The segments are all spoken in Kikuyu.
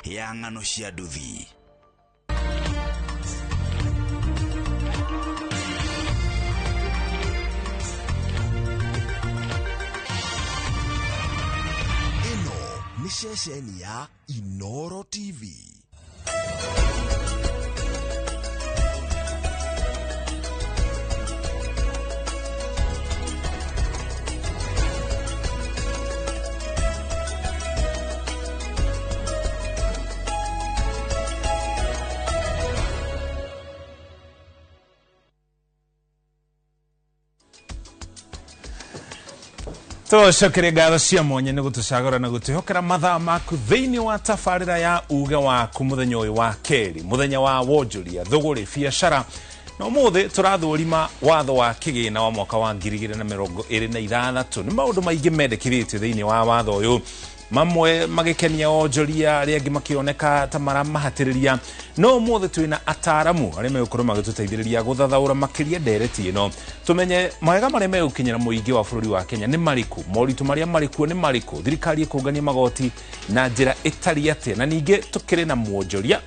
Ya ng'ano cia nduthi. Ĩno nĩ ceceni ya Inoro TV. Tũcokere ngatho cia mwanya nĩ gũtũcagũra na gũtwĩhokera mathaa maku thĩinĩ wa tabarĩra ya uge waku mũthenya ũyũ wa kerĩ, mũthenya wa wonjoria, thũgũrĩ, biacara. Na ũmũthĩ tũrathũrima watho wa kĩgĩna wa mwaka wa 2026. Nĩ maũndũ maingĩ mendekithĩtio thĩinĩ wa watho ũyũ, mamwe magĩkenia onjoria, arĩa angĩ makĩoneka ta maramahatĩrĩria. No ũmũthĩ twĩna ataramu arĩa megũkorwo magĩtũteithĩrĩria gũthathaũra makĩria ndereti ĩno, tũmenye mawega marĩa megũkinyĩra mũingĩ wa bũrũri wa Kenya nĩ marĩkũ, moritũ marĩa marĩ kuo nĩ marĩkũ, thirikari ĩkũngania magoti na njĩra ĩtariĩ atĩa, na ningĩ tũkĩrĩ na mwonjoria.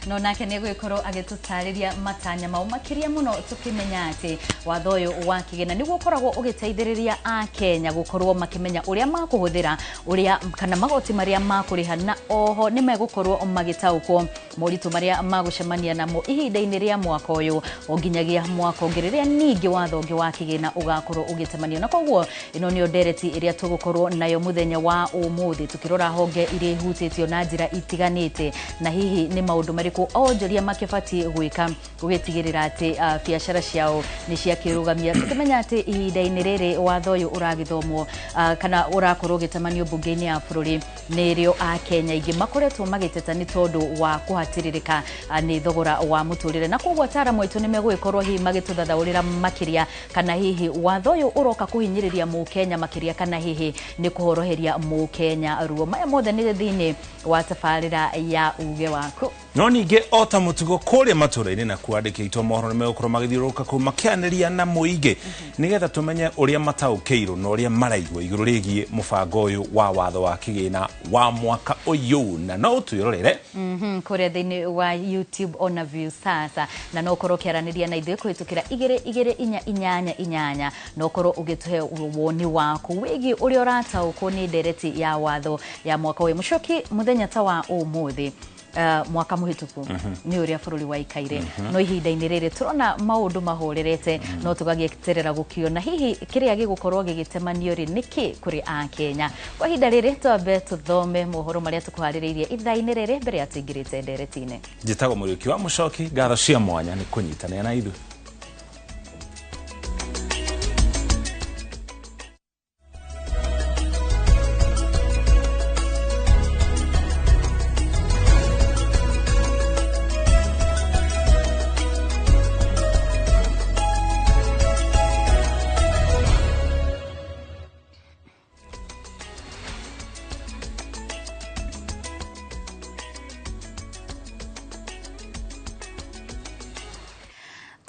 No nake nĩ egũgĩkorwo agĩtũtarĩria matanya mau makĩria mũno, tũkĩmenya atĩ watho ũyũ wa kĩgĩna nĩguo ũkoragwo ũgĩteithĩrĩria Akenya gũkorwo makĩmenya ũrĩa makũhũthĩra ũrĩa kana magoti marĩa makũrĩha, na oho nĩ megũkorwo magĩtaũkwo moritũ marĩa magũcemania namo ihinda-inĩ rĩa mwaka ũyũ o nginyagia mwaka ũngĩ rĩrĩa ningĩ watho ũngĩ wa kĩgĩna ũgakorwo ũgĩtemanio. Na koguo ĩno nĩyo ndereti ĩrĩa tũgũkorwo nayo mũthenya wa ũmũthĩ, tũkĩrora honge iria ihutĩtio na njĩra itiganĩte, na hihi nĩ maũndũ marĩkũ onjoria makĩbatiĩ gwĩka gũgĩtigĩrĩra atĩ biacara ciao nĩ ciakĩrũgamia, tũkĩmenya atĩ ihinda-inĩ rĩrĩ watho ũyũ ũragĩthomwo kana ũrakorwo ũgĩtamanio mbunge-inĩ ya bũrũri nĩrĩo Akenya aingĩ makoretwo magĩteta nĩ tondũ wa kũhatĩrĩrĩka nĩ thogora wa mũtũrĩre. Na koguo ataramu aitũ nĩ megũgĩkorwo hihi magĩtũthathaũrĩra makĩria kana hihi watho ũyũ ũroka kũhinyĩrĩria mũkenya makĩria kana hihi nĩ kũhoroheria mũkenya ruo. Maya mothe nĩ thĩinĩ wa tabarĩra ya uge waku. No ningĩ o ta mũtugo kũrĩa matũra-inĩ na kwandĩkĩtwo mohoro nĩ megũkorwo magĩthiũrũrũka kũu makĩanĩria na mũingĩ nĩgetha tũmenye ũrĩa mataũkĩirwo na ũrĩa maraigua igũrũ rĩgiĩ mũbango ũyũ wa watho wa kĩgĩna wa mwaka ũyũ, na no ũtwĩrorere kũrĩa thĩinĩ wa YouTube ona Viusasa, na no ũkorwo ũkĩaranĩria na ithuĩ kũhĩtũkĩra 2 2 4 8 8, na ũkorwo ũgĩtũhe woni waku wĩgiĩ ũrĩa ũrataũkwo nĩ ndereti ya watho ya mwaka ũyũ. Mũcoki, mũthenya ta wa ũmũthĩ mwaka mũhĩtũku nĩ ũrĩa bũrũri waikaire, no ihinda-inĩ rĩrĩ tũrona maũndũ mahorerete, no tũgagĩeterera gũkĩona hihi kĩrĩa gĩgũkorwo gĩgĩtemanio rĩ nĩkĩ kũrĩ Akenya. Kwa ihinda rĩrĩ twambe tũthome mohoro marĩa tũkũharĩrĩirie ithaa-inĩ rĩrĩ mbere ya tũingĩrĩte ndereti-inĩ. Njĩtagwo Mũriũki wa Mũcoki, ngatho cia mwanya nĩ kũnyitanĩra na ithuĩ.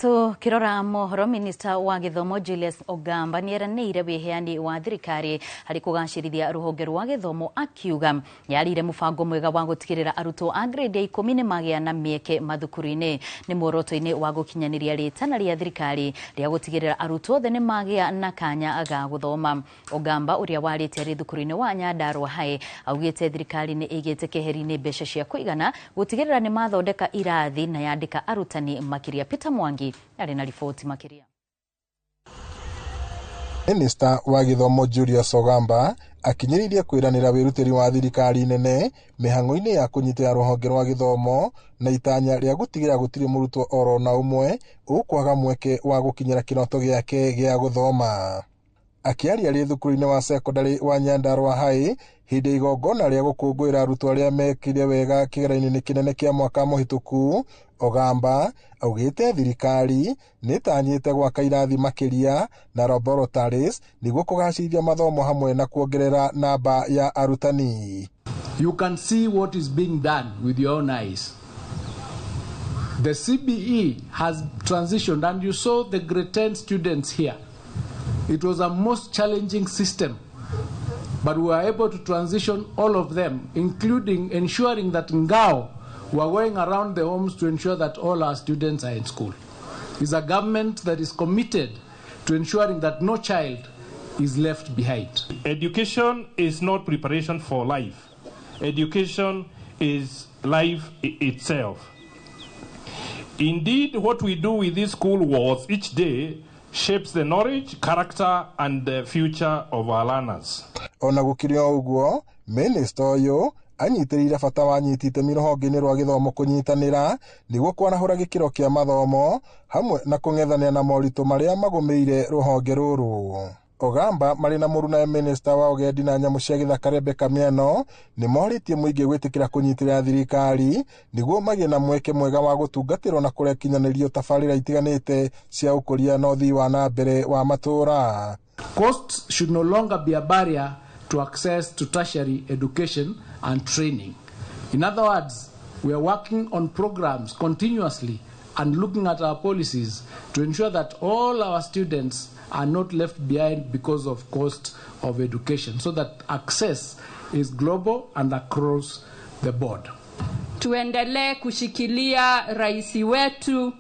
Tukirora mohoro, Minista wa gĩthomo Julius Ogamba nĩeranĩire wĩheani wa thirikari harĩ kũgacĩrithia rũhonge rwa gĩthomo, akiuga yarĩire mũbango mwega wa gũtigĩrĩra arutwo a grade ya 10 nĩ magĩa na mĩeke mathukuru-inĩ. Nĩ muoroto-inĩ wa gũkinyanĩria rĩtana rĩa thirikari rĩa gũtigĩrĩra arutwo othe nĩ magĩa na kanya ga gũthoma. Ogamba ũrĩa warĩte arĩ thukuru-inĩ wa Nyandarua High augĩte thirikari nĩ ĩigĩte keheri-inĩ mbeca cia kũigana gũtigĩrĩra nĩ mathondeka irathi na yandĩka arutani makĩria. Peter Mwangi arĩ na riboti makĩria. Minista wa gĩthomo Julius Ogamba akinyĩrĩirie kwĩranĩra wĩrutĩri wa thirikari nene mĩhang'o-inĩ ya kũnyitĩrĩra rũhonge rwa gĩthomo na itanya rĩa gũtigĩrĩra gũtirĩ mũrutwo oro na ũmwe ũkwaga mweke wa gũkinyĩra kĩroto gĩake gĩa gũthoma. Akĩaria arĩ thukuru-inĩ wa cekondarĩ wa Nyandarua High hĩndĩ ya igongona rĩa gũkũngũĩra arutwo arĩa mekire wega kĩgeranio-inĩ kĩnene kĩa mwaka mũhĩtũku, Ogamba augĩte thirikari nĩtanyĩte gwaka irathi makĩria na laboratories nĩguo kũgacĩrithia mathomo hamwe na kuongerera namba ya arutani. You can see what is being done with your own eyes. The CBE has transitioned, and you saw the grade 10 students here. It was a most challenging system But we were able to transition all of them, including ensuring that Ngao were going around the homes to ensure that all our students are in school. It's a government that is committed to ensuring that no child is left behind. Education is not preparation for life. Education is life itself. Indeed, what we do with these school walls each day shapes the knowledge, character, and the future of our learners. Ona gũkĩrĩ o ũguo, minista ũyũ anyitĩrĩire bata wa anyiti itemi rũhonge-inĩ rwa gĩthomo kũnyitanĩra nĩguo kwarahũra gĩkĩro kĩa mathomo hamwe na kũng'ethanĩra na moritũ marĩa magũmĩire rũhonge rũrũ. Ogamba marĩ na mũrunawe minista wa ũgendi na nyamũ cia gĩthaka Rebecca Miano nĩ morĩtie mũingĩ gwĩtĩkĩra kũnyitĩrĩra thirikari nĩguo magĩe na mweke mwega wa gũtungatĩrwo na kũrekinyanĩrio tabarĩra itiganĩte cia ũkũria na ũthii wa na mbere wa matũũra. Costs should no longer be a barrier to access to tertiary education and training. In other words, we are working on programs continuously and looking at our policies to ensure that all our students are not left behind because of cost of education, so that access is global and across the board. Tuendelee kushikilia rais wetu,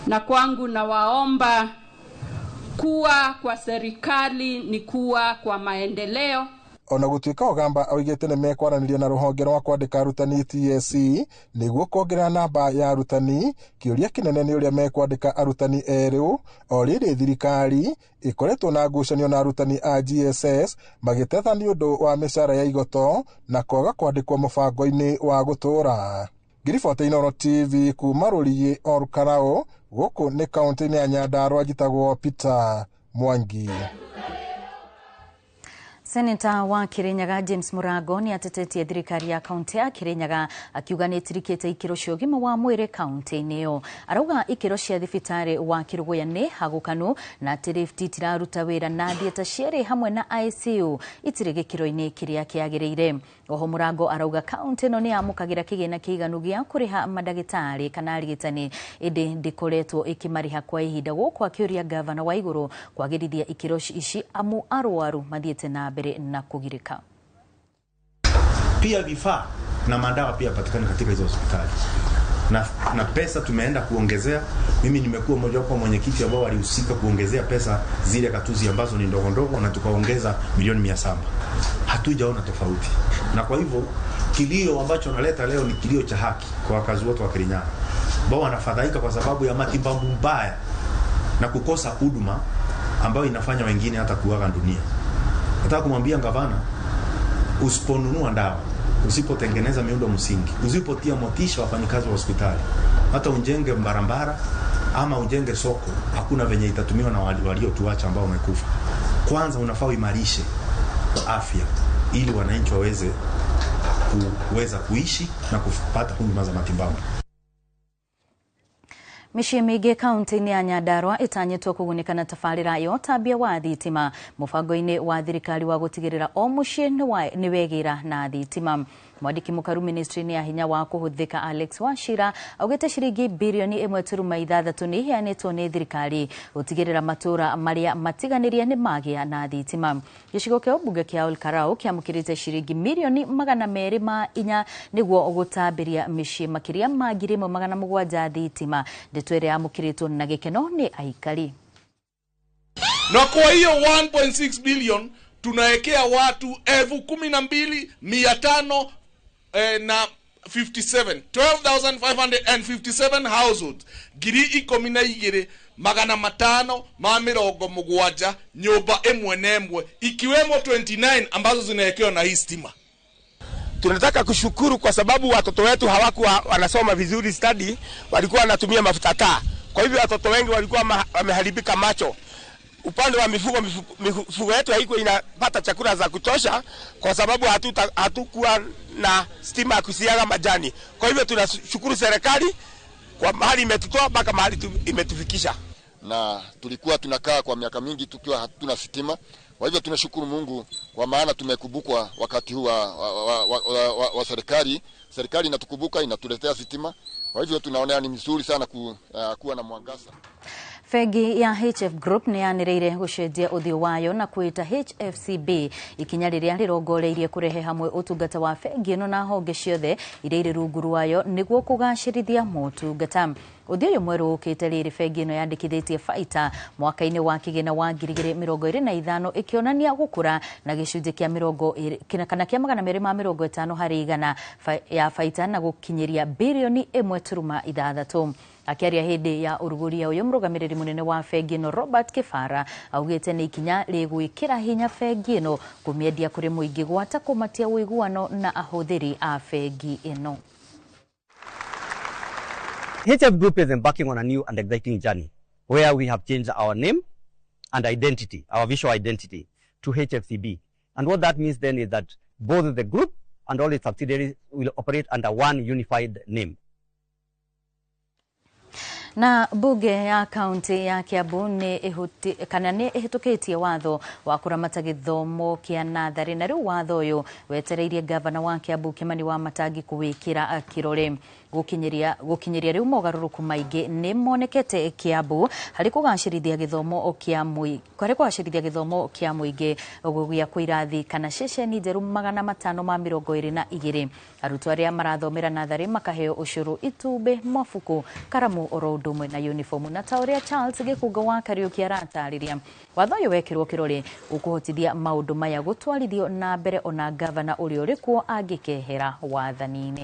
na kwangu nawaomba kuwa kwa serikali ni kuwa kwa maendeleo. Ona gũtuĩka Ogamba oigĩte nĩ mekwaranĩria na rũhonge rwa kwandĩka arutani TSC nĩguo kuongerera namba ya arutani, kĩũria kĩnene nĩ ũrĩa mekwandĩka arutani erũ o rĩrĩ thirikari ĩkoretwo na ngucanio na arutani a GSS magĩteta nĩ ũndũ wa mĩcara ya igoto na kwaga kwandĩkwo mũbango-inĩ wa gũtũũra. Ngiribota Inooro TV kuma Rũriĩ Olkalau, gũkũ nĩ kaũntĩ-inĩ ya Nyandarua, njĩtagwo Peter Mwangi. Seneta wa Kirinyaga James Murango nĩ atetetie thirikari ya kaunti ya Kirinyaga akiuga nĩ ĩtirikĩte ikĩro cia ũgima wa mwĩrĩ kaunti-inĩ ĩyo. Arauga ikĩro cia thibitarĩ wa Kĩrũgũya nĩ hagũkanu na atĩ lift itiraruta wĩra na theatre cierĩ hamwe na ICU itirĩ gĩkĩro-inĩ kĩrĩa kĩagĩrĩire. Oho Murango arauga kaunti ĩno nĩ yamũkagĩra kĩgĩna kĩiganu gĩa kũrĩha mandagĩtarĩ kana arigitani ĩndĩ ndĩkoretwo ĩkĩmarĩha kwa ihinda, gũkũ akĩũria gavana wa igũrũ kwagĩrithia ikĩro ici amu arwaru mathiĩte na mbere na kugirika. Pia vifaa na madawa pia patikana katika hizo hospitali na pesa tumeenda kuongezea. Mimi nimekuwa mmoja wapo mwenyekiti ambao walihusika kuongezea pesa zile katuzi ambazo ni ndogo ndogo, na tukaongeza milioni 700. Hatujaona tofauti, na kwa hivyo kilio ambacho naleta leo ni kilio cha haki kwa wakazi wote wa Kirinyaga ambao wanafadhaika kwa sababu ya matibabu mbaya na kukosa huduma ambayo inafanya wengine hata kuaga dunia. Nataka kumwambia gavana, usiponunua dawa, usipotengeneza miundo msingi, usipotia motisha wafanyikazi wa hospitali, hata unjenge barabara ama ujenge soko, hakuna venye itatumiwa na waliotuacha ambao wamekufa. Kwanza unafaa uimarishe afya ili wananchi waweze kuweza kuishi na kupata huduma za matibabu. Mĩciĩ mĩingĩ kaunti-inĩ ya Nyandarua ĩtanyĩtwo kũgunĩka na tabarĩra ya ũtambia wa thitima mũbango-inĩ wa thirikari wa gũtigĩrĩra o mũciĩ nĩ wegĩra na thitima. Mwandĩki mũkaru ministry-inĩ ya hinya wa kũhũthĩka Alex Wachira augĩte ciringi birioni 1.6 nĩ iheanĩtwo nĩ thirikari gũtigĩrĩra matũũra marĩa matiganĩrie nĩ magĩa na thitima. Gĩcigo kĩa ũmbunge kĩa Olkalau kĩamũkĩrĩte ciringi mirioni 204 nĩguo gũtambĩria mĩciĩ makĩria ma 1700 thitima. Ndeto ĩrĩa yamũkĩrĩtwo na gĩkeno nĩ aikari. Na kwa hiyo 1.6 billion tunawekea watu 12,500 na 57 12,557 households 12,570 nyumba ĩmwe na ĩmwe ikiwemo 29 ambazo zinawekewa na hii stima. Tunataka kushukuru kwa sababu watoto wetu hawakuwa wanasoma vizuri study, walikuwa wanatumia mafuta taa. Kwa hivyo watoto wengi walikuwa wameharibika macho. Upande wa mifugo yetu haikuwa inapata chakula za kutosha kwa sababu hatukuwa na stima ya kusiaga majani. Kwa hivyo tunashukuru serikali kwa mahali imetutoa mpaka mahali imetufikisha. Na tulikuwa tunakaa kwa miaka mingi tukiwa hatuna stima. Kwa hivyo tunashukuru Mungu kwa maana tumekumbukwa wakati huu wa serikali. Serikali inatukumbuka, inatuletea stima. Kwa hivyo tunaonea ni mzuri sana kuwa na mwangaza. Bengi ya HF Group nĩ yanĩrĩire gũcenjia ũthiũ wayo na kwĩta HFCB, ikinya rĩrĩa rĩrongoreirie kũrehe hamwe ũtungata wa bengi ĩno na honge ciothe iria irĩ rungu rwayo nĩguo kũgacĩrithia motungata. Ũthiũ ũyũ mwerũ ũkĩte rĩrĩ bengi ĩno yandĩkithĩtie baita mwaka-inĩ wa kĩgĩna wa 2025, ĩkĩonania gũkũra na gĩcunjĩ kĩa 20 kana kĩa 250% ya baita na gũkinyĩria 1.6 birioni. Akĩaria hĩndĩ ya ũrugũria ũyũ, mũrũgamĩrĩri mũnene wa bengi ĩno Robert Kĩbara augĩte nĩ ikinya rĩgwĩkĩra hinya bengi ĩno kũmĩendia kũrĩ mũingĩ, gwata kũmatia ũiguano na ahũthĩri a bengi ĩno. HF Group is embarking on a new and exciting journey where we have changed our name and identity, our visual identity, to HFCB. And what that means then is that both the group and all its subsidiaries will operate under one unified name. Na bunge ya kaunti ya Kiambu nĩ ĩhuti kana nĩ ĩhĩtũkĩtie watho wa kũramata gĩthomo kĩa natharĩ, na rĩu watho ũyũ wetereirie gavana wa Kiambu Kimani wa Matangi kũwĩkĩra kĩrore. Gũkinyĩria rĩu, mogarũrũku maingĩ nĩ monekete Kiambu harĩ kũgacĩrithia gĩthomo kĩa harĩ kũgacĩrithia gĩthomo kĩa mũingĩ, gũgĩakwo irathi kana ceceni njerũ 522, arutwo arĩa marathomera natharĩ makaheo ũcũrũ, itumbĩ, mabuku, karamu oro ũndũ ũmwe na uniform. Na ta ũrĩa Charles Gĩkũnga wa Kariũki aratarĩria, watho ũyũ wekĩrwo kĩrore ũkũhotithia maũndũ maya gũtwarithio na mbere ona gavana ũrĩa ũrĩ kuo angĩkehera wathani-inĩ.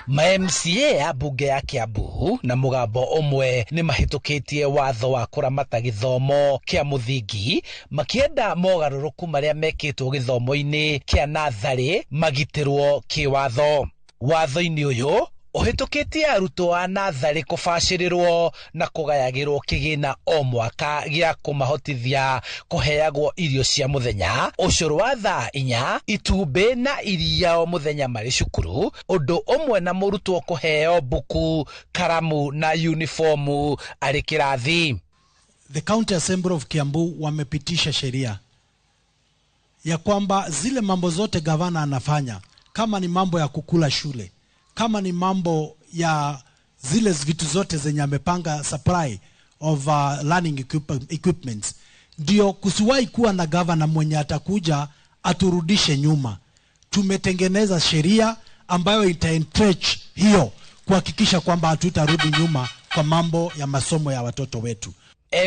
Ma MCA a mbunge ya Kiambu na mũgambo ũmwe nĩ mahĩtũkĩtie watho wa kũramata gĩthomo kĩa mũthingi, makĩenda mogarũrũku marĩa mekĩtwo gĩthomo-inĩ kĩa natharĩ magitĩrwo kĩwatho. Watho-inĩ ũyũ ũhĩtũkĩtie arutwo a natharĩ kũbacĩrĩrwo na kũgayagĩrwo kĩgĩna o mwaka gĩa kũmahotithia kũheagwo irio cia mũthenya, ũcũrũ wa thaa 4, itumbĩ na iria o mũthenya marĩ cukuru, ũndũ ũmwe na mũrutwo kũheo mbuku, karamu na unifomu arĩ kĩrathi. The County Assembly of Kiambu wamepitisha sheria ya kwamba zile mambo zote gavana anafanya, kama ni mambo ya kukula shule, kama ni mambo ya zile vitu zote zenye amepanga, supply of learning equipments, ndio kusiwahi kuwa na gavana mwenye atakuja aturudishe nyuma. Tumetengeneza sheria ambayo ita entrench hiyo kuhakikisha kwamba hatutarudi nyuma kwa mambo ya masomo ya watoto wetu.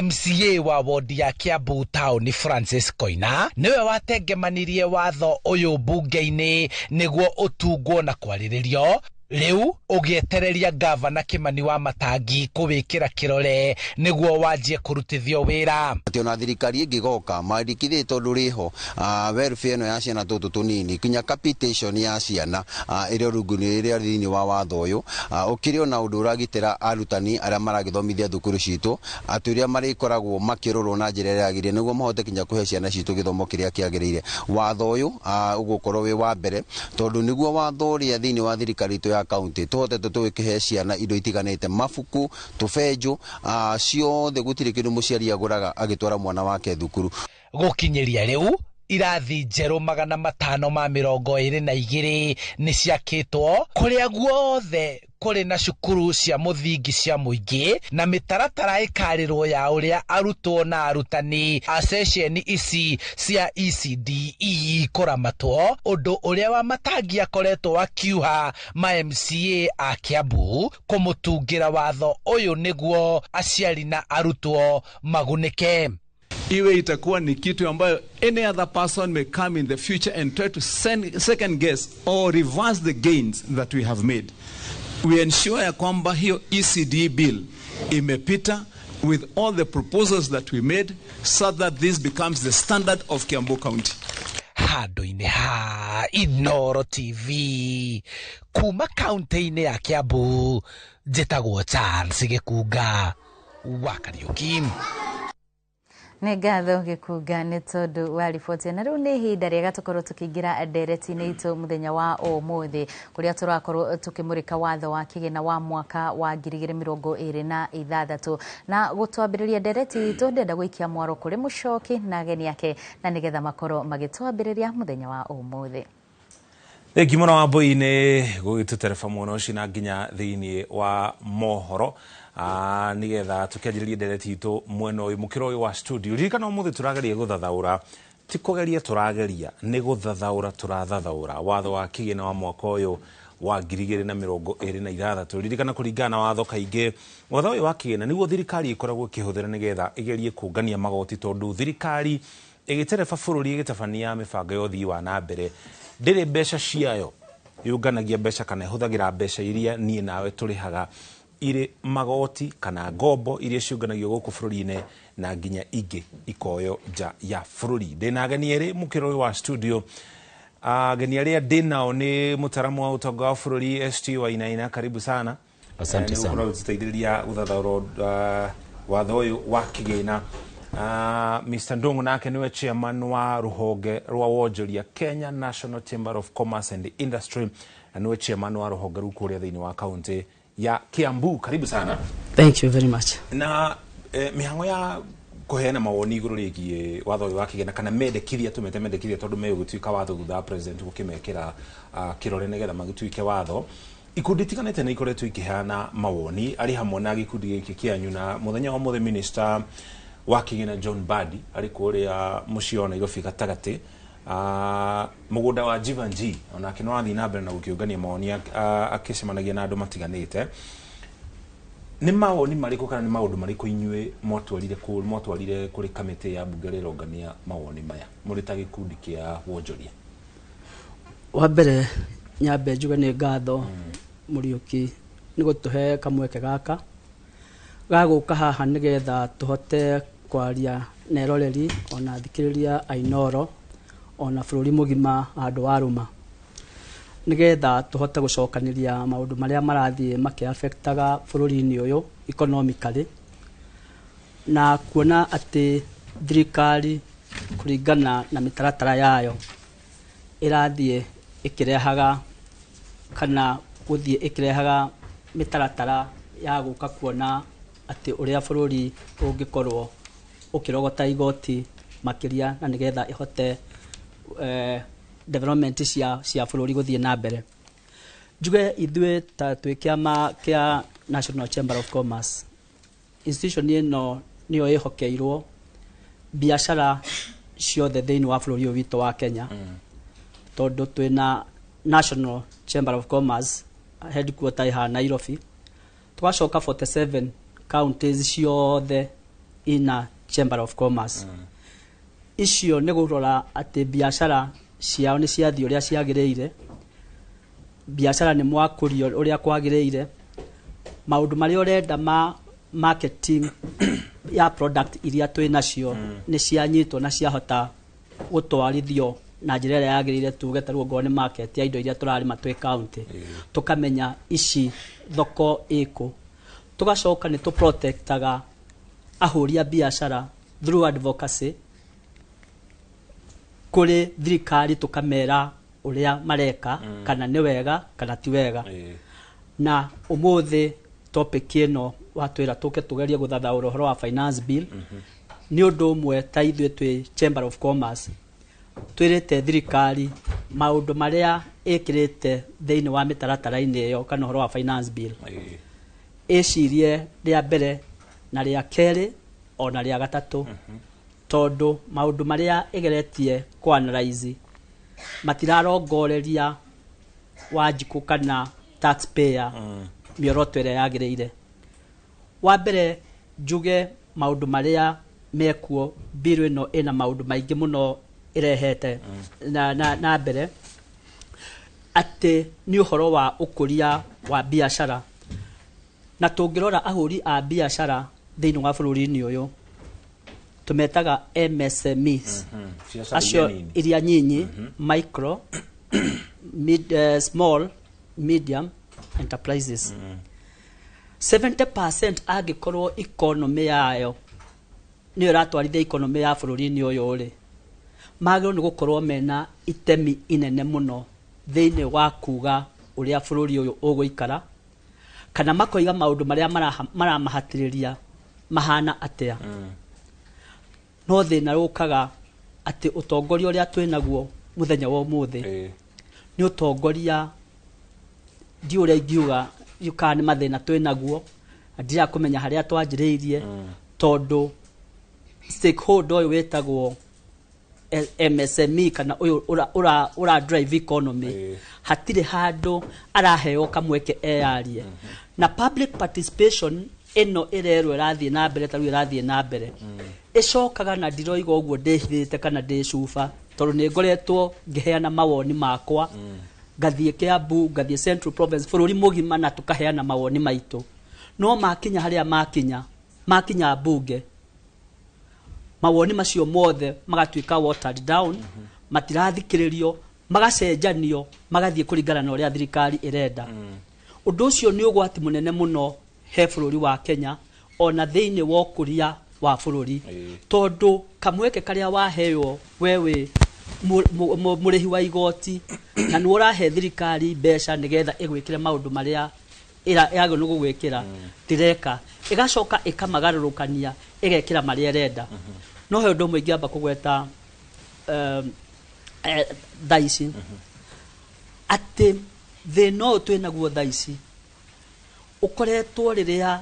MCA wa wodi ya Kiambu Town Francis Koina niwe watengemanirie watho ũyũ mbunge-inĩ nĩguo ũtungwo na kwarĩrĩrio, rĩu ũgĩetereria gavana Kimani wa Matangi kũwĩkĩra kĩrore nĩguo wanjie kũrutithio wĩra. Atĩ ona thirikari ĩngĩgoka mandĩkithie, tondũ rĩho welfare ĩno ya ciana tũtũ tũnini, kinya capitation ya ciana ĩrĩa rungu-inĩ ĩrĩa thĩinĩ wa watho ũyũ, ũkĩrĩ ona ũndũ ũragitĩra arutani arĩa maragĩthomithia thukuru citũ, atĩ ũrĩa marĩkoragwo makĩrorwo na njĩra ĩrĩa yagĩrĩire nĩguo mahote kinya kũhe ciana citũ gĩthomo kĩrĩa kĩagĩrĩire. Watho ũyũ ũgũkorwo wĩ wa mbere, tondũ nĩguo watho ũrĩa thĩinĩ wa thirikari itũ ya kaunti tũhotete tũgĩkĩhe ciana indo itiganĩte, mabuku, tũbenjũ, ciothe, gũtirĩ kĩndũ mũciari agũraga agĩtwara mwana wake thukuru. Gũkinyĩria rĩu, irathi njerũ 522 nĩ ciakĩtwo kũrĩa guothe kũrĩ na cukuru cia mũthingi cia mũingĩ, na mĩtaratara ĩkarĩrwo ya ũrĩa arutwo na arutani a ceceni ici cia ECDE kũramatwo, ũndũ ũrĩa wa Matangi akoretwo akiuha ma MCA a Kiambu kũmũtungĩra watho ũyũ nĩguo aciari na arutwo magunĩke. Iwe itakuwa ni kitu ambayo any other person may come in the future and try to second guess or reverse the gains that we have made. We ensure ya kwamba hiyo ECD bill imepita with all the proposals that we made so that this becomes the standard of Kiambu County. Handũ-inĩ ha Inoro TV kuma kaunti-inĩ ya Kiambu, njĩtagwo Charles Gĩkunga wa Kariũki. Nĩ ngatho Gĩkunga nĩ tondũ wa riboti. Na rĩu nĩ ihinda rĩega tũkorwo tũkĩingĩra ndereti-inĩ itũ mũthenya wa ũmũthĩ, kũrĩa tũrakorwo tũkĩmũrĩka watho wa kĩgĩna wa mwaka wa 2026. Na gũtwambĩrĩria ndereti itũ, ndĩrenda gũikia mwaro kũrĩ Mũcoki na ageni ake, na nĩgetha makorwo magĩtwambĩrĩria mũthenya wa ũmũthĩ. Thengi mũno Wambui-inĩ gũgĩtũtereba mwena ũcio na nginya thĩinĩ wa mohoro, nĩgetha tũkĩanjĩrĩrie ndereti itũ mwena ũyũ mũkĩra ũyũ wa studio. Ririkana ũmũthĩ tũrageria gũthathaũra, ti kũgeria tũrageria, nĩ gũthathaũra tũrathathaũra watho wa kĩgĩna wa mwaka ũyũ wa 2026. Ririkana kũringana na watho, kaingĩ watho ũyũ wa kĩgĩna nĩguo thirikari ĩkoragwo ĩkĩhũthĩra nĩgetha ĩgerie kũngania magoti, tondũ thirikari ĩgĩtereba bũrũri ĩgĩtabania mĩbango ya ũthii wa na mbere ndĩrĩ mbeca ciayo yũnganagia mbeca kana ĩhũthagĩra mbeca iria niĩ nawe tũrĩhaga irĩ magoti kana ngombo iria ciũnganagio gũkũ bũrũri-inĩ na nginya ingĩ ikoyo nja ya bũrũri. Ndĩna ageni erĩ mũkĩra ũyũ wa studio. Ageni arĩa ndĩ nao nĩ mũtaramu wa ũtonga wa bũrũri ST Wainaina, karibu sana. Asante sana. Nĩ ũgũteithĩrĩria gũthathaũra watho ũyũ wa kĩgĩna. Mr. Ndung'u nake niwe chairman wa ruhonge rwa wonjoria Kenya National Chamber of Commerce and Industry, na niwe chairman wa ruhonge rũu kũrĩa thĩinĩ wa kaunti ya Kiambu. Karibu sana. Thank you very much. Na mĩhang'o ya kũheana mawoni igũrũ rĩgiĩ watho ũyũ wa kĩgĩna kana mendekithia, tũmete mendekithia tondũ megũtuĩka watho thutha wa president gũkĩmekĩra kĩrore nĩgetha magĩtuĩke watho, ikundi itiganĩte nĩ ikoretwo ikĩheana mawoni arĩ hamwe na gĩkundi gĩkĩ kĩanyu, na mũthenya wa mũthĩ minister wa kĩgĩna John Mbadi arĩ kũrĩa mũciĩ wa Nairobi gatagatĩ, mũgũnda wa Jivanjee, onake no athiĩ na mbere na gũkĩũngania mawoni akĩcemanagia na andũ matiganĩte. Nĩ mawoni marĩkũ kana nĩ maũndũ marĩkũ inyuĩ mwatwarire kũrĩ kamĩtĩ ya mbunge ĩrĩa ĩrongania mawoni maya mũrĩ ta gĩkundi kĩa wonjoria? Wa mbere nyambe njuge nĩ ngatho Mũriũki nĩ gũtũhe kamweke gaka ga gũka haha nĩgetha tũhote kwaria na eroreri ona athikĩrĩria a Inooro ona bũrũri mũgima handũ warũma, nĩgetha tũhote gũcokanĩria maũndũ marĩa marathiĩ makĩaffectaga bũrũri-inĩ ũyũ economically, na kuona atĩ thirikari kũringana na mĩtaratara yayo ĩrathiĩ ĩkĩrehaga kana gũthiĩ ĩkĩrehaga mĩtaratara ya gũka kuona atĩ ũrĩa bũrũri ũngĩkorwo ũkĩrogota igoti makĩria na nĩgetha ĩhote development cia bũrũri gũthiĩ na mbere. Njuge ithuĩ ta twĩ kĩama kĩa National Chamber of Commerce, institution ĩno nĩyo ĩhokeirwo biacara ciothe thĩinĩ wa bũrũri ũyũ witũ wa Kenya, tondũ twĩna National Chamber of Commerce headquarter ĩhaha Nairobi, tũgacoka 47 counties ciothe ina Chamber of Commerce. Icio nĩ kũrora atĩ biacara ciao nĩ ciathiĩ ũrĩa ciagĩrĩire, biacara nĩ mwakũrio ũrĩa kwagĩrĩire, maũndũ marĩa ũrenda ma marketing ya product iria twĩ nacio nĩ cianyitwo na ciahota gũtwarithio na njĩra ĩrĩa yagĩrĩire, tuge ta rĩu ongorwo nĩ market ya indo iria tũrarĩma twĩ county, tũkamenya ici thoko ĩkũ. Tũgacoka nĩ tũ-protectaga ahũri a biacara through advocacy kũrĩ thirikari, tũkamera ũrĩa mareka kana nĩ wega kana ti wega. Na ũmũthĩ topic ĩno watwĩra tũke tũgerie gũthathaũra ũhoro wa finance bill, nĩ ũndũ ũmwe ta ithuĩ twĩ Chamber of Commerce twĩrĩte thirikari maũndũ marĩa ĩkĩrĩte thĩinĩ wa mĩtaratara-inĩ ĩyo kana ũhoro wa finance bill ĩcirie rĩa mbere na rĩa kerĩ ona rĩa gatatũ, tondũ maũndũ marĩa ĩgeretie kũ-analyze matirarongoreria Wanjikũ kana taxpayer mĩoroto ĩrĩa yagĩrĩire. Wa mbere njuge maũndũ marĩa mekuo, bill ĩno ĩna maũndũ maingĩ mũno ĩrehete na mbere atĩ nĩ ũhoro wa ũkũria wa biacara, na tũngĩrora ahũri a biacara thĩinĩ wa bũrũri-inĩ ũyũ tũmetaga MSMEs, acio iria nyinyi, micro, mid, small, medium enterprises. 70% angĩkorwo economy yayo nĩyo ĩratwarithia economy ya bũrũri-inĩ ũyũ rĩ, magĩrĩirwo nĩ gũkorwo mena itemi inene mũno thĩinĩ wa kuga ũrĩa bũrũri ũyũ ũgũikara, kana makoiga maũndũ marĩa maramahatĩrĩria mahana atĩa. No thĩna ũkaga atĩ ũtongoria ũrĩa twĩ naguo mũthenya wa ũmũthĩ Nĩ ũtongoria ndi ũrĩa ingiuga kana nĩ mathĩna twĩ naguo, na ndirenda kũmenya harĩa twanjĩrĩirie, tondũ stakeholder ũyũ wĩtagwo MSME kana ũyũ ũra drive economy hatirĩ handũ araheo kamweke eyarie. Na public participation ĩno ĩrerwo ĩrathiĩ na mbere, ta rĩu ĩrathiĩ na mbere ĩcokaga, na ndiroiga ũguo ndĩhithĩte kana ndĩcuba, tondũ nĩ ngoretwo ngĩheana mawoni makwa, ngathiĩ Kiambu, ngathiĩ Central Province, bũrũri mũgima, na tũkaheana mawoni maitũ. No makinya harĩa makinya, makinya mbunge, mawoni macio mothe magatuĩka watered down, matirathikĩrĩrio, magacenjanio, magathiĩ kũringana na ũrĩa thirikari ĩrenda. Ũndũ ũcio nĩ ũgwati mũnene mũno he bũrũri wa Kenya, ona thĩinĩ wa ũkũria wa bũrũri, tondũ kamweke karĩa waheo we wĩ mũrĩhi wa igoti na nĩ ũrahe thirikari mbeca nĩgetha ĩgwĩkĩre maũndũ marĩa yagĩrĩirwo nĩ gũgwĩkĩra, ndĩreka, ĩgacoka ĩkamagarũrũkania, ĩgekĩra marĩa ĩrenda. No he ũndũ ũmwe ingĩamba kũgweta thaa ici, atĩ thĩna ũyũ twĩnaguo thaa ici ũkoretwo rĩrĩa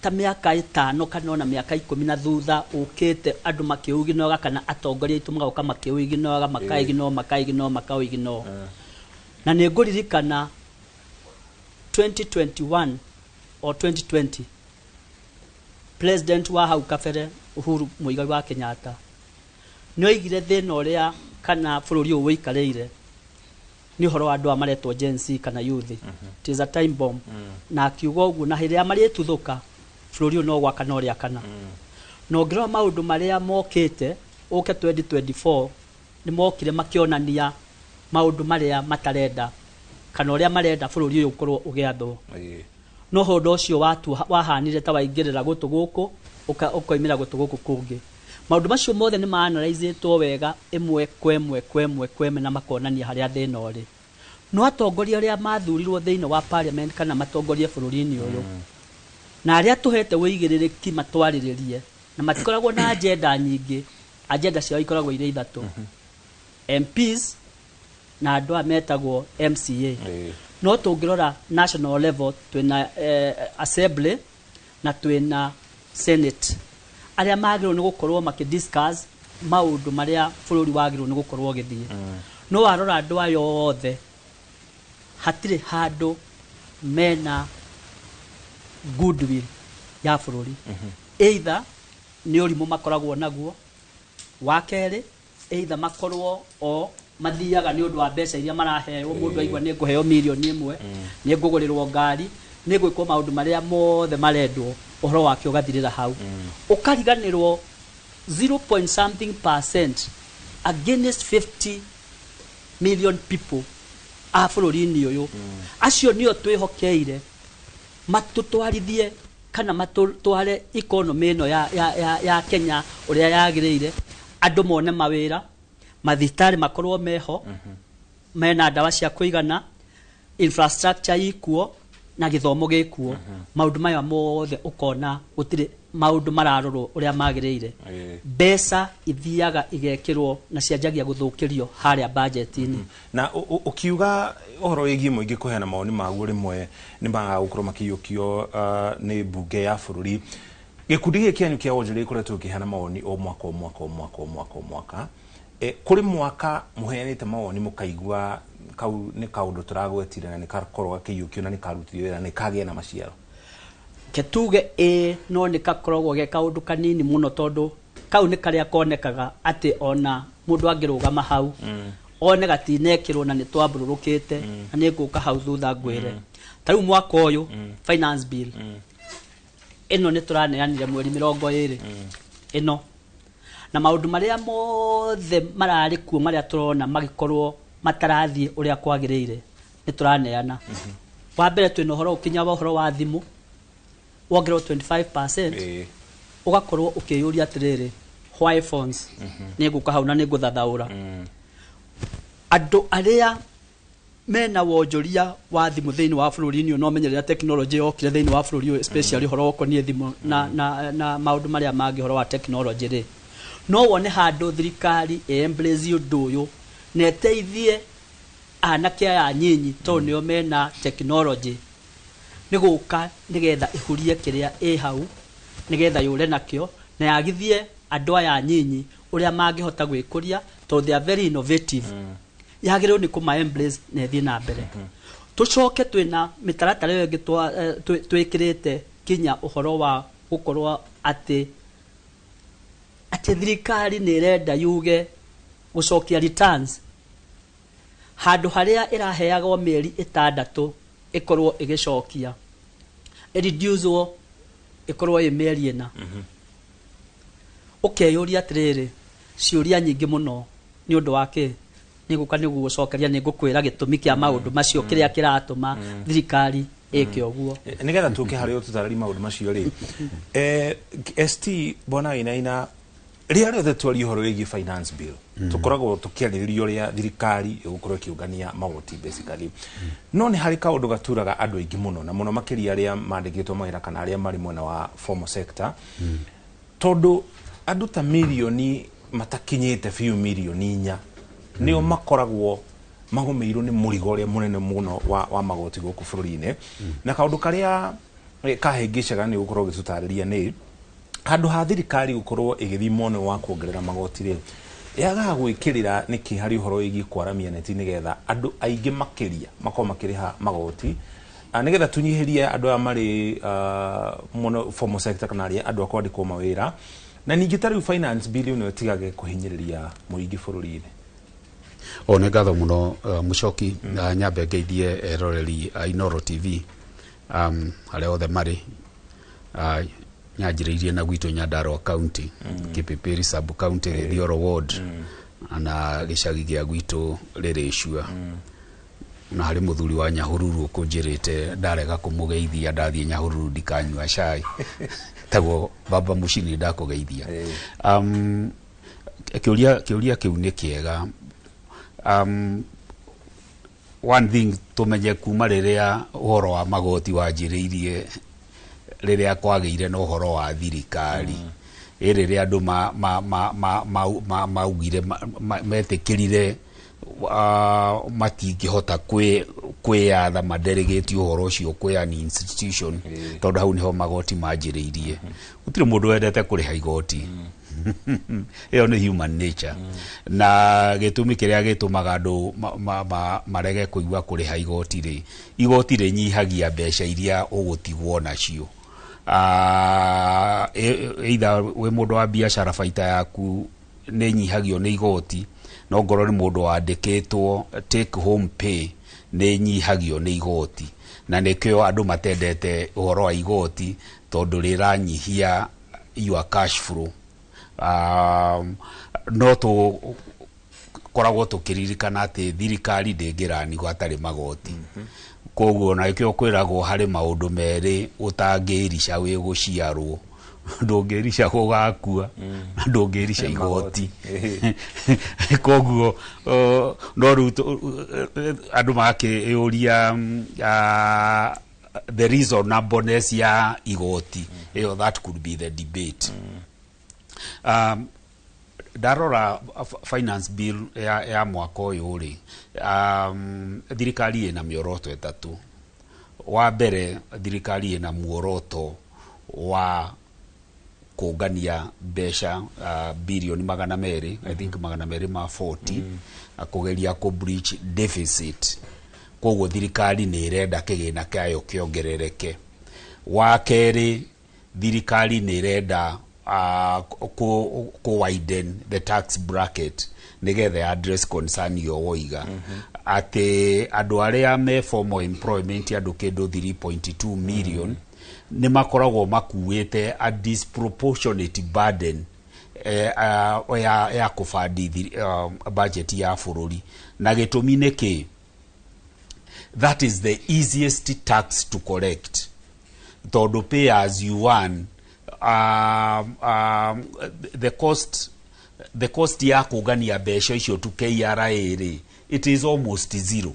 ta mĩaka 5 kana ona mĩaka 10 na thutha ũkĩte, andũ makĩũiginoga kana atongoria aitũ magoka makĩũiginoga, makaigino, makaigino, makaũigino. Na nĩ ngũririkana 2021 or 2020, president wa hau kabere Uhuru Muigai wa Kenyatta nĩ oigire thĩna ũrĩa kana bũrũri ũyũ ũikarĩire nĩ ũhoro wa andũ aya maretwo Gen Z kana youth. It is a time bomb. Na akiuga ũguo, na hĩndĩ ĩrĩa marĩtuthũka, bũrũri ũyũ no gwakana ũrĩa kana. Na ũngĩrora maũndũ marĩa mokĩte ũke 2024, nĩ mokire makĩonania maũndũ marĩa matarenda kana ũrĩa marenda bũrũri ũyũ ũkorwo ũgĩathwo. No ũndũ ũcio wahanire ta waingĩrĩra gũtũ gũkũ, ũkoimĩra gũtũ gũkũ kũngĩ. Maũndũ macio mothe nĩ maanalyzĩtwo wega ĩmwe kwa ĩmwe kwa ĩmwe kwa ĩmwe, na makonania harĩa thĩna ũrĩ. No atongoria arĩa mathurirwo thĩinĩ wa parliament kana matongorie bũrũri-inĩ ũyũ, na arĩa tũhete ũigĩrĩrĩki matwarĩrĩrie, na matikoragwo na agenda nyingĩ, agenda ciao ikoragwo irĩ ithatũ: MPs na andũ aya metagwo MCA. No tũngĩrora national level, twĩna assembly na twĩna senate, arĩa magĩrĩirwo nĩ gũkorwo makĩdiscuss maũndũ marĩa bũrũri wagĩrĩirwo nĩ gũkorwo ũgĩthiĩ. No warora andũ aya othe, hatirĩ handũ mena goodwill ya bũrũri. Either nĩ ũrimũ makoragwo naguo, wa kerĩ, either makorwo o mathiaga nĩ ũndũ wa mbeca iria maraheo. Mũndũ aigua nĩ ngũheo mirioni 1, nĩ ngũgũrĩrwo ngari, nĩ ngwĩkwo maũndũ marĩa mothe marendwo, ũhoro wake ũgathirĩra hau, ũkariganĩrwo 0 point something percent against 50 million people a bũrũri-inĩ ũyũ. Acio nĩo twĩhokeire matũtwarithie kana matũtware economy ĩno ya Kenya ũrĩa yagĩrĩire, andũ mone mawĩra, mathibitarĩ makorwo meho mena ndawa cia kũigana, infrastructure ikuo na gĩthomo gĩkuo. Maũndũ maya mothe ũkona gũtirĩ maũndũ mararorwo ũrĩa magĩrĩire. Mbeca ithiaga igekĩrwo na cianjagia gũthũkĩrio harĩa budget-inĩ. Na ũkiuga ũhoro wĩgiĩ mũingĩ kũheana mawoni maguo, rĩmwe nĩ magaga gũkorwo makĩiyũkio nĩ mbunge ya bũrũri. Gĩkundi gĩkĩ kĩanyu kĩa wonjoria gĩkoretwo gĩkĩheana mawoni o mwaka, o mwaka, o mwaka, o mwaka, o mwaka. Kũrĩ mwaka mũheanĩte mawoni mũkaigua kau nĩ kaũndũ tũragwetire na nĩ gakorwo gakĩiyũkio na nĩ karutithio wĩra na nĩ kagĩa na maciaro? Ke tuge ĩ, no nĩ gakoragwo ge kaũndũ kanini mũno, tondũ kau nĩ karĩa konekaga atĩ ona mũndũ angĩrũgama hau one gatinekĩrwo na nĩ twambũrũrũkĩte. Na nĩ ngũka hau thutha ngwĩre. Ta rĩu mwaka ũyũ, finance bill ĩno nĩ tũraneanire mweri 20 ĩno, na maũndũ marĩa mothe mararĩ kuo, marĩa tũrona magĩkorwo matarathiĩ ũrĩa kwagĩrĩire, nĩ tũraneana. Wa mbere, twĩna ũhoro ũkinya wa ũhoro wa thimũ wongererwo 25%. Ũgakorwo ũkĩyũria atĩrĩrĩ, why phones? Nĩ ngũka hau na nĩ ngũthathaũra. Andũ arĩa mena wonjoria wa thimũ thĩinĩ wa bũrũri-inĩ ũyũ, no menye rĩrĩa technology yokire thĩinĩ wa bũrũri ũyũ, especially ũhoro ũkoniĩ thimũ na maũndũ marĩa mangĩ ũhoro wa technology rĩ, no wone handũ thirikari ĩ embrace ũndũ ũyũ na ĩteithie. Anake aya anyinyi, tondũ nĩo mena technology, nĩ gũka nĩgetha ĩhurie kĩrĩa ĩ hau, nĩgetha yũre nakĩo na yagithie andũ aya anyinyi ũrĩa mangĩhota gwĩkũria, tondũ they are very innovative. Yagĩrĩirwo nĩ kũma embrace na ĩthiĩ na mbere. Tũcoke twĩna mĩtaratara ĩyo ĩngĩ twĩkĩrĩte kinya ũhoro wa gũkorwo atĩ thirikari nĩ ĩrenda yuge gũcokia returns handũ harĩa ĩraheagwo mĩeri 6 ĩkorwo ĩgĩcokia, ĩreducewo ĩkorwo ĩ mĩeri 4. Ũkeyũria atĩrĩrĩ, ciũria nyingĩ mũno, nĩ ũndũ wa kĩ? Nĩ gũka nĩ gũgũcokeria, nĩ ngũkwĩra gĩtũmi kĩa maũndũ macio, kĩrĩa kĩratũma thirikari ĩke ũguo. Nĩgetha tũke harĩ ũtũtarĩri maũndũ macio rĩ, ST bwana Wainaina, rĩrĩa rĩothe twaria ũhoro wĩgiĩ finance bill, tũkoragwo tũkĩarĩrĩria ũrĩa thirikari ĩgũkorwo ĩkĩũngania magoti basically, no nĩ harĩ kaũndũ gaturaga andũ aingĩ mũno, na mũno makĩria arĩa mandĩkĩtwo mawĩra kana arĩa marĩ mwena wa formal sector, tondũ andũ ta mirioni matakinyĩte biũ mirioni 4 nĩo makoragwo magũmĩirwo nĩ mũrigo ũrĩa mũnene mũno wa magoti gũkũ bũrũri-inĩ. Na kaũndũ karĩa kahĩngĩcaga nĩ gũkorwo ũgĩtũtarĩria nĩ handũ ha thirikari gũkorwo ĩgĩthiĩ mwena wa kuongerera magoti rĩ, yagaga gwĩkĩrĩra nĩkĩ harĩ ũhoro wĩgiĩ kwaramia neti, nĩgetha andũ aingĩ makĩria makorwo makĩrĩha magoti, nĩgetha tũnyihĩrie andũ aya marĩ mũno formal sector kana arĩa andũ a kwandĩkwo mawĩra, na ningĩ ta rĩu finance bill ĩno ĩtigage kũhinyĩrĩria mũingĩ bũrũri-inĩ? O nĩ ngatho mũno, Mũcoki. Nyambe ngeithie eroreri a Inoro TV arĩa othe marĩ. Nyanjĩrĩirie na gwitũ Nyandarua County, Kipipiri sub county, Gĩthioro ward, na gĩcagi gĩa gwitũ Rĩrĩcua. Na harĩ mũthuri wa Nyahururu ũkũnjĩrĩte ndarega kũmũgeithia ndathiĩ Nyahururu ndikanyua cai, taguo baba mũcini ndakũgeithia. Kĩũria kĩu nĩ kĩega. One thing tũmenye, kuma rĩrĩa ũhoro wa magoti wanjĩrĩirie, rĩrĩa kwagĩire na ũhoro wa thirikari, ĩ rĩrĩa andũ maugire metĩkĩrire matingĩhota kwĩyatha, madelegate ũhoro ũcio kwĩ an institution, tondũ hau nĩho magoti manjĩrĩirie. Gũtirĩ mũndũ wendete kũrĩha igoti, ĩyo nĩ human nature. Na gĩtũmi kĩrĩa gĩtũmaga andũ marege kũigua kũrĩha igoti rĩ, igoti rĩnyihagia mbeca iria ũgũtigwo nacio. Either wĩ mũndũ wa biacara, baita yaku nĩ nyihagio nĩ igoti, no ngorwo nĩ mũndũ wandĩkĩtwo, take home pay nĩ nyihagio nĩ igoti. Na nĩkĩo andũ matendete ũhoro wa igoti, tondũ rĩranyihia your cash flow. No tũkoragwo tũkĩririkana atĩ thirikari ndĩngĩranigwo hatarĩ magoti. Koguo na nĩkĩo kwĩragwo harĩ maũndũ merĩ ũtangĩrica wĩ gũciarwo: ndũngĩrica gũgakua, na ndũngĩrica igoti. Koguo no rĩu andũ magakĩyũria the reasonableness ya igoti ĩyo. That could be the debate. Ndarora finance bill ya mwaka ũyũ rĩ, thirikari ĩna mĩoroto 3. Wa mbere, thirikari ĩna muoroto wa kũngania mbeca birioni 200, I think 240, kũgeria kũ breach deficit. Koguo thirikari nĩ ĩrenda kĩgĩna kĩayo kĩongerereke. Wa kerĩ, thirikari nĩ ĩrenda kũ widen the tax bracket nĩgetha address concern ĩyo woiga atĩ andũ arĩa me formal employment, andũ kĩndũ 3.2 million, nĩ makoragwo makuĩte a disproportionate burden ya kũbandi budget ya bũrũri. Na gĩtũmi nĩ kĩ? That is the easiest tax to collect, tondũ pay as you earn, the cost ya kũngania mbeca icio tu KRA rĩ, it is almost zero,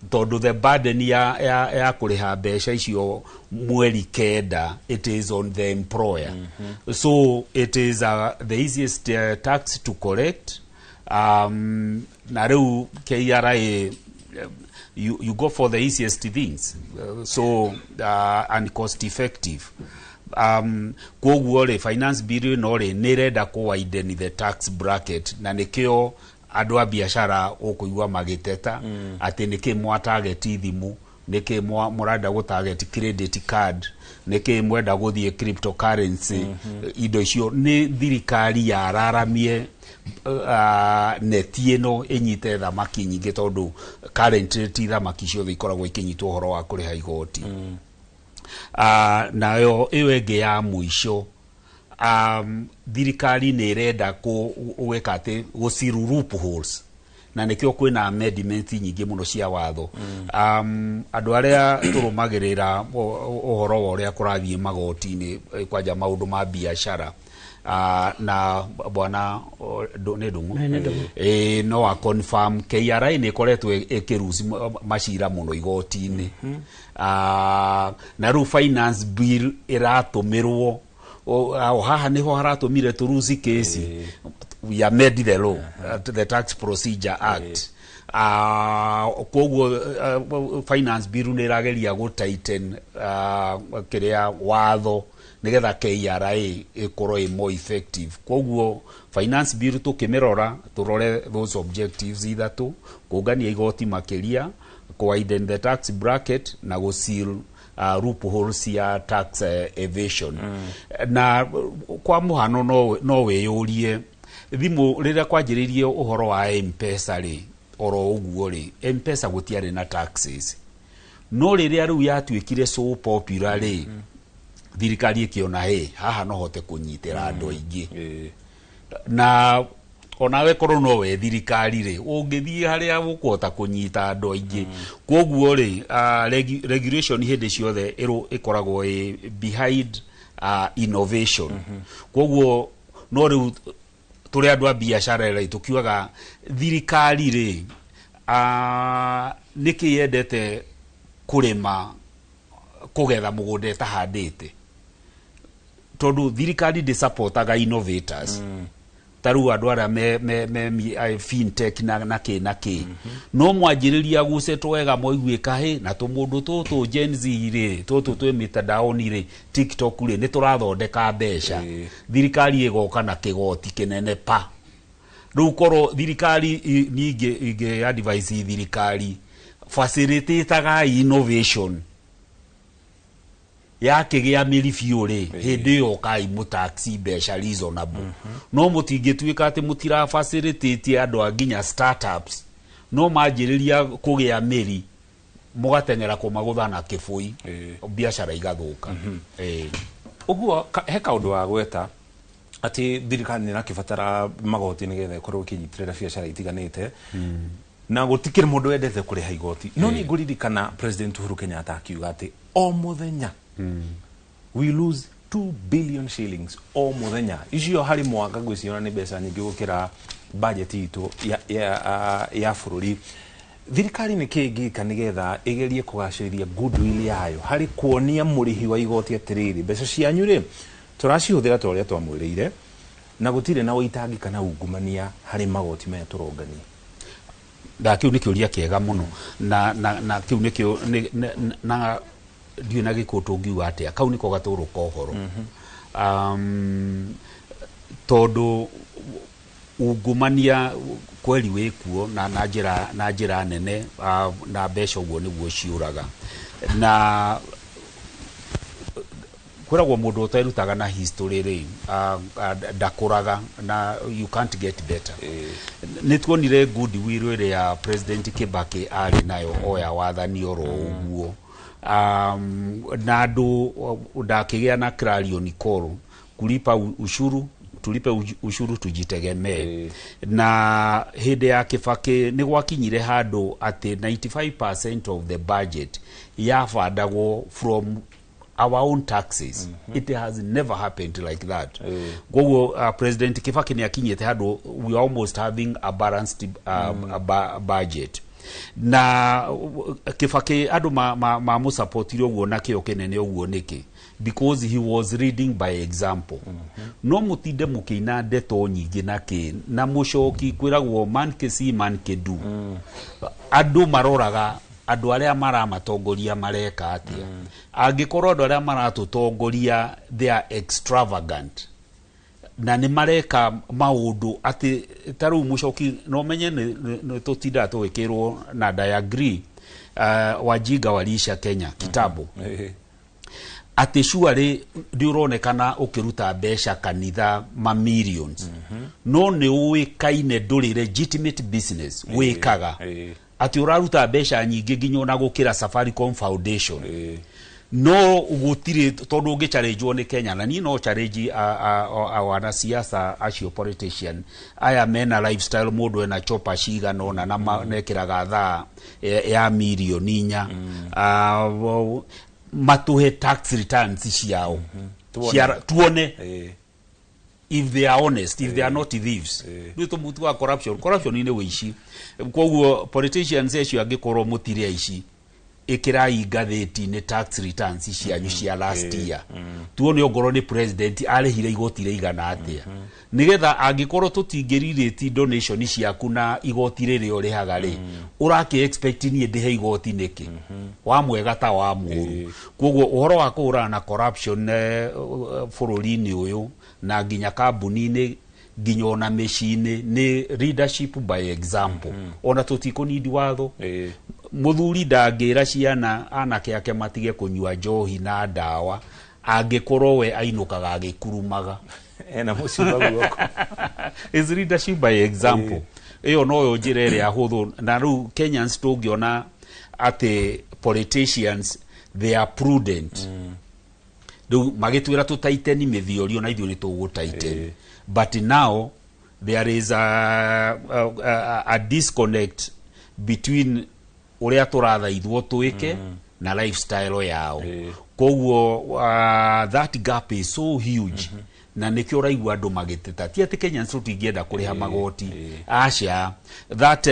tondũ the burden ya kũrĩha mbeca icio mweri 9, it is on the employer. So it is the easiest tax to collect. Na rĩu KRA You go for the easiest things, so and cost effective. Koguo rĩ, finance bill ĩno rĩ, nĩ ĩrenda kũ widen the tax bracket, na nĩkĩo andũ a biacara ũkũigua magĩteta atĩ nĩkĩ mwa target thimũ, nĩkĩ mũrenda gũ target credit card, nĩkĩ mwenda gũthiĩ cryptocurrency. Indo icio nĩ thirikari yararamie neti ĩno ĩnyite thamaki nyingĩ, tondũ currently ti thamaki ciothe ikoragwo ikĩnyitwo ũhoro wa kũrĩha igoti. Nayo ĩyo ĩngĩ ya mũico, thirikari nĩ ĩrenda gwĩka atĩ gũciru loopholes, na nĩkĩo kwĩna amendment nyingĩ mũno cia watho. Andũ arĩa tũrũmagĩrĩra ũhoro wa ũrĩa kũrathiĩ magoti-inĩ, kwanja maũndũ ma biacara, na bwana nĩ Ndung'u. Nĩ Ndung'u. No a confirm KRA nĩ ĩkoretwo ĩkĩruci macira mũno igoti-inĩ. Na rĩu finance bill ĩratũmĩrwo o haha nĩho haratũmire tũruci kesi. We amend the law, the Tax Procedure Act. Koguo finance bill nĩ ĩrageria gũ tighten kĩrĩa watho nĩgetha KRA ĩkorwo ĩ more effective. Koguo finance bill tũkĩmĩrora, tũrore those objectives ithatũ: kũngania igoti makĩria, widen the tax bracket, na gũ seal loopholes cia tax evasion. Na kwa mũhano, no wĩyũrie, thimũ rĩrĩa kwanjĩrĩirie ũhoro wa M-Pesa rĩ, oro ũguo rĩ, M-Pesa gũtiarĩ na taxes, no rĩrĩa rĩu yatuĩkire so popular rĩ, thirikari ĩkĩona hĩ haha no hote kũnyitĩra andũ aingĩ. Na onawe korwo no we thirikari rĩ, ũngĩthiĩ harĩa ũkũhota kũnyita andũ aingĩ. Koguo rĩ, regulation hĩndĩ ciothe ĩkoragwo ĩ behind innovation. Koguo no rĩu tũrĩ andũ a biacara rĩ, tũkiugaga thirikari rĩ, nĩkĩ yendete kũrĩma kũgetha mũgũnda ĩtahandĩte? Tondũ thirikari ndĩsupportaga innovators. Ta rĩu andũ arĩa me fintech na kĩ na kĩ, no mwanjĩrĩria gũcetwo wega mwaiguĩka hĩ na tũmũndũ tũtũ Gen Z rĩ, tũtũ twĩ mitandaoni rĩ, TikTok rĩ, nĩ tũrathondeka mbeca, thirikari ĩgoka na kĩgoti kĩnene pa. Rĩu korwo thirikari ningĩ ingĩ advise thirikari, facilitate innovation yakĩgĩa mĩri biũ rĩ, hĩndĩ ĩyo kai mũtaxi mbeca reasonable. No mũtingĩtuĩka atĩ mũtira facilitate andũ a nginya startups, no manjĩrĩria kũgĩa mĩri mũgateng'era kũmagũtha na kĩbũi, biacara igathũka. Ũguo he kaũndũ wa gweta atĩ thirikari nĩ ĩrakĩbatara magoti nĩgetha ĩkorwo ĩkĩnyitĩrĩra biacara itiganĩte, na gũtikĩrĩ mũndũ wendete kũrĩha igoti. No nĩ ngũririkana President Uhuru Kenyatta akiuga atĩ o mũthenya we lose 2 billion shillings o mũthenya. Icio harĩ mwaka ngwĩciona nĩ mbeca nyingĩ gũkĩra budget itũ ya bũrũri. Thirikari nĩ kĩ ĩngĩka nĩgetha ĩgerie kũgacĩrithia goodwill yayo harĩ kuonia mũrĩhi wa igoti atĩrĩrĩ, mbeca cianyu rĩ, tũracihũthĩra ta ũrĩa twamwĩrĩire, na gũtirĩ na ũitangi kana ungumania harĩ magoti maya tũrongania? Na kĩu nĩ kĩũria kĩega mũno, na kĩu nĩkĩo na ndiũĩ na gĩkũyũ tũngiuga atĩa, kau nĩko gatũrũ ka ũhoro, tondũ ungumania kweri wĩkuo na njĩra nene, na mbeca ũguo nĩguo ciũraga. Na kwĩragwo mũndũ ũterutaga na history rĩ, ndakũraga, na you can't get better. Nĩ tuonire goodwill ĩrĩa President Kibaki arĩ nayo oya wathani oro ũguo, na andũ ndakĩgĩa na clarion call, kulipa ushuru, tulipe ushuru tujitegemee. Na hĩndĩ ya Kibaki nĩ gwakinyire handũ atĩ 95% of the budget yabandagwo from our own taxes. It has never happened like that. Koguo President Kibaki nĩ akinyĩte handũ we are almost having a balanced budget. Na Kibaki andũ mamũsupportire ũguo na kĩo kĩnene ũguo nĩkĩ? Because he was leading by example. No mũtinde mũkĩina ndeto nyingĩ na kĩ na mũcoki, kwĩragwo man can see, man can do. Andũ maroraga. Andũ arĩa maramatongoria mareka atĩa? Angĩkorwo andũ arĩa maratũtongoria, they are extravagant na nĩ mareka maũndũ atĩ ta rĩu mũcoki no menye nĩ tũtindaga tũgĩkĩrwo na I agree, wajinga walisha Kenya kitambo, atĩ surely nĩ ũronekana ũkĩruta mbeca kanitha ma millions, no nĩ ũĩkaine ndũrĩ legitimate business wĩkaga, atĩ ũraruta mbeca nyingĩ nginya ona gũkĩra Safaricom Foundation, no gũtirĩ tondũ ũngĩchallengewo nĩ Kenya. Na niĩ no challenge wanasiasa acio, politician aya mena lifestyle, mũndũ ena chopa cigana ũna na mekĩraga thaa ya mirioni 4, matũhe tax returns ciao. Tuone. Tuone if they are honest, if they are not thieves. Nĩ tũmutu wa corruption. Corruption nĩ wĩici. Koguo politicians acio, angĩkorwo mũtirĩ aici, ĩkĩrai ngathĩti-inĩ tax returns cianyu cia last year, tuone ongorwo nĩ president arĩhire igoti rĩigana atĩa, nĩgetha angĩkorwo tũtingĩrirĩti donation ciaku na igoti rĩrĩa ũrĩhaga rĩ, ũrakĩ expect niĩ ndĩhe igoti nĩkĩ wa mwega ta wa mũũru? Koguo ũhoro wa kũhũrana na corruption bũrũri-inĩ ũyũ na nginya kambuni-inĩ, nginya ona mĩciĩ-inĩ, nĩ leadership by example. Ona tũtikũnindi watho. Mũthuri ndangĩra ciana anake ake matige kũnyua njohi na ndawa angĩkorwo we ainũkaga agĩkurumaga. Ena mũciba guoko. Is leadership by example. Ĩyo noyo njĩra ĩrĩa hũthũ. Na rĩu Kenyans tũngĩona atĩ politicians, they are prudent, rĩu magĩtwĩra tũtaiteni mĩthiorio na ithuĩ nĩ tũgũtaiteni. But now there is a disconnect between ũrĩa tũrathaithwo twĩke na lifestyle yao. Koguo that gap is so huge, na nĩkĩo ũraigua andũ magĩteta. Ti atĩ Kenyans tũtingĩenda kũrĩha magoti, aca. That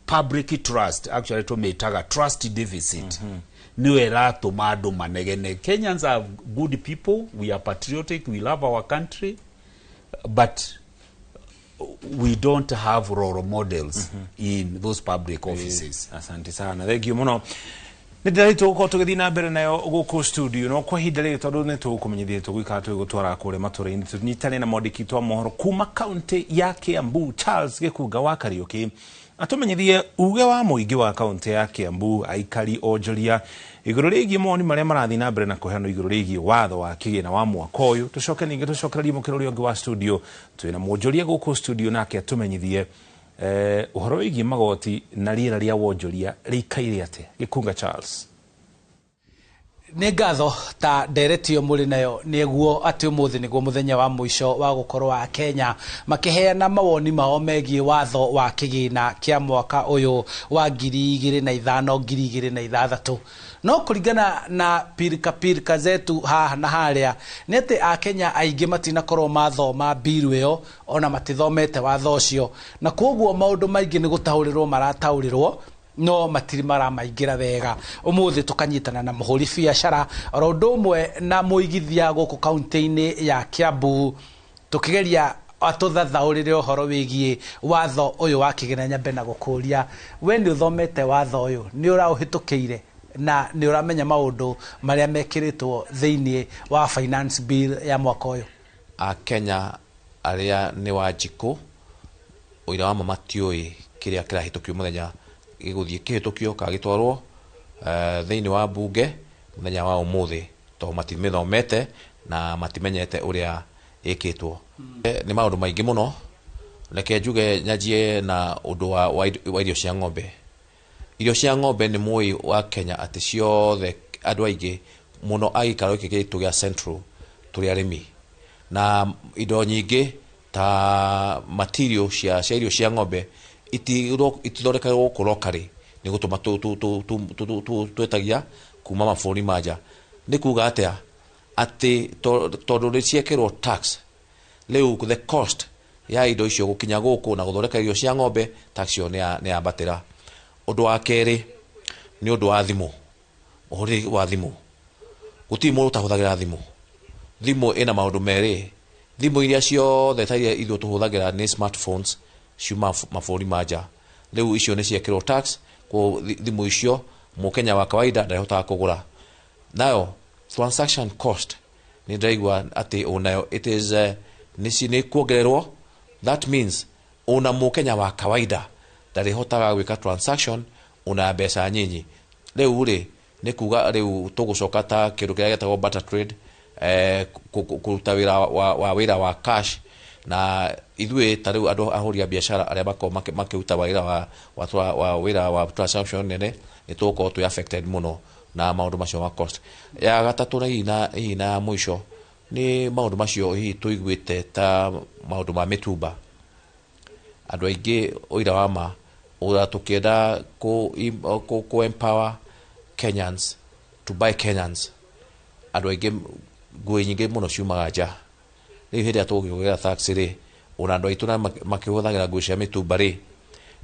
public trust, actually tũmĩtaga trust deficit, nĩyo ĩratũma andũ manegene. Kenyans are good people, we are patriotic, we love our country, but we don't have role models in those public offices. Asante sana, thank you muno. Nĩ ndĩraitwo gũkorwo tũgĩthiĩ na mbere nayo gũkũ studio, no kwa ihinda rĩrĩ, tondũ nĩ tũgũkũmenyithia tũgũikara tũgĩgũtwara kũrĩa matũra-inĩ, tũnyitane na mwandĩki witũ wa mohoro kuma kaunti ya Kiambu, Charles Gĩkunga wa Kariũki, atũmenyithie uge wa mũingĩ wa kaunti ya Kiambu, aikari onjoria, igũrũ rĩgiĩ mawoni marĩa marathiĩ na mbere na kũheanwo igũrũ rĩgiĩ watho wa kĩgĩna wa mwaka ũyũ. Tũcoke ningĩ tũcokererie mũkĩra ũrĩa ũngĩ wa studio. Twĩna mwonjoria gũkũ studio, nake atũmenyithie ũhoro wĩgiĩ magoti na rĩera rĩa wonjoria rĩikaire atĩa. Gĩkunga Charles. Nĩ ngatho. Ta nderetio mũrĩ nayo nĩguo atĩ ũmũthĩ nĩguo mũthenya wa mũico wa gũkorwo a Kenya makĩheana mawoni mao megiĩ watho wa kĩgĩna kĩa mwaka ũyũ wa 2005 2006. No kũringana na pirika pirika zetu haha na harĩa nĩ atĩ Akenya aingĩ matinakorwo mathoma mbiru ĩyo, ona matithomete watho ũcio, na koguo maũndũ maingĩ nĩ gũtaũrĩrwo marataũrĩrwo no matirĩ maramaingĩra wega. Ũmũthĩ tũkanyitana na mũhũri biacara oro ũndũ ũmwe na mũigithia gũkũ kaunti-inĩ ya Kiambu, tũkĩgeria atũthathaũrĩre ũhoro wĩgiĩ watho ũyũ wa kĩgĩna. Nyambe na gũkũria, we nĩ ũthomete watho ũyũ, nĩ ũraũhĩtũkĩire na nĩ ũramenya maũndũ marĩa mekĩrĩtwo thĩinĩ wa finance bill ya mwaka ũyũ? Akenya arĩa nĩ Wanjikũ ũira wa ma matiũĩ kĩrĩa kĩrahĩtũkio mũthenya gĩgũthiĩ kĩhĩtũkio kana gĩtwarwo thĩinĩ wa bunge mũthenya wa ũmũthĩ, tondũ matimĩthomete na matimenyete ũrĩa ĩkĩtwo. Nĩ maũndũ maingĩ mũno. Reke njuge nyanjie na ũndũ wa irio cia ng'ombe. Irio cia ng'ombe, nĩ mũĩ wa Kenya atĩ ciothe andũ aingĩ mũno a gĩikaro gĩkĩ gitũ gĩa Central tũrĩ arĩmi, na indo nyingĩ ta material cia irio cia ng'ombe itithondekagwo gũkũ locally, nĩ gũtũma twĩtagia kuma mabũrũri ma nja. Nĩ kuga atĩa? Atĩ tondũ nĩ ciekĩrwo tax, rĩu the cost ya indo icio gũkinya gũkũ na gũthondeka irio cia ng'ombe, tax ĩyo nĩ yambatĩra. Ũndũ wa kerĩ nĩ ũndũ wa thimũ, ũhũthĩri wa thimũ. Gũtirĩ mũndũ ũtahũthagĩra thimũ. Thimũ ĩna maũndũ merĩ. Thimũ iria ciothe ta iria ithuĩ tũhũthagĩra nĩ smartphones, ciuma mabũrũri ma nja. Rĩu icio nĩ ciekĩrwo tax. Koguo thimũ icio Mũkenya wa kawaida ndahotaga kũgũra. Nayo transaction cost nĩ ndĩraigua atĩ onayo it is nĩ kuongererwo. That means ona Mũkenya wa kawaida ndarĩhotaga gwĩka transaction ona mbeca nyinyi. Rĩu rĩ, nĩ kuga rĩu tũgũcoka ta kĩndũ kĩrĩa gĩtagwo barter trade, kũruta wĩra wa wĩra wa cash. Na ithuĩ ta rĩu andũ ahũri a biacara arĩa makoragwo makĩruta wĩra wa wĩra wa transaction nene, nĩ tũgũkorwo twĩ affected mũno na maũndũ macio ma cost. Ya gatatũ na hihi na ya mũico nĩ maũndũ macio hihi tũiguĩte ta maũndũ ma mĩtumba. Andũ aingĩ, ũira wa ma, ũra tũkĩenda kũ empower Kenyans to buy Kenyans, andũ aingĩ nguo nyingĩ mũno ciumaga nja. Rĩu hĩndĩ ĩrĩa tũgũkĩongerera tax rĩ, ona andũ aitũ na makĩhũthagĩra nguo cia mĩtumba rĩ,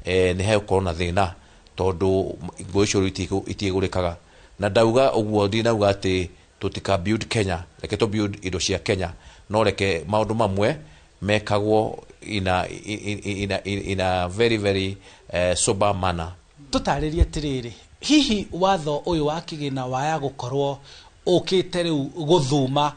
nĩ hegũkorwo na thĩna tondũ nguo icio rĩu itigũrĩkaga. Na ndauga ũguo ndinauga atĩ tũtika build Kenya. Reke tũ build indo cia Kenya, no reke maũndũ mamwe mekagwo in a very very sober manner. Tũtarĩrie atĩrĩrĩ, hihi watho ũyũ wa kĩgĩna waya gũkorwo ũkĩte rĩu gũthuma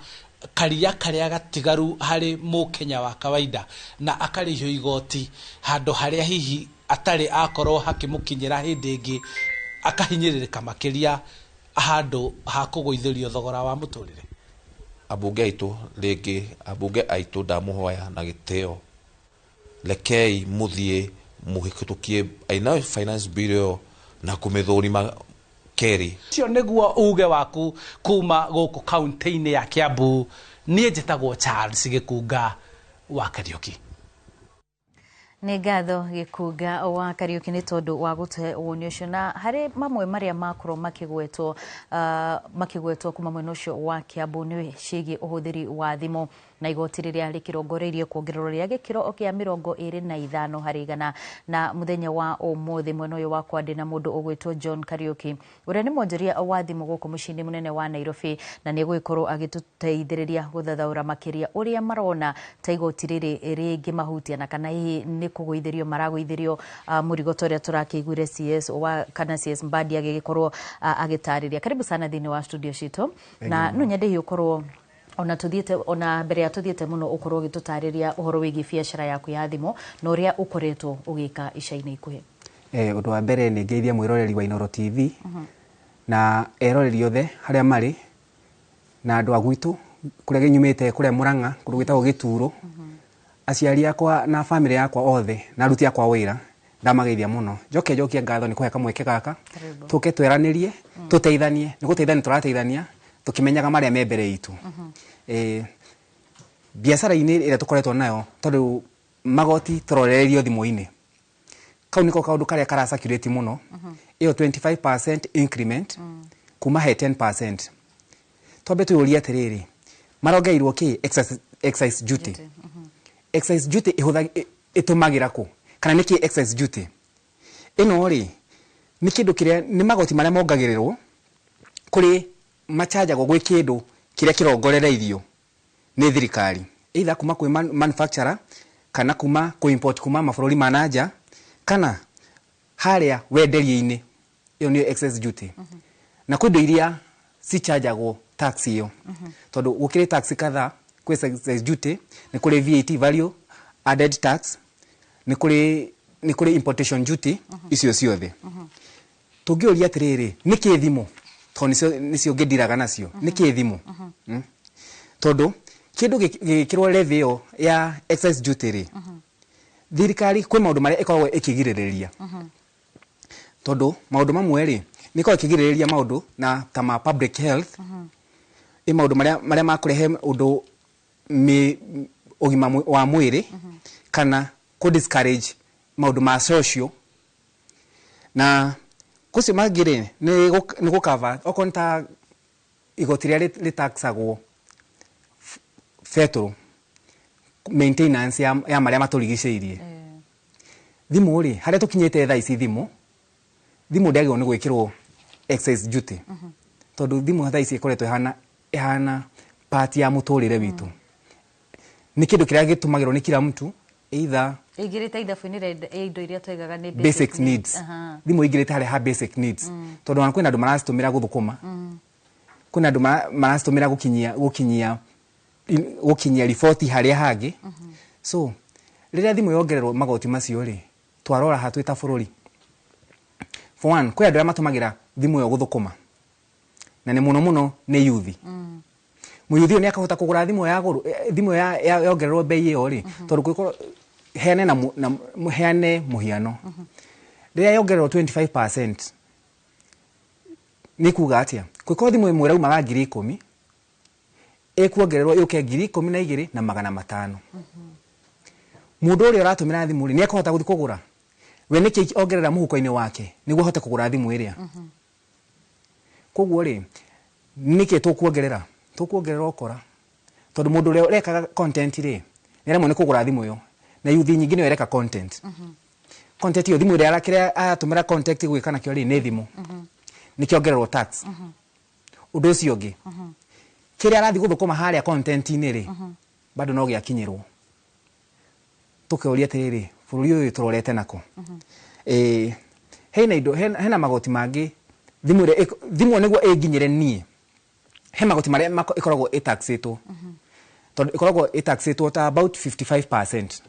karia karĩa gatigaru harĩ mũkenya wa kawaida na akarĩhio igoti handũ harĩa hihi atarĩ akorwo hakĩmũkinyĩra hĩndĩ ĩngĩ, akahinyĩrĩrĩka makĩria handũ ha kũgũithĩrio thogora wa mũtũrĩre? Ambunge aitũ rĩngĩ, ambunge aitũ, ndamũhoya na gĩtĩo, rekei mũthiĩ mũhĩtũkie ina finance bill ĩyo na kũmĩthũrima kerĩ. Ũcio nĩguo uge waku kuma gũkũ kaunti-inĩ ya Kiambu. Niĩ njĩtagwo Charles Gĩkunga wa Kariũki. Nĩ ngatho, Gĩkunga wa Kariũki, nĩ tondũ wa gũtũhe woni ũcio na harĩ mamwe marĩa makorwo makĩgwetwo kuma mwena ũcio wa Kiambu nĩ ciĩgiĩ ũhũthĩri wa thimũ na igoti rĩrĩa rĩkĩrongoreirie kuongererwo rĩa gĩkĩro kĩa 25%. Na mũthenya wa ũmũthĩ mwena ũyũ wakwa ndĩ na mũndũ ũgwĩtwo John Kariũki, ũrĩa nĩ mwonjoria wa thimũ gũkũ mũciĩ-inĩ mũnene wa Nairobi, na nĩ egũgĩkorwo agĩtũteithĩrĩria gũthathaũra makĩria ũrĩa marona ta igoti rĩrĩ rĩngĩmahutia na kana hihi nĩ kũgũithĩrio maragũithĩrio mũrigo ta ũrĩa tũrakĩiguire CS wa kana CS Mbadi agĩgĩkorwo agĩtarĩria. Karibu sana thĩinĩ wa studio citũ, na no nyende hihi ũkorwo ona tuthiĩte ona mbere ya tuthiĩte mũno ũkorwo ũgĩtũtarĩria ũhoro wĩgiĩ biacara yaku ya thimũ na ũrĩa ũkoretwo ũgĩka ica-inĩ ikuhĩ. Ũndũ wa mbere nĩ ngeithia mwĩroreri wa Inooro TV na eroreri othe harĩa marĩ na andũ a gwitũ kũrĩa gĩnyumĩte, kũrĩa Mũrang'a, kũndũ gwĩtagwo Gĩturo, aciari akwa na bamĩrĩ yakwa othe na aruti akwa wĩra, ndamageithia mũno. Njoke njokie ngatho nĩ kũhe kamweke gaka tũke tweranĩrie, tũteithanie. Nĩ gũteithania tũrateithania tũkĩmenyaga marĩa me mbere itũ. Biacara-inĩ ĩrĩa tũkoretwo nayo, tondũ magoti tũrorereirio thimũ-inĩ, kau nĩko kaũndũ karĩa kara circulate mũno, ĩyo 25% increment kuma he 10%. Twambe twĩyũrie atĩrĩrĩ, marongereirwo kĩ? Excise duty. Excise duty ĩtũmagĩra kũ kana nĩkĩ? Excise duty ĩno rĩ, nĩ kĩndũ kĩrĩa nĩ magoti marĩa mongagĩrĩrwo kũrĩ machanjagwo gwĩ kĩndũ kĩrĩa kĩrongorereirio nĩ thirikari, either kuma kwĩ manufacturer kana kuma kũ import kuma mabũrũri ma nanja kana harĩa wenderio-inĩ. Ĩyo nĩyo excise duty. Na kwĩ indo iria cichanjagwo tax ĩyo, tondũ gũkĩrĩ tax kadhaa. Kwĩ excise duty, nĩ kũrĩ VAT, value added tax, nĩ kũrĩ importation duty. Icio ciothe tũngĩũria atĩrĩrĩ, nĩkĩ thimũ? Tondũ nĩcio ngĩndiraga nacio. Nĩkĩ thimũ? Tondũ kĩndũ gĩgĩkĩrwo levy ĩyo ya excise duty rĩ, thirikari kwĩ maũndũ marĩa ĩkoragwo ĩkĩgirĩrĩria, tondũ maũndũ mamwe rĩ, nĩ ĩkoragwo ĩkĩgirĩrĩria maũndũ na ta ma public health, ĩ maũndũ marĩa makũrehe ũndũ ũgima wa mwĩrĩ kana kũ discourage maũndũ ma social. Na kũcio mangĩ rĩ, nĩ gũkava okorwo nĩ ta igoti rĩrĩa rĩtaxagwo betũrũ, maintenance ya marĩa matũrigicĩirie. Thimũ rĩ, harĩa tũkinyĩte thaa ici, thimũ ndĩagĩrĩirwo nĩ gwĩkĩrwo excise duty, tondũ thimũ thaa ici ĩkoretwo ĩhana part ya mũtũrĩre witũ. Nĩ kĩndũ kĩrĩa gĩtũmagĩrwo nĩ kila mtu. Either Ĩingĩrĩte ithabu-inĩ rĩa indo iria twaigaga nĩ basic needs. Thimũ ingĩrĩte harĩa ha basic needs, tondũ ona kwĩna andũ maracitũmĩra gũthũkũma, kwĩna andũ maracitũmĩra gũkinyia riboti harĩa hangĩ. So rĩrĩa thimũ yongererwo magoti macio rĩ, twarora ha twĩ ta bũrũri? For one, kwĩ andũ arĩa matũmagĩra thimũ ĩyo gũthũkũma, na nĩ mũno mũno nĩ yuthi. Mũyuthi ũyũ nĩ akahota kũgũra thimũ ya goro, thimũ yongererwo bei ĩyo rĩ? Tondũ kwĩkorwo heane na heane mũhiano, rĩrĩa yongererwo 25% nĩ kuga atĩa? Kwĩkorwo thimũ ĩmwe ĩraumaga 10,000, ĩkuongererwo yũke 12,500. Mũndũ ũrĩa ũratũmĩra thimũ rĩ, nĩ ekũhota gũthiĩ kũgũra? We nĩkĩ ongerera mũhuko-inĩ wake nĩguo ahote kũgũra thimũ ĩrĩa? Koguo rĩ, nĩkĩ tũkuongerera? Tũkuongerera ũkora, tondũ mũndũ ũrĩa ũrekaga content rĩ, nĩ aremwo nĩ kũgũra thimũ ĩyo, na yuthi nyingĩ nĩyo ĩreka content. Content ĩyo, thimũ ĩrĩa kĩrĩa aratũmĩra content gwĩka nakĩo rĩ, nĩ thimũ. Nĩkĩongererwo tax. Ũndũ ũcio ũngĩ, kĩrĩa arathiĩ gũthũkũma harĩa content-inĩ rĩ, bado no gĩakinyĩrwo. Tũkeũria atĩrĩrĩ, bũrũri ũyũ tũrorete nako? Hena indo, hena magoti mangĩ. Thimũ ĩrĩa thimũ nĩguo ĩnginyĩre niĩ, he magoti marĩa ĩkoragwo ĩtaxĩtwo, tondũ ĩkoragwo ĩtaxĩtwo ta about 55%,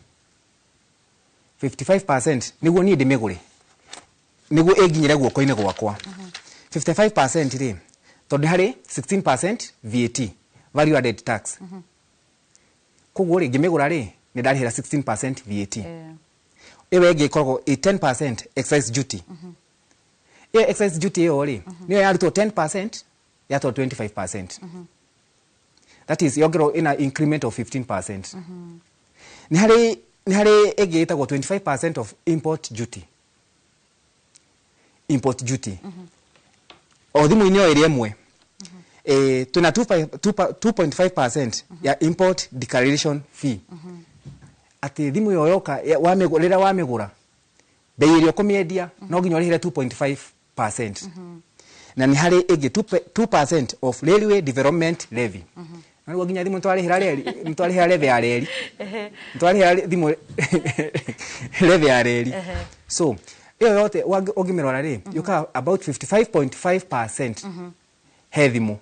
55% nĩguo niĩ ndĩmĩgũre, nĩguo ĩnginyĩre guoko-inĩ gwakwa. 55% rĩ, tondũ harĩ 16% VAT, value added tax. Koguo rĩ, ngĩmĩgũra rĩ, nĩ ndarĩhĩra 16% VAT. Ĩyo ĩngĩ ĩkoragwo ĩ 10% excise duty. Ĩyo excise duty ĩyo rĩ, nĩyo yarutwo 10%, yatwarwo 25%. That is yongererwo ina increment of 15%. Nĩ harĩ ĩngĩ ĩtagwo 25% of import duty. Import duty o thimũ-inĩ o ĩrĩa ĩmwe, twĩna 2.5% ya import declaration fee, atĩ thimũ ĩyo yoka rĩrĩa wamĩgũra, bei ĩrĩa ũkũmĩendia no nginya ũrĩhĩre 2.5%. Na nĩ harĩ ĩngĩ 2% of railway development levy. Na rĩu nginya thimũ nĩtwarĩhĩra reri, nĩtwarĩhĩra levy ya reri, nĩtwarĩhĩra thimũ levy ya reri. So ĩyo yote ũngĩmĩrora rĩ, yũkaga about 55.5% he thimũ.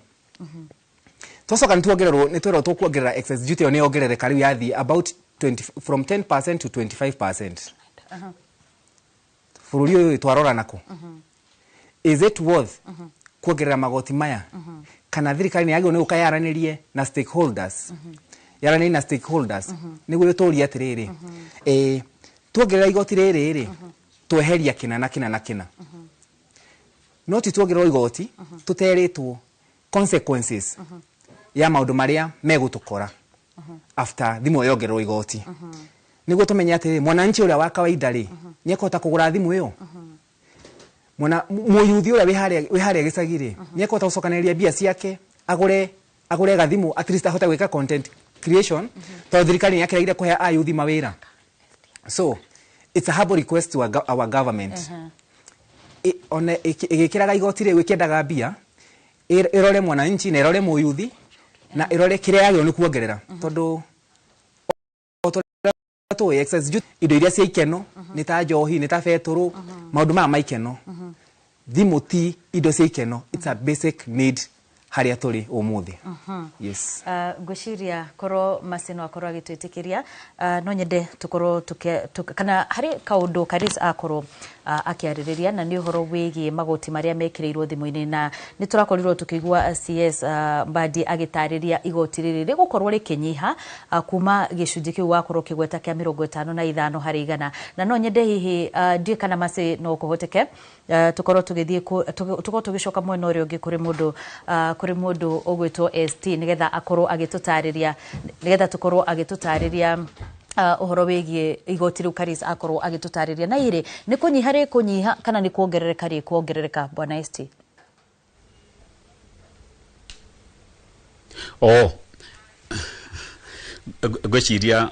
Twacoka nĩtuongererwo, nĩtwerwo tũkuongerera excise duty. Ĩyo nĩ yongerereka rĩu, yathiĩ about 20, from 10% to 25%. Bũrũri ũyũ twarora nako? Is it worth kuongerera magoti maya, kana thirikari nĩ yagĩrĩirwo nĩ gũka yaranĩrie na stakeholders, yaranĩrie na stakeholders nĩguo tũrie atĩrĩrĩ, tuongerera igoti rĩrĩ rĩ, tweheria kĩna na kĩna na kĩna? No ti tuongererwo igoti tũterĩtwo consequences ya maũndũ marĩa megũtũkora after thimũ ĩyo yongererwo igoti, nĩguo tũmenye atĩrĩrĩ, mwananchi ũrĩa wa kawaida rĩ, nĩ ekũhota kũgũra thimũ ĩyo? Mwana mũyuthi ũrĩa wĩ harĩa gĩcagi rĩ, nĩ ekũhota gũcokanĩrĩria mbia ciake agũre gathimũ, at least ahote gwĩka content creation? Tondũ thirikari nĩ yakĩregire kũhe ayuthi mawĩra. So it's a humble request to our government, ona ĩgĩkĩraga igoti rĩu ĩkĩendaga mbia, ĩrore mwananchi na ĩrore mũyuthi na ĩrore kĩrĩa yagĩrĩirwo nĩ kuongerera, tondũ o ta ũrĩa tũĩ, excise duty, indo iria cia ikeno nĩ ta njohi, nĩ ta betũrũ, maũndũ maya ma ikeno. Thimũ ti indo cia ikeno, it's a basic need harĩa tũrĩ ũmũthĩ. Yes. Ngwĩciria korwo Mercy no akorwo agĩtwĩtĩkĩria, no nyende tũkorwo kana harĩ kaũndũ Karis akorwo akĩarĩrĩria, na nĩ ũhoro wĩgiĩ magoti marĩa mekĩrĩirwo thimũ-inĩ, na nĩ tũrakorirwo tũkĩigua CS Mbadi agĩtarĩria igoti rĩrĩ rĩgũkorwo rĩkĩnyiha kuma gĩcunjĩ kĩu wakorwo ũkĩgweta kĩa 55%. Na no nyende hihi, ndiũĩ kana Mercy no kũhoteke, tũkorwo tũgĩthiĩ tũkorwo tũgĩcoka mwena ũrĩa ũngĩ kũrĩ mũndũ ũgwĩtwo ST, nĩgetha akorwo agĩtũtarĩria, nĩgetha tũkorwo agĩtũtarĩria ũhoro wĩgiĩ igoti rĩu Karis akorwo agĩtũtarĩria, na irĩ nĩ kũnyiha rĩ kũnyiha kana nĩ kuongerereka rĩ kuongerereka, bwana ST? Oh, ngwĩciria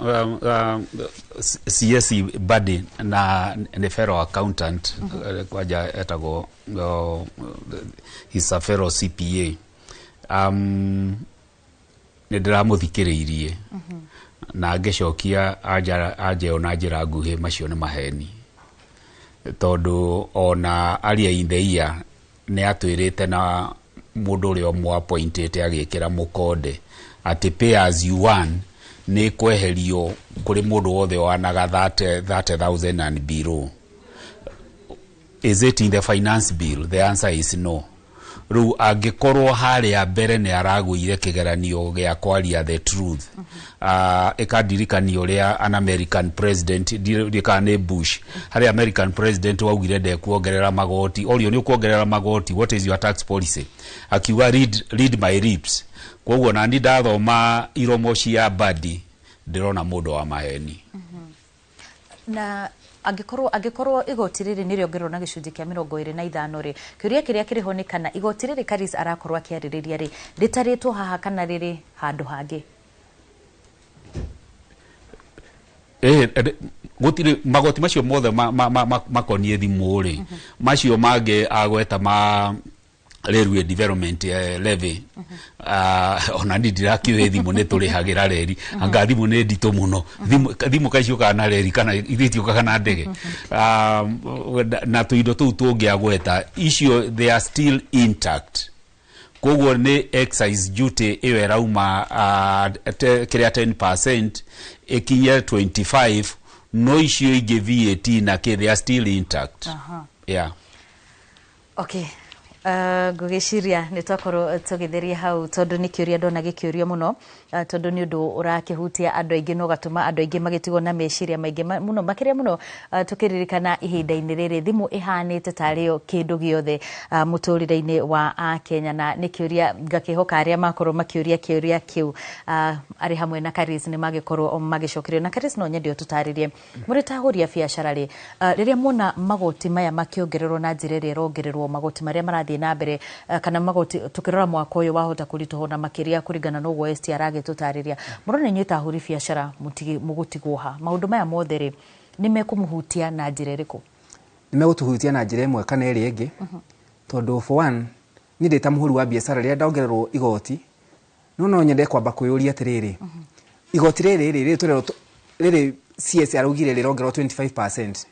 CS Mbadi na nĩ fellow accountant, kwanja etagwo, he's a fellow CPA. Nĩ ndĩramũthikĩrĩirie. Na ngĩcokia anja ĩyo na njĩra nguhĩ, macio nĩ maheni, tondũ ona aria in the year nĩ atwĩrĩte na mũndũ ũrĩa ũmũappointĩte agĩkĩra mũkonde atĩ pay as you earn nĩ kweherio kũrĩ mũndũ wothe wanaga 30,000 and below. Is it in the finance bill? The answer is no. Rĩu angĩkorwo harĩa mbere nĩ aragũire kĩgeranio gĩa kwaria the truth, ĩkandirikania ũrĩa an American president, ndiũĩ kana nĩ Bush, harĩa American president waugire ndekuongerera magoti, orio nĩ ũkuongerera magoti, what is your tax policy, akiuga read my lips. Koguo nani ndathoma iromo cia Mbadi ndĩrona mũndũ wa maheni. Na angĩkorwo igoti rĩrĩ nĩ rĩongererwo na gĩcunjĩ kĩa 25 rĩ, kĩũria kĩrĩa kĩrĩ ho nĩ kana igoti rĩrĩ Karis arakorwo akĩarĩrĩria rĩ, rĩtarĩtwo haha kana rĩrĩ handũ hangĩ? Gũtirĩ magoti macio mothe makoniĩ thimũ rĩ, macio mangĩ agweta ma railway development levy, ona ni ndirakiũĩ thimũ nĩ tũrĩhagĩra reri, anga thimũ nĩ nditũ mũno, thimũ kaĩ ciũkaga na reri kana ithuĩ itiũkaga na ndege, na tũindo tũu tũngĩagweta icio, they are still intact. Koguo nĩ excise duty ĩyo ĩrauma kĩrĩa 10% ĩkinye 25, no icio ingĩ VAT na kĩ, they are still intact. Yeah. Okay. Ngũgĩciria nĩ twakorwo tũgĩtheria hau, tondũ nĩ kĩũria ndona gĩkĩũrio mũno, tondũ nĩ ũndũ ũrakĩhutia andũ aingĩ na ũgatũma andũ aingĩ magĩtigwo na meciria maingĩ mũno, makĩria mũno tũkĩririkana ihinda-inĩ rĩrĩ thimũ ĩhanĩte tarĩyo kĩndũ gĩothe mũtũrĩre-inĩ wa Akenya. Na nĩ kĩũria ngakĩhoka arĩa makorwo makĩũria kĩũria kĩu arĩ hamwe na Karis nĩ magĩkorwo magĩcokerio. Na Karis, no nyende ũtũtarĩrie, mũrĩ ta ahũri a biacara rĩ, rĩrĩa muona magoti maya makĩongererwo na njĩra ĩrĩa ĩrongererwo, magoti marĩa marathiĩ na mbere, kana magoti tukirora mwaka ũyũ wahota kũritũha na makĩria kũringana na ũguo ST aragĩtũtarĩria, mũrona inyuĩ ta ahũri biacara mũgũtigwo ha? Maũndũ maya mothe rĩ, nĩ mekũmũhutia na njĩra ĩrĩkũ? Nĩ megũtũhutia na njĩra ĩmwe kana ĩrĩa ĩngĩ, tondũ for one, niĩ ndĩ ta mũhũri wa biacara, rĩrĩa ndongererwo igoti, no nyende kwamba kwĩyũria atĩrĩrĩ, igoti rĩrĩ rĩ rĩrĩ rĩrĩ CS araugire rĩrongererwo 25%,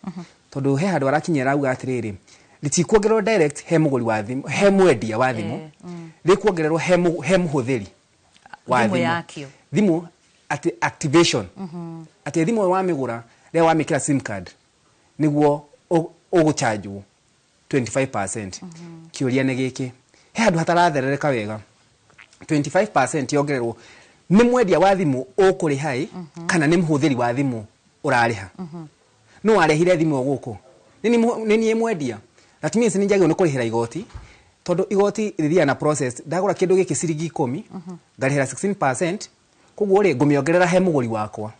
tondũ he handũ arakinyia arauga atĩrĩrĩ, rĩtikuongererwo direct he mũgũri wa thimũ, he mwendia wa thimũ, rĩkuongererwo he mũhũthĩri wa thimũ. Thimũ atĩ activation, atĩ thimũ wamĩgũra rĩrĩa wamĩkĩra sim card nĩguo ũgũchanjwo 25%. Kĩũria nĩ gĩkĩ, he handũ hataratherereka wega, 25% yongererwo nĩ mwendia wa thimũ ũkũrĩha ĩ, kana nĩ mũhũthĩri wa thimũ ũrarĩha? No warehire thimũ gũkũ, nĩ niĩ mwendia, that means nĩ njagĩrĩirwo nĩ kũrĩhĩra igoti, tondũ igoti rĩthiaga na process. Ndagũra kĩndũ gĩkĩ ciringi 10, ngarĩhĩra 16%, koguo rĩ ngũmĩongerera he mũgũri wakwa,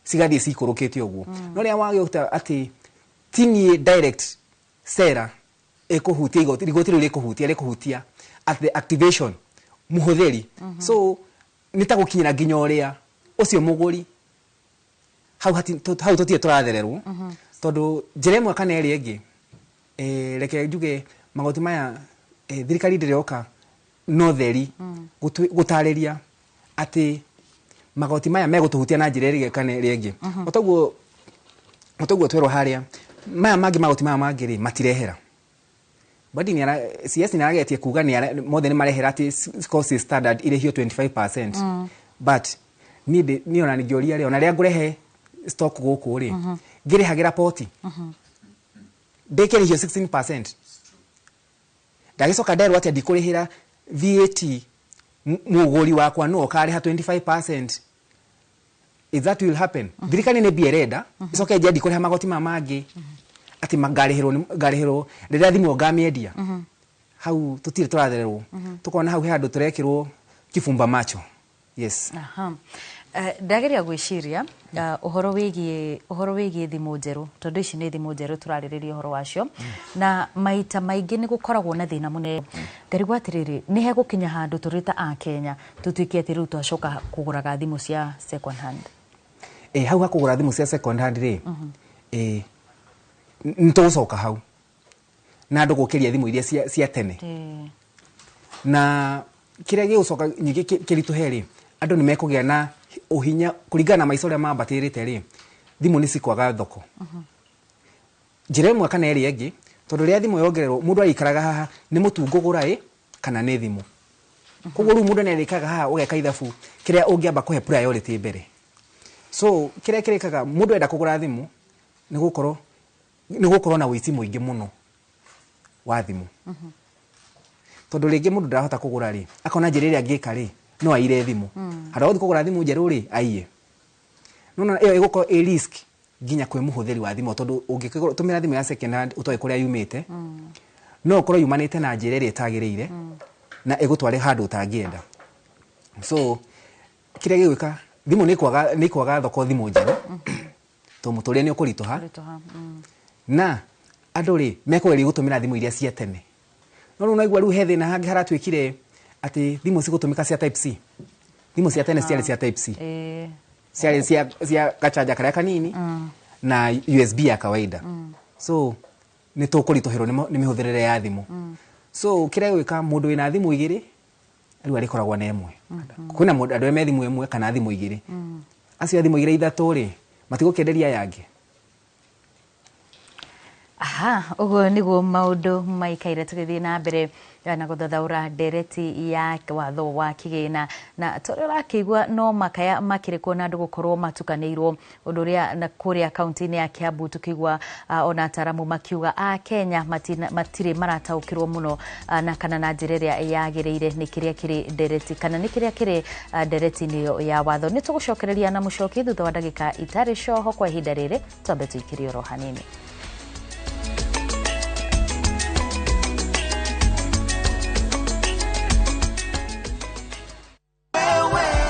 cigathiĩ cikũrũkĩte ũguo. No rĩrĩa wagĩũta atĩ ti niĩ direct seller ĩkũhutia igoti, igoti rĩu rĩkũhutia at the activation mũhũthĩri, so nĩ ta gũkinyĩra nginya ũrĩa ũcio mũgũri hau hau tũtirĩ tũrathererwo, tondũ njĩra ĩmwe kana ĩrĩa ĩngĩ, reke njuge magoti maya, thirikari ndĩroka no theri gũtarĩria atĩ magoti maya megũtũhutia na njĩra ĩrĩa kana ĩrĩa ĩngĩ. Otoguo twerwo harĩa, maya mangĩ magoti maya mangĩ rĩ matirehera. Mbadi nĩ CS nĩ aragetie kuga nĩ mothe nĩ marehera atĩ cost standard irĩhio 25%, but niĩ ona ningĩũria rĩ, ona rĩrĩa ngũrehe stock gũkũ rĩ, ngĩrĩhagĩra poti ndĩkĩrĩhio 16%, ndagĩcoka nderwo atĩ ndikũrĩhĩra VAT, mũgũri wakwa no ũkarĩha 25%. If that will happen, thirikari nĩ mbia ĩrenda ĩcoke nje ndikũrĩha magoti maya mangĩ atĩ ngarĩhĩrwo rĩrĩa thimũ ngamĩendia, hau tũtirĩ tũrathererwo, tũkona hau he handũ tũrekĩrwo kibumba macho. Yes. Aha. Ndageria gwĩciria ũhoro wĩgiĩ thimũ njerũ, tondũ ici nĩ thimũ njerũ tũrarĩrĩria ũhoro wacio, na maita maingĩ nĩ gũkoragwo na thĩna mũnene. Ngarigwo atĩrĩrĩ, nĩ hegũkinya handũ tũrĩ ta Akenya tũtuĩke atĩ rĩu twacoka kũgũraga thimũ cia second hand? Hau ha kũgũra thimũ cia second hand rĩ, nĩ tũgũcoka hau na andũ gũkĩria thimũ iria cia tene, na kĩrĩa gĩgũcoka nyingĩ kĩritũhe rĩ, andũ nĩ mekũgĩa na Ũhinya kũringana na maica ũrĩa mambatĩrĩte rĩ, thimũ nĩ cikwaga thoko njĩra ĩmwe kana ĩrĩa ĩngĩ, tondũ rĩrĩa thimũ yongererwo mũndũ arĩikaraga haha nĩ mũtu ngũgũra ĩ kana nĩ thimũ. Koguo rĩu mũndũ nĩarĩkaga haha ũgeka ithabu kĩrĩa ũngĩamba kũhe priority mbere. So kĩrĩa kĩrĩkaga mũndũ enda kũgũra thimũ nĩ gũkorwo na ũici mũingĩ mũno wa thimũ. Tondũ rĩngĩ mũndũ ndarahota kũgũra rĩ, akona njĩra ĩrĩa angĩka rĩ, no aire thimũ. Handũ ha gũthiĩ kũgũra thimũ njerũ rĩ, aiye. Nona ĩyo ĩgũkorwo ĩ risk nginya kwĩ mũhũthĩri wa thimũ, tondũ ũngĩtũmĩra thimũ ya second hand ũtoĩ kũrĩa yumĩte, no ũkorwo yumanĩte na njĩra ĩrĩa ĩtagĩrĩire na ĩgũtware handũ ũtangĩenda. So kĩrĩa gĩgwĩka thimũ nĩ ikwaga thoko thimũ njerũ, tondũ mũtũrĩre nĩ ũkũritũha, na andũ rĩ mekũgeria gũtũmĩra thimũ iria cia tene. No rĩu naigua rĩu he thĩna hangĩ haratuĩkire atĩ thimũ cigũtũmĩka cia type C. Thimũ cia tene ciarĩ cia type C, ciarĩ cia gachanja karĩa kanini na USB ya kawaida. So nĩ tũkũritũhĩrwo nĩ mĩhũthĩrĩre ya thimũ. So kĩrĩa gĩgwĩka mũndũ wĩna thimũ igĩrĩ rĩu arĩkoragwo na ĩmwe. Kwĩna mũndũ andũ arĩa me thimũ ĩmwe kana thimũ igĩrĩ, acio a thimũ igĩrĩ ithatũ rĩ matigũkĩenderia aya angĩ. Aha, ũguo nĩguo maũndũ maikaire tũgĩthiĩ na mbere na gũthathaũra ndereti ya watho wa kĩgĩna, na tũrĩa ũrakĩigua no makaya makĩrĩ kuona andũ gũkorwo matukanĩirwo ũndũ ũrĩa na kũrĩa kaunti-inĩ ya Kiambu tũkĩigua ona ataramu makiuga a Kenya matirĩ marataũkĩrwo mũno na kana na njĩra ĩrĩa yagĩrĩire nĩ kĩrĩa kĩrĩ ndereti kana nĩ kĩrĩa kĩrĩ ndereti-inĩ ĩyo ya watho. Nĩ tũgũcokereria na mũcoki thutha wa ndagĩka itarĩ coho. Kwa ihinda rĩrĩ twambe tũikĩrie oro hanini.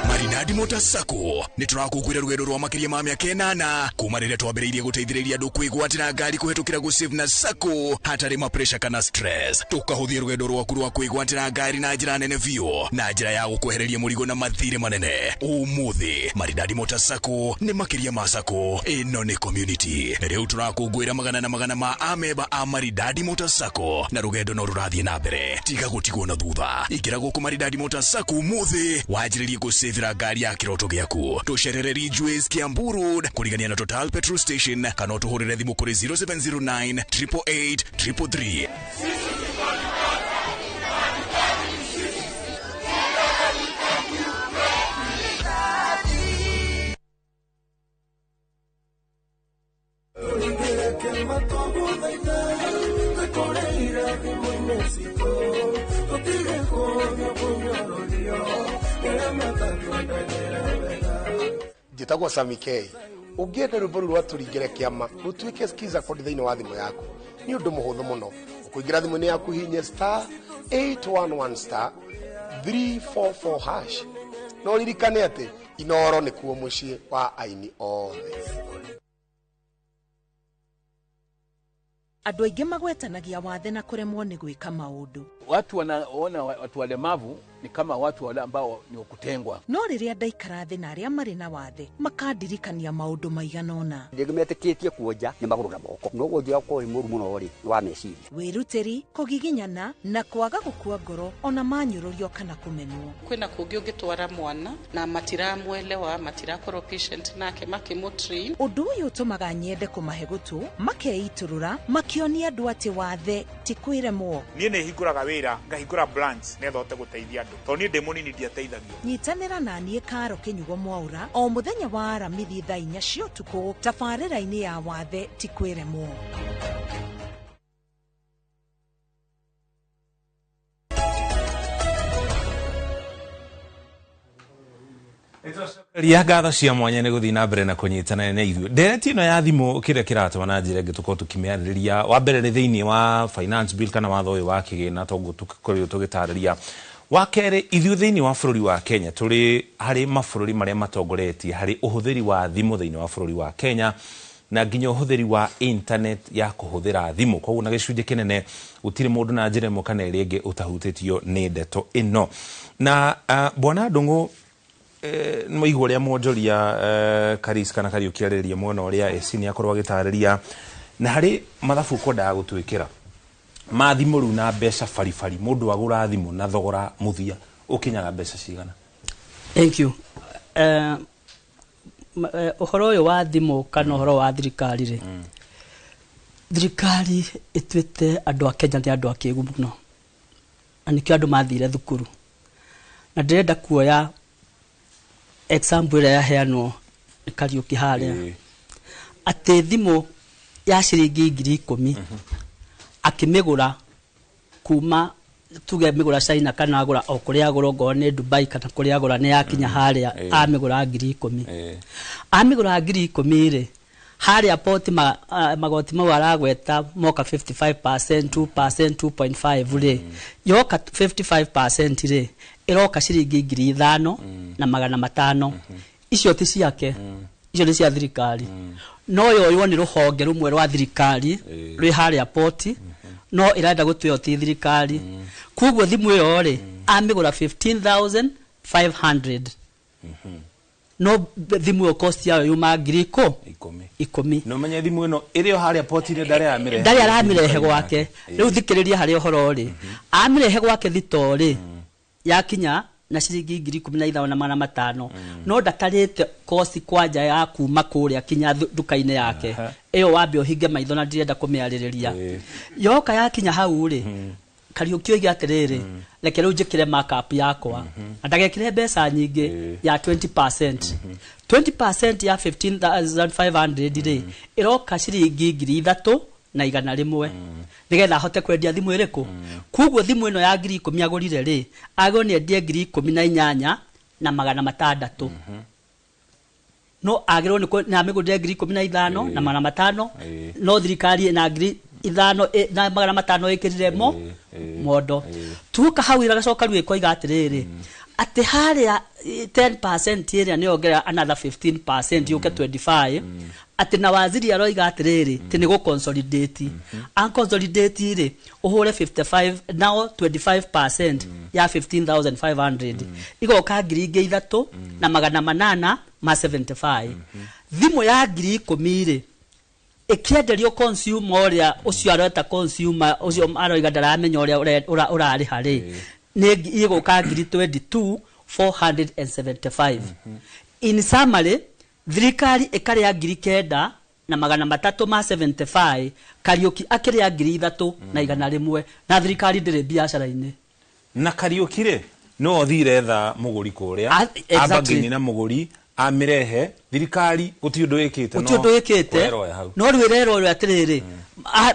Maridadi Motors Sacco nĩ tũrakũngũĩra rũgendo rwa makĩria ma mĩaka 8 kuma rĩrĩa twambĩrĩirie gũteithĩrĩria andũ kwĩgwatĩra ngari kũhetũkĩra gũsave na Sacco hatarĩ ma pressure kana stress. Tũkahũthia rũgendo rwaku rwa kwĩgwatĩra ngari na njĩra nene biũ na njĩra ya gũkwehereria mũrigo na mathirĩ manene. Ũmũthĩ Maridadi Motors Sacco nĩ makĩria ma Sacco, ĩno nĩ community. Rĩu tũrakũngũĩra magana na magana ma amemba a Maridadi Motors Sacco na rũgendo no rũrathiĩ na mbere. Tiga gũtigwo na thutha, ingĩra gũkũ Maridadi Motors Sacco ũmũthĩ wanjĩrĩrie gũsavĩra ngari ya kĩroto gĩaku. Tũcerere Ridgeways Kiambu Road kũrigania na Total Petrol Station kana ũtũhũrĩre thimũ kũrĩ 0709 888 333. Njĩtagwo Sami K. Ũngĩenda rwĩmbo rũu rwa tũringĩre kĩama rũtuĩke skiza code thĩinĩ wa thimũ yaku nĩ ũndũ mũhũthũ mũno. Ũkũingĩra thimũ-inĩ yaku hihinye star 811 star 344 hash. No ũririkane atĩ Inooro nĩkuo mũciĩ wa aini othe. Andũ aingĩ magwetanagia wathe na kũremwo nĩ gwĩka maũndũ. Watu wanaona watu walemavu ni kama watu wale ambao ni wakutengwa. No rĩrĩa ndaikara thĩ na arĩa marĩ na wathe makandirikania maũndũ maigana ũna. Rĩngĩ metĩkĩtie kuonja nĩ magũrũ na moko, no wonjia ũkorwo wĩ mũru mũno rĩ wa meciria. Wĩrutĩri, kũgiginyana na kwaga gũkua ngoro ona manyũrũrio kana kũmenwo. Kwĩna kũngĩ ũngĩtwara mwana na matiramwelewa, matirakorwo patient nake makĩmũtrain. Ũndũ ũyũ ũtũmaga nyende kũmahe gũtũ, makeitũrũra, makĩonia andũ atĩ wathe ti kwĩremwo. Niĩ nĩ hingũraga wĩra, ngahingũra branch nĩgetha hote gũteithia andũ, tondũ niĩ ndĩ mũnini ndiateithagio. Nyitanĩra na niĩ Karo Kĩnyugo Mwaũra o mũthenya wa Aramithi thaa 4 cia ũtukũ tabarĩra-inĩ ya wathe ti kwĩremwo. Ria ngatho cia mwanya nĩ gũthiĩ na mbere na kũnyitana na ithuĩ. Ndereti ĩno ya thimũ kĩrĩa kĩratũma na njĩra ĩngĩ tũkorwo tũkĩmĩarĩrĩria, wa mbere nĩ thĩinĩ wa finance bill kana watho ũyũ wa kĩgĩna toguo tũkorirwo tũgĩtarĩria. Wa kerĩ, ithuĩ thĩinĩ wa bũrũri wa Kenya tũrĩ harĩ mabũrũri marĩa matongoretie harĩ ũhũthĩri wa thimũ thĩinĩ wa bũrũri wa Kenya na nginya ũhũthĩri wa internet ya kũhũthĩra thimũ. Koguo na gĩcunjĩ kĩnene gũtirĩ mũndũ na njĩra ĩmwe kana ĩrĩa ĩngĩ ũtahutĩtio nĩ ndeto ĩno. Na bwana Ndung'u, nĩ ũrĩa mwonjoria Karis kana Kariũki arĩrĩria mwena ũrĩa AC nĩ akorwo agĩtarĩria, na harĩ mathabu ũkwendaga gũtwĩkĩra ma thimũ rĩu na mbeca baribari, mũndũ agũra thimũ na thogora mũthia ũkinyaga mbeca cigana? Thank you. Ũhoro ũyũ wa thimũ kana ũhoro wa thirikari rĩ, thirikari ĩtuĩte andũ a Kenya nĩ andũ akĩgu mũno, na nĩkĩo andũ mathire thukuru. Na ndĩrenda kuoya example ĩrĩa yaheanwo nĩ Kariũki harĩa, atĩ thimũ ya ciringi 10,000 akĩmĩgũra kuma tuge mĩgũra China kana agũra o kũrĩa agũra, ongorwo nĩ Dubai kana kũrĩa agũra, nĩ yakinya harĩa amĩgũra 10,000. Amĩgũra 10,000 rĩ, harĩa poti magoti mau aragweta moka 55%, 2%, 2.5 rĩ, yoka 55% rĩ, ĩroka ciringi 5,500. Icio ti ciake, icio nĩ cia thirikari, no yoywo nĩ rũhonge rũmwe rwa thirikari rwĩ harĩa poti, no ĩrenda gũtuĩo ti thirikari. Koguo thimũ ĩyo rĩ, amĩgũra 15,500, no thimũ ĩyo cost yayo yuma ngiri ikũmi. No menye thimũ ĩno ĩrĩ o harĩa poti-inĩ, ndarĩ aramĩrehe. Ndarĩ aramĩrehe gwake. Rĩu thikĩrĩria harĩa ũhoro rĩ, amĩrehe gwake thito rĩ, yakinya na ciringi 15,500, no ndatarĩte cost kwanja ya kuma kũrĩa kinya nduka-inĩ yake. Ĩyo wambe ũhinge maitho na ndirenda kũmĩarĩrĩria. Yoka yakinya hau rĩ, Kariũki oige atĩrĩrĩ, reke rĩu njĩkĩre markup yakwa, na ndagekĩre mbeca nyingĩ ya 20%. 20% ya 15,500 rĩ, ĩroka ciringi 3,100, nĩgetha ahote kwendia thimũ ĩrĩkũ. Koguo thimũ ĩno ya 10,000 agũrire rĩ, agĩrĩirwo nĩ endie 18,600, no agĩrĩirwo nĩ amĩgũrire 15,500, no thirikari ĩna 5,500 ĩkĩrire mo mondo. Tuoka hau ĩgacoka rĩu ĩkoiga atĩrĩrĩ, atĩ harĩa 10% ĩrĩa nĩ yongerera another 15% yũke 25, atĩ na waziri aroiga atĩrĩrĩ, atĩ nĩ gũ consolidate. A consolidate rĩ, ũhũre 55 nao 25% ya 15,500 igoka 3,875. Thimũ ya 10,000 rĩ, ĩkĩenderio consumer ũrĩa ũcio areta consumer ũcio aroiga ndaramenya ũrĩa ũrarĩha rĩ, nĩ ĩgũka 22,475. In summary, thirikari ĩkarĩa 9,375, Kariũki akĩrĩa 3,100, na thirikari ndĩrĩ biacara-inĩ. Na Kariũki rĩ, no othire etha mũgũri kũrĩa, Ah, exactly. abangini na mũgũri amĩrehe, thirikari gũtirĩ ũndũ ĩkĩte. Gũtirĩ ũndũ ĩkĩte. Kwerwo hau. No rĩu ĩrerwo atĩrĩrĩ,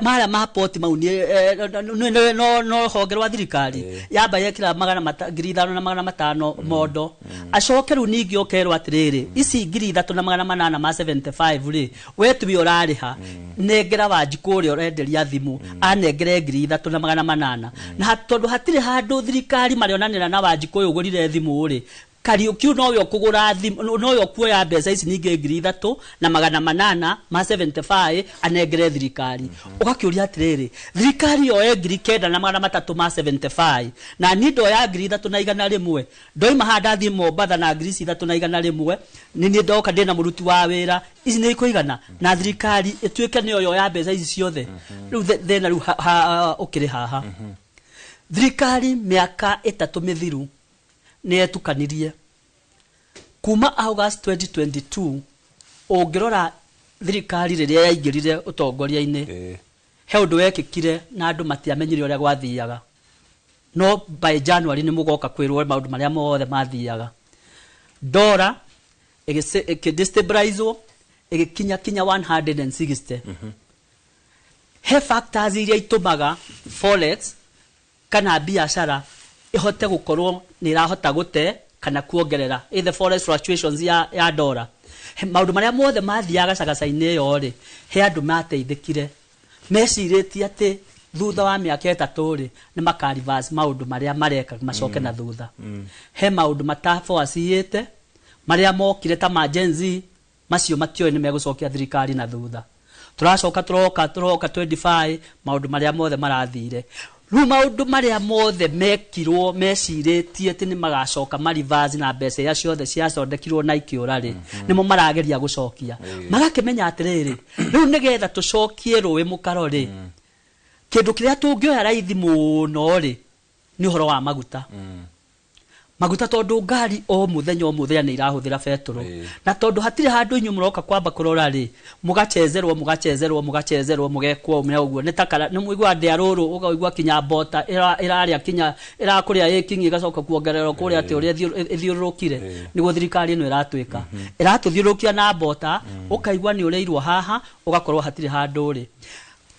marĩa ma poti mau nĩ no honge rwa thirikari yamba yekĩra 5,500 mondo, acoke rĩu ningĩ ũkerwo atĩrĩrĩ, ici 3,875 rĩ, we tuwe ũrarĩha, nengera Wanjikũ ũrĩa ũrenderia thimũ anengere 3,800. Na tondũ hatirĩ handũ thirikari marĩonanĩra na Wanjikũ ũyũ ũgũrire thimũ rĩ, Kariũki nowe ũkũgũra thimũ, nowe ũkuoya mbeca ici ningĩ 3,875 anengere thirikari. Ũgakĩũria atĩrĩrĩ, thirikari yoe 9,375 na niĩ ndoya 3,100, ndoima haha ndathiĩ Mombatha na ngiri ici 3,100, nĩ niĩ ndoka ndĩna mũruti wa wĩra, ici nĩ ikũigana na thirikari ĩtuĩke nĩyo yoya mbeca ici ciothe. Rĩu thĩna rĩu ũkĩrĩ haha, thirikari mĩaka 3 mĩthiru nĩ yetukanirie kuma August 2022. Ũngĩrora thirikari rĩrĩa yaingĩrire ũtongoria-inĩ, he ũndũ wekĩkire na andũ matiamenyire ũrĩa gwathiaga, no by January nĩ mũgoka kwĩrwo maũndũ marĩa mothe mathiaga. Ndora ĩkĩdestabilizwo ĩgĩkinya kinya 160. He factors iria itũmaga forex kana biacara ĩhote gũkorwo nĩ ĩrahota gũte kana kuongerera either forex fluctuations ya ndora. Maũndũ marĩa mothe mathiaga gacagaca-inĩ ĩyo rĩ, he andũ mateithĩkire mecirĩtie atĩ thutha wa mĩaka 3 rĩ, nĩ maka reverse maũndũ marĩa mareka macoke na thutha. He maũndũ mataboaciyĩte marĩa mokire ta ma Gen Z, macio matioĩ nĩ megũcokia thirikari na thutha. Tũracoka tũroka tũroka 25, maũndũ marĩa mothe marathire rĩu, maũndũ marĩa mothe mekirwo mecirĩtie atĩ nĩ magacoka marivasi na mbeca iria ciothe ciathondekirwo na ikĩũra rĩ, nĩmo marageria gũcokia. Magakĩmenya atĩrĩrĩ, rĩu nĩgetha tũcokie rũĩ mũkaro rĩ, kĩndũ kĩrĩa tũngĩoya raithi mũno rĩ, nĩ ũhoro wa maguta. Maguta tondu ngari o muthenya o muthenya nĩ irahuthira betũrũ, na tondu hatirĩ handũ inyuĩ mũroka kwamba kũrora rĩ, mũgachezerwo mũgachezerwo mũgachezerwo mũgekwo ũmwe ũguo nĩ takara nĩ mũigua ndĩa rũrũ ũkaigua kinya mbota ĩrarĩa kinya ĩrakũrĩa ĩkingi ĩgacoka kuongererwo kũrĩa atĩ ũrĩa ĩthiũrũrũkire. Nĩguo thirikari ĩno ĩratwĩka, ĩratũthiũrũrũkia na mbota, ũkaigua nĩ ũrĩirwo haha, ũgakorwo hatirĩ handũ rĩ,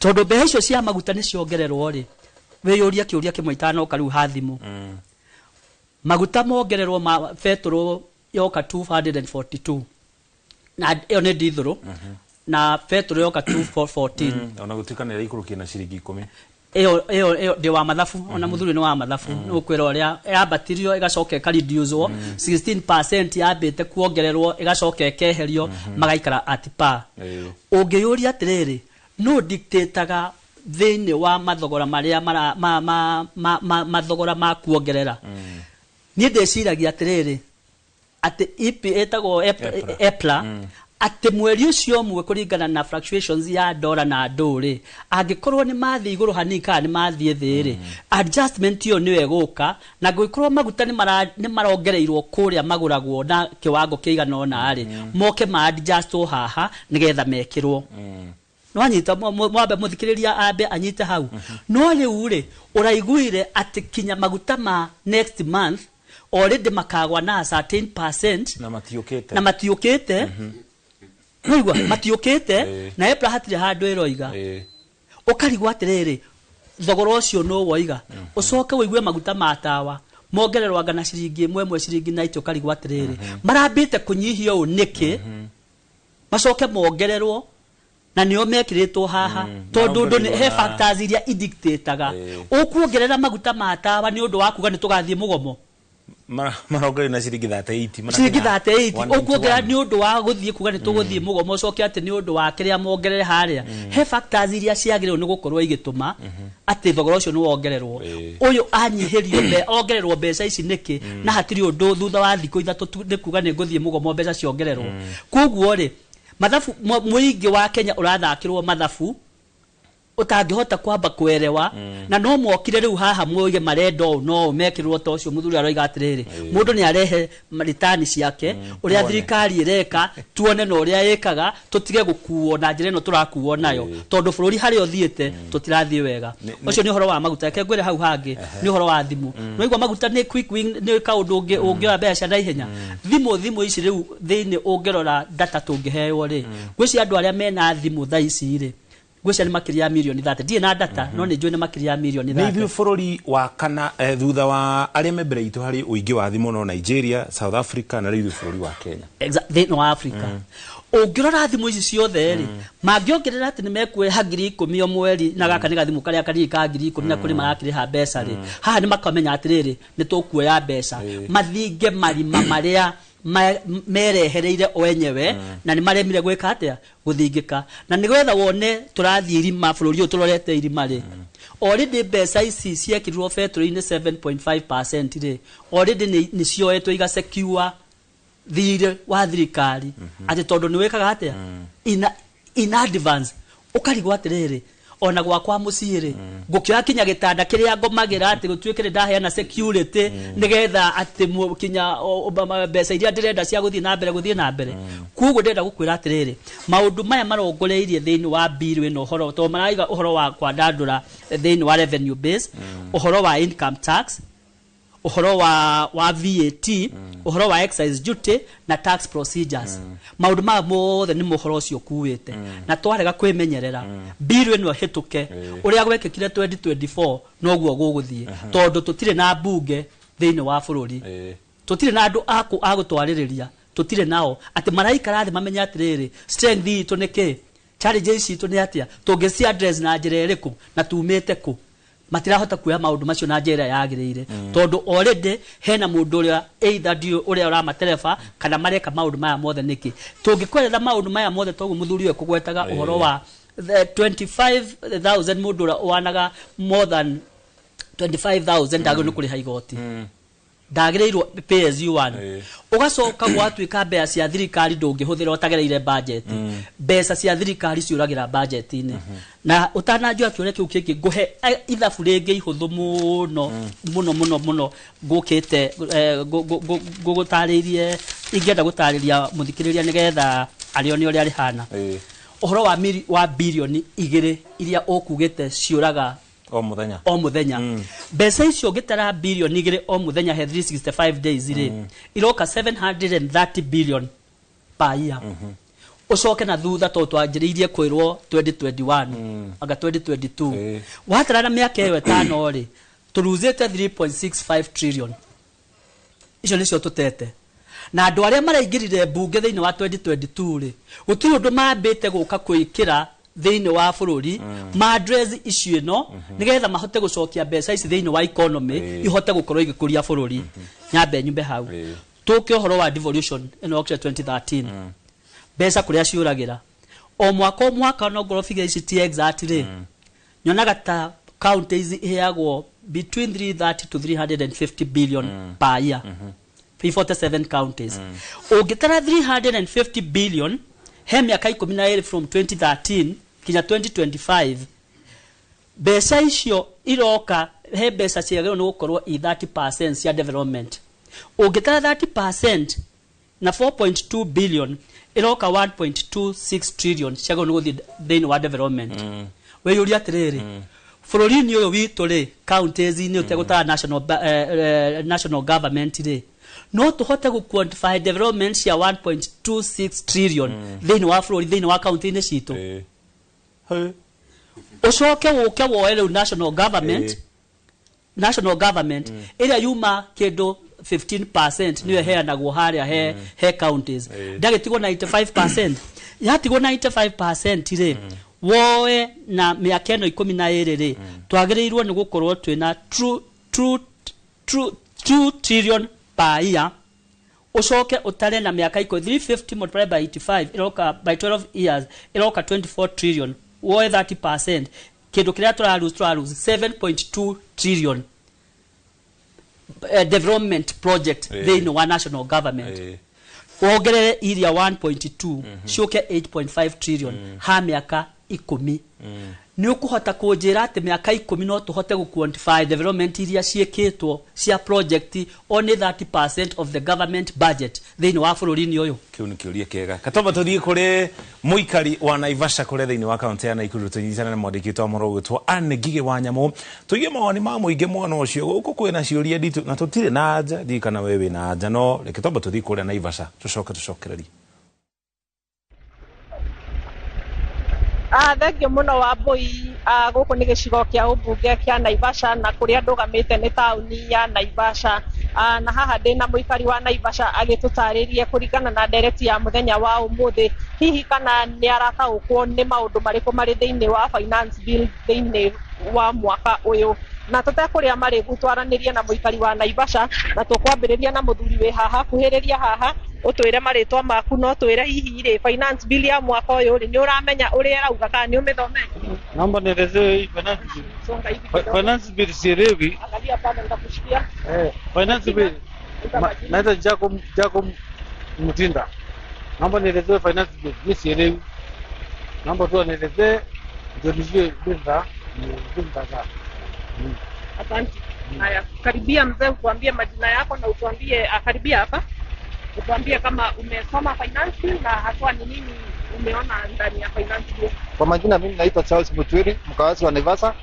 tondũ mbeca icio cia maguta nĩ ciongererwo rĩ. Wĩyũrie kĩũria kĩmwe itanoka rĩu ha thimũ. Maguta mongererwo ma betũrũ yoka 242, na ĩyo nĩ ndithũrũ, na betũrũ yoka 214. Ona gũtuĩka nĩ ĩraikũrũkia na ciringi 10. Ĩyo ndĩ wa mathabu, ona mũthuri nĩ wa mathabu, nĩ ũkwĩra ũrĩa yambatirio ĩgacoka ĩkareducwo 16% yambĩte kuongererwo ĩgacoka ĩkeherio, magaikara at par. Ũngĩyũria atĩrĩrĩ, no dictataga thĩinĩ wa mathogora marĩa mara ma ma ma ma mathogora ma kuongerera? Niĩ ndĩciragia atĩrĩrĩ, atĩ EP ĩtagwo EPRA, atĩ mweri ũcio ũmwe kũringana na fluctuations ya dola na ndũ rĩ, angĩkorwo nĩ mathiĩ igũrũ hanini kana nĩ mathiĩ thĩ rĩ, adjustment ĩyo nĩyo ĩgũka. Na ngũgĩkorwo maguta nĩ marongereirwo kũrĩa magũragwo na kĩwango kĩigana ũna rĩ, moke ma adjustwo haha nĩgetha mekĩrwo. Nwanyita mwambe mũthikĩrĩria ambe anyite hau. No rĩu rĩ, ũraiguire atĩ kinya maguta ma next month already makagwa na a certain percent. Na matiũkĩte. Na matiũkĩte. Nĩwaigua matiũkĩte, na EPRA hatirĩ handũ ĩroiga. Ũkarigwo atĩrĩrĩ, thogora ũcio no woiga. Ũcoke ũigue maguta ma tawa mongererwo anga na ciringi ĩmwe ĩmwe, ciringi 90. Ũkarigwo atĩrĩrĩ, marambĩte kũnyihia ũũ nĩkĩ, macoke mongererwo na nĩo mekĩrĩtwo haha? Tondũ ũndũ he factors iria idictataga ũkuongerera maguta ma tawa nĩ ũndũ wa kuga nĩ tũgathiĩ mũgomo. Marongerera na ciringi 38. Ciringi 38 ũkuongerera nĩ ũndũ wa gũthiĩ kuga nĩ tũgũthiĩ mũgomo, ũcoke atĩ nĩ ũndũ wa kĩrĩa mongerere harĩa. He factors iria ciagĩrĩirwo nĩ gũkorwo igĩtũma atĩ thogora ũcio nĩ wongererwo. Ũyũ anyihĩrio ongererwo mbeca ici nĩkĩ, na hatirĩ ũndũ thutha wa thikũ 3 tu nĩ kuga nĩ ngũthiĩ mũgomo mbeca ciongererwo? Koguo rĩ, mathabu mũingĩ wa Kenya ũrathakĩrwo mathabu ũtangĩhota kwamba kwerewa. Na no mokire rĩu haha moige marenda ũũ no ũũ mekĩrwo ta ũcio mũthuri aroiga atĩrĩrĩ, mũndũ nĩ arehe ritani ciake ũrĩa Tuone. thirikari ĩreka, tuone na ũrĩa ĩkaga, tũtige gũkuo na njĩra ĩno tũrakuo nayo, tondũ bũrũri harĩa ũthiĩte tũtirathiĩ wega. Ũcio nĩ ũhoro wa maguta. Reke ngwĩre hau hangĩ nĩ ũhoro wa thimũ. Nĩwaigua maguta nĩ quick win, nĩ kaũndũ ũngĩoya mbeca na ihenya. Thimũ ici rĩu thĩinĩ ũngĩrora data tũngĩheo rĩ, ngwĩciria andũ arĩa mena thimũ thaa ici rĩ, ngwĩciria nĩ makĩria ya mirioni 30. Ndirĩ na data, no nĩ njũĩ nĩ makĩria ya mirioni Nĩ 30. ithuĩ bũrũri wa kana thutha wa arĩa me mbere itũ harĩ ũingĩ wa thimũ no Nigeria, South Africa, na rĩu ithuĩ bũrũri wa Kenya. Thĩinĩ wa Africa. Ũngĩrora thimũ ici ciothe rĩ, mangĩongerera atĩ nĩ mekuoya 10,000 o mweri, na gaka nĩ gathimũ karĩa kanini ka 10,000, na kũrĩ marakĩrĩha mbeca rĩ, haha nĩ makamenya atĩrĩrĩ, nĩ tũkuoya mbeca mathinge marima marĩa merehereire o enyewe, na nĩ maremire gwĩka atĩa gũthingĩka. Na nĩgetha wone tũrathiĩ irima, bũrũri ũyũ tũrorete irima rĩ, already mbeca ici ciekĩrirwo betũrũ-inĩ 7.5% rĩ, already nĩ cioetwo igasecure thirĩ wa thirikari, atĩ tondũ nĩ wĩkaga atĩa in advance. Ũkarigwo atĩrĩrĩ, ona gwakwa mũciĩ rĩ, ngũkĩoya kinya gĩtanda kĩrĩa ngomagĩra atĩ gũtuĩke nĩ ndaheana security nĩgetha atĩ kinya mbeca iria ndĩrenda cia gũthiĩ na mbere gũthiĩ na mbere. Koguo ndĩrenda gũkwĩra atĩrĩrĩ, maũndũ maya marongoreirie thĩinĩ wa bill ĩno, ũhoro tondũ maraiga ũhoro wa kwandandũra thĩinĩ wa revenue base, ũhoro wa income tax, ũhoro wa VAT, ũhoro wa excise duty na tax procedures. Maũndũ maya mothe nĩ mohoro ũcio ũkuĩte, na twarega kwĩmenyerera bill ĩno ĩhĩtũke ũrĩa gwekĩkire 2024, noguo gũgũthiĩ, tondũ tũtirĩ na mbunge thĩinĩ wa bũrũri, tũtirĩ na andũ a gũtwarĩrĩria, tũtirĩ nao atĩ maraikara thĩ mamenye atĩrĩrĩ, strength itũ nĩ kĩ, challenges citũ nĩ atĩa, tũngĩci address na njĩra ĩrĩkũ, na tumĩte kũ. Matirahota kuoya maũndũ macio na njĩra ĩrĩa yagĩrĩire, tondũ already hena mũndũ ũrĩa either ndiũ ũrĩa ũramatereba kana mareka maũndũ maya mothe nĩkĩ. Tũngĩkwerera maũndũ maya mothe toguo mũthuri ũyũ kũgwetaga ũhoro wa the 25,000, mũndũ ũrĩa wanaga more than 25,000 ndagĩrĩirwo nĩ kũrĩha igoti. Ndagĩrĩirwo pay as you earn. Ũgacoka gwatuĩka mbeca cia thirikari ndũngĩhũthĩra ũtagereire budget. Mbeca cia thirikari ciũragĩra budget-inĩ. Na ũtananjua kĩũria kĩu kĩngĩ, ngũhe ithabu rĩngĩ ihũthũ mũno mũno mũno mũno, ngũkĩte ngũgũtarĩrie, ingĩenda gũtarĩria mũthikĩrĩria nĩgetha arĩone ũrĩa rĩhana. Ũhoro wa wa bilioni 2 iria ũkugĩte ciũraga o muthenya, o muthenya. Mbeca icio ũngĩtara bilioni 2 o muthenya he 365 days rĩ, iroka 730 billion per year. Ũcoke na thutha, tondũ twanjĩrĩirie kwĩrwo 2021 anga 2022, watara na mĩaka ĩyo 5 rĩ, tũruzĩte 3.65 trillion. Icio nĩcio tũtete. Na andũ arĩa maraingĩrire mbunge thĩinĩ wa 2022 rĩ, gũtirĩ ũndũ mambĩte gũka kwĩkĩra thĩinĩ wa bũrũri ma address issue ĩno, nĩgetha mahote gũcokia mbeca ici thĩinĩ wa economy, ihote gũkorwo igĩkũria bũrũri. Nyambe nyumbe hau, tũke ũhoro wa devolution ĩno yokire 2013, mbeca kũrĩa ciũragĩra o mwaka o mwaka. No ngorwo figure ici ti exact rĩ, nyonaga ta counties iheagwo between 330 to 350 billion per year, 47 counties. Ũngĩtara 350 billion he mĩaka 12 from 2013 kinya 2025, mbeca icio iroka he mbeca ciagĩrĩirwo nĩ gũkorwo i 30% cia development. Ũngĩtara 30% na 4.2 billion, iroka 1.26 trillion ciagĩrĩirwo nĩ gũthiĩ thĩinĩ wa development. Wĩyũria atĩrĩrĩ, bũrũri-inĩ ũyũ witũ rĩ, counties-inĩ, ũtegũtara national government rĩ, no tũhote gũ quantify development cia 1.26 trillion thĩinĩ wa bũrũri, thĩinĩ wa county-inĩ citũ? Ũcoke ũke woe rĩu national government. National government ĩrĩa yuma kĩndũ 15% nĩyo ĩheanagwo harĩa he counties, ndagĩtigwo 95%. Yatigwo 95% rĩ, woe na mĩaka ĩno 12 rĩ, twagĩrĩirwo nĩ gũkorwo twĩna true true true 2 trillion per year. Ũcoke ũtare na mĩaka 350 multiplied by 85 ĩroka, by 12 years ĩroka 24 trillion. Woe 30%, kĩndũ kĩrĩa tũralose 7.2 trillion development project thĩinĩ wa national government. Wongerere iria 1.2, ciũke 8.5 trillion ha mĩaka 10. Nĩ ũkũhota kũnjĩra atĩ mĩaka 10 no tũhote gũ quantify development iria ciĩkĩtwo cia project only 30% of the government budget thĩinĩ wa bũrũri-inĩ ũyũ? Kĩu nĩ kĩũria kĩega. Katwamba tũthiĩ kũrĩ mũikari wa Naivasha kũrĩa thĩinĩ wa kaunti ya Nakuru, tũnyitane na mwandĩki witũ wa mohoro ũgwĩtwo Anne Ngigĩ wa Nyamũ, tũigue mawoni ma mũingĩ mwena ũcio. Gũkũ kwĩna ciũria nditũ na tũtirĩ na anja. Ndiũĩ kana we wĩna anja, no reke twamba tũthiĩ kũrĩa Naivasha, tũcoke tũcokererie. Thengio mũno Wambui. Gũkũ nĩ gĩcigo kĩa ũmbunge kĩa Naivasha, na kũrĩa ndũgamĩte nĩ taũni ya Naivasha. Na haha ndĩna mũikari wa Naivasha agĩtũtarĩrie kũringana na ndereti ya mũthenya wa ũmũthĩ, hihi kana nĩ arataũkwo nĩ maũndũ marĩkũ marĩ thĩinĩ wa finance bill thĩinĩ wa mwaka ũyũ. Na tũtekũrĩa marĩgu, twaranĩrie na mũikari wa Naivasha, na tũkwambĩrĩria na mũthuri wĩ haha. Kuhĩrĩria haha, ũtwĩre marĩtwa maku, no twĩre hihi rĩ, finance bill ya mwaka ũyũ rĩ, nĩ ũramenya ũrĩa ĩrauga kana nĩ ũmĩthomete? Naomba nielezewe hii finance bill. Songa hivi kidogo. Finance bill sielewi. Angalia pale, nitakushikia. Finance bill. Naitwa Jacob Mutinda. Naomba nielezewe finance bill. Mimi sielewi. Naomba tu anielezee ndio nijue bill za bill za. Asante. Haya, karibia mzee, utuambie majina yako na utuambie, karibia hapa. Utuambie kama umesoma finance bill na haswa ni nini umeona ndani ya finance bill. Kwa majina mimi naitwa Charles Mutwiri, mkazi wa Naivasha.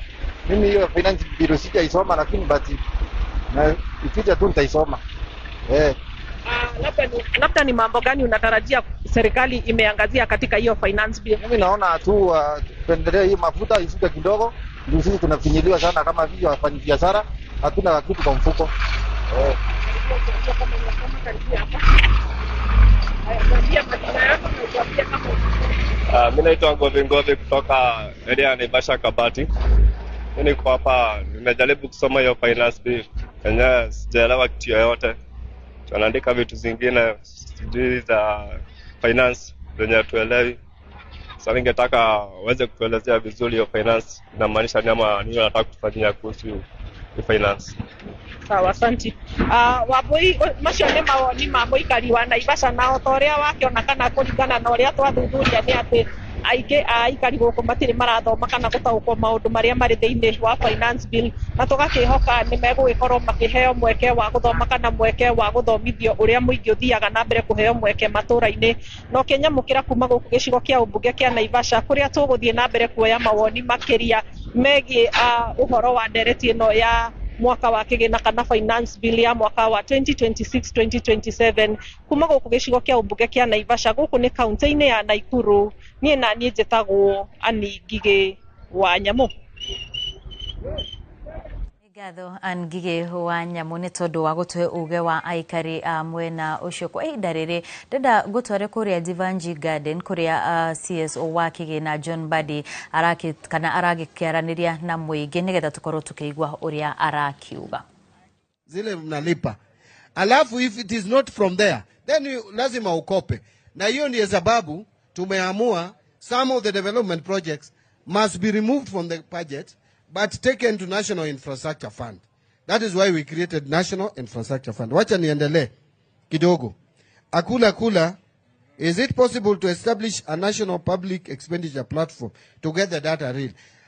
Mimi hiyo finance bill sijaisoma, lakini basi na ikija tu nitaisoma. Labda ni mambo gani unatarajia serikali imeangazia katika hiyo finance bill? Mimi naona tu tupendelee hii mafuta ishuke kidogo, ndio sisi tunafinyiliwa sana kama vile wafanyabiashara, hatuna kitu kwa mfuko. Karibia kama unasoma, karibia hapa. Haya, tuambie majina yako na utuambie kama unasoma. Mi naitwa Ngovi Ngovi kutoka area ya Naivasha Kabati. Mi niko hapa, nimejaribu kusoma hiyo finance bill. Enyewe sijaelewa kitu yoyote. Tunaandika vitu zingine sijui za finance zenye hatuelewi. Sasa ningetaka waweze kutuelezea vizuri hiyo finance inamaanisha nini ama nini wanataka kutufanyia kuhusu hiyo finance. Sawa, asanti. Wambui, macio nĩ mawoni ma mũikari wa Naivasha, na o ta ũrĩa wakĩona kana kũringana na ũrĩa twathuthuria nĩ atĩ aingĩ a aikari gũkũ matirĩ marathoma kana gũtaũkwo maũndũ marĩa marĩ thĩinĩ wa finance bill, na tũgakĩhoka nĩ megũgĩkorwo makĩheo mweke wa gũthoma kana mweke wa gũthomithio ũrĩa mũingĩ ũthiaga na mbere kũheo mweke matũra-inĩ. Na ũkĩnyamũkĩra kuma gũkũ gĩcigo kĩa ũmbunge kĩa Naivasha, kũrĩa tũgũthiĩ na mbere kuoya mawoni makĩria megiĩ ũhoro wa ndereti ĩno ya mwaka wa kĩgĩna kana finance bill ya mwaka wa 2026-2027. Kuma gũkũ gĩcigo kĩa ũmbunge kĩa Naivasha, gũkũ nĩ kaunti-inĩ ya Nakuru, niĩ na niĩ njĩtagwo Annie Ngigĩ wa Nyamũ. Ngatho Ngigĩ wa Nyamũ nĩ tondũ wa gũtũhe uge wa aikari a mwena ũcio. Kwa ihinda rĩrĩ ndĩrenda ngũtware kũrĩa Jivanjee Garden, kũrĩa CSO wa kĩgĩna John Mbadi kana aragĩkĩaranĩria na mũingĩ nĩgetha tũkorwo tũkĩigua ũrĩa arakiuga. Zile mnalipa, alafu if it is not from there then you, lazima ukope, na hiyo ndiyo sababu tumeamua some of the development projects must be removed from the budget but taken to National Infrastructure Fund. That is why we created National Infrastructure Fund. Wacha niendelee kidogo. Akula Kula, is it possible to establish a national public expenditure platform to get the data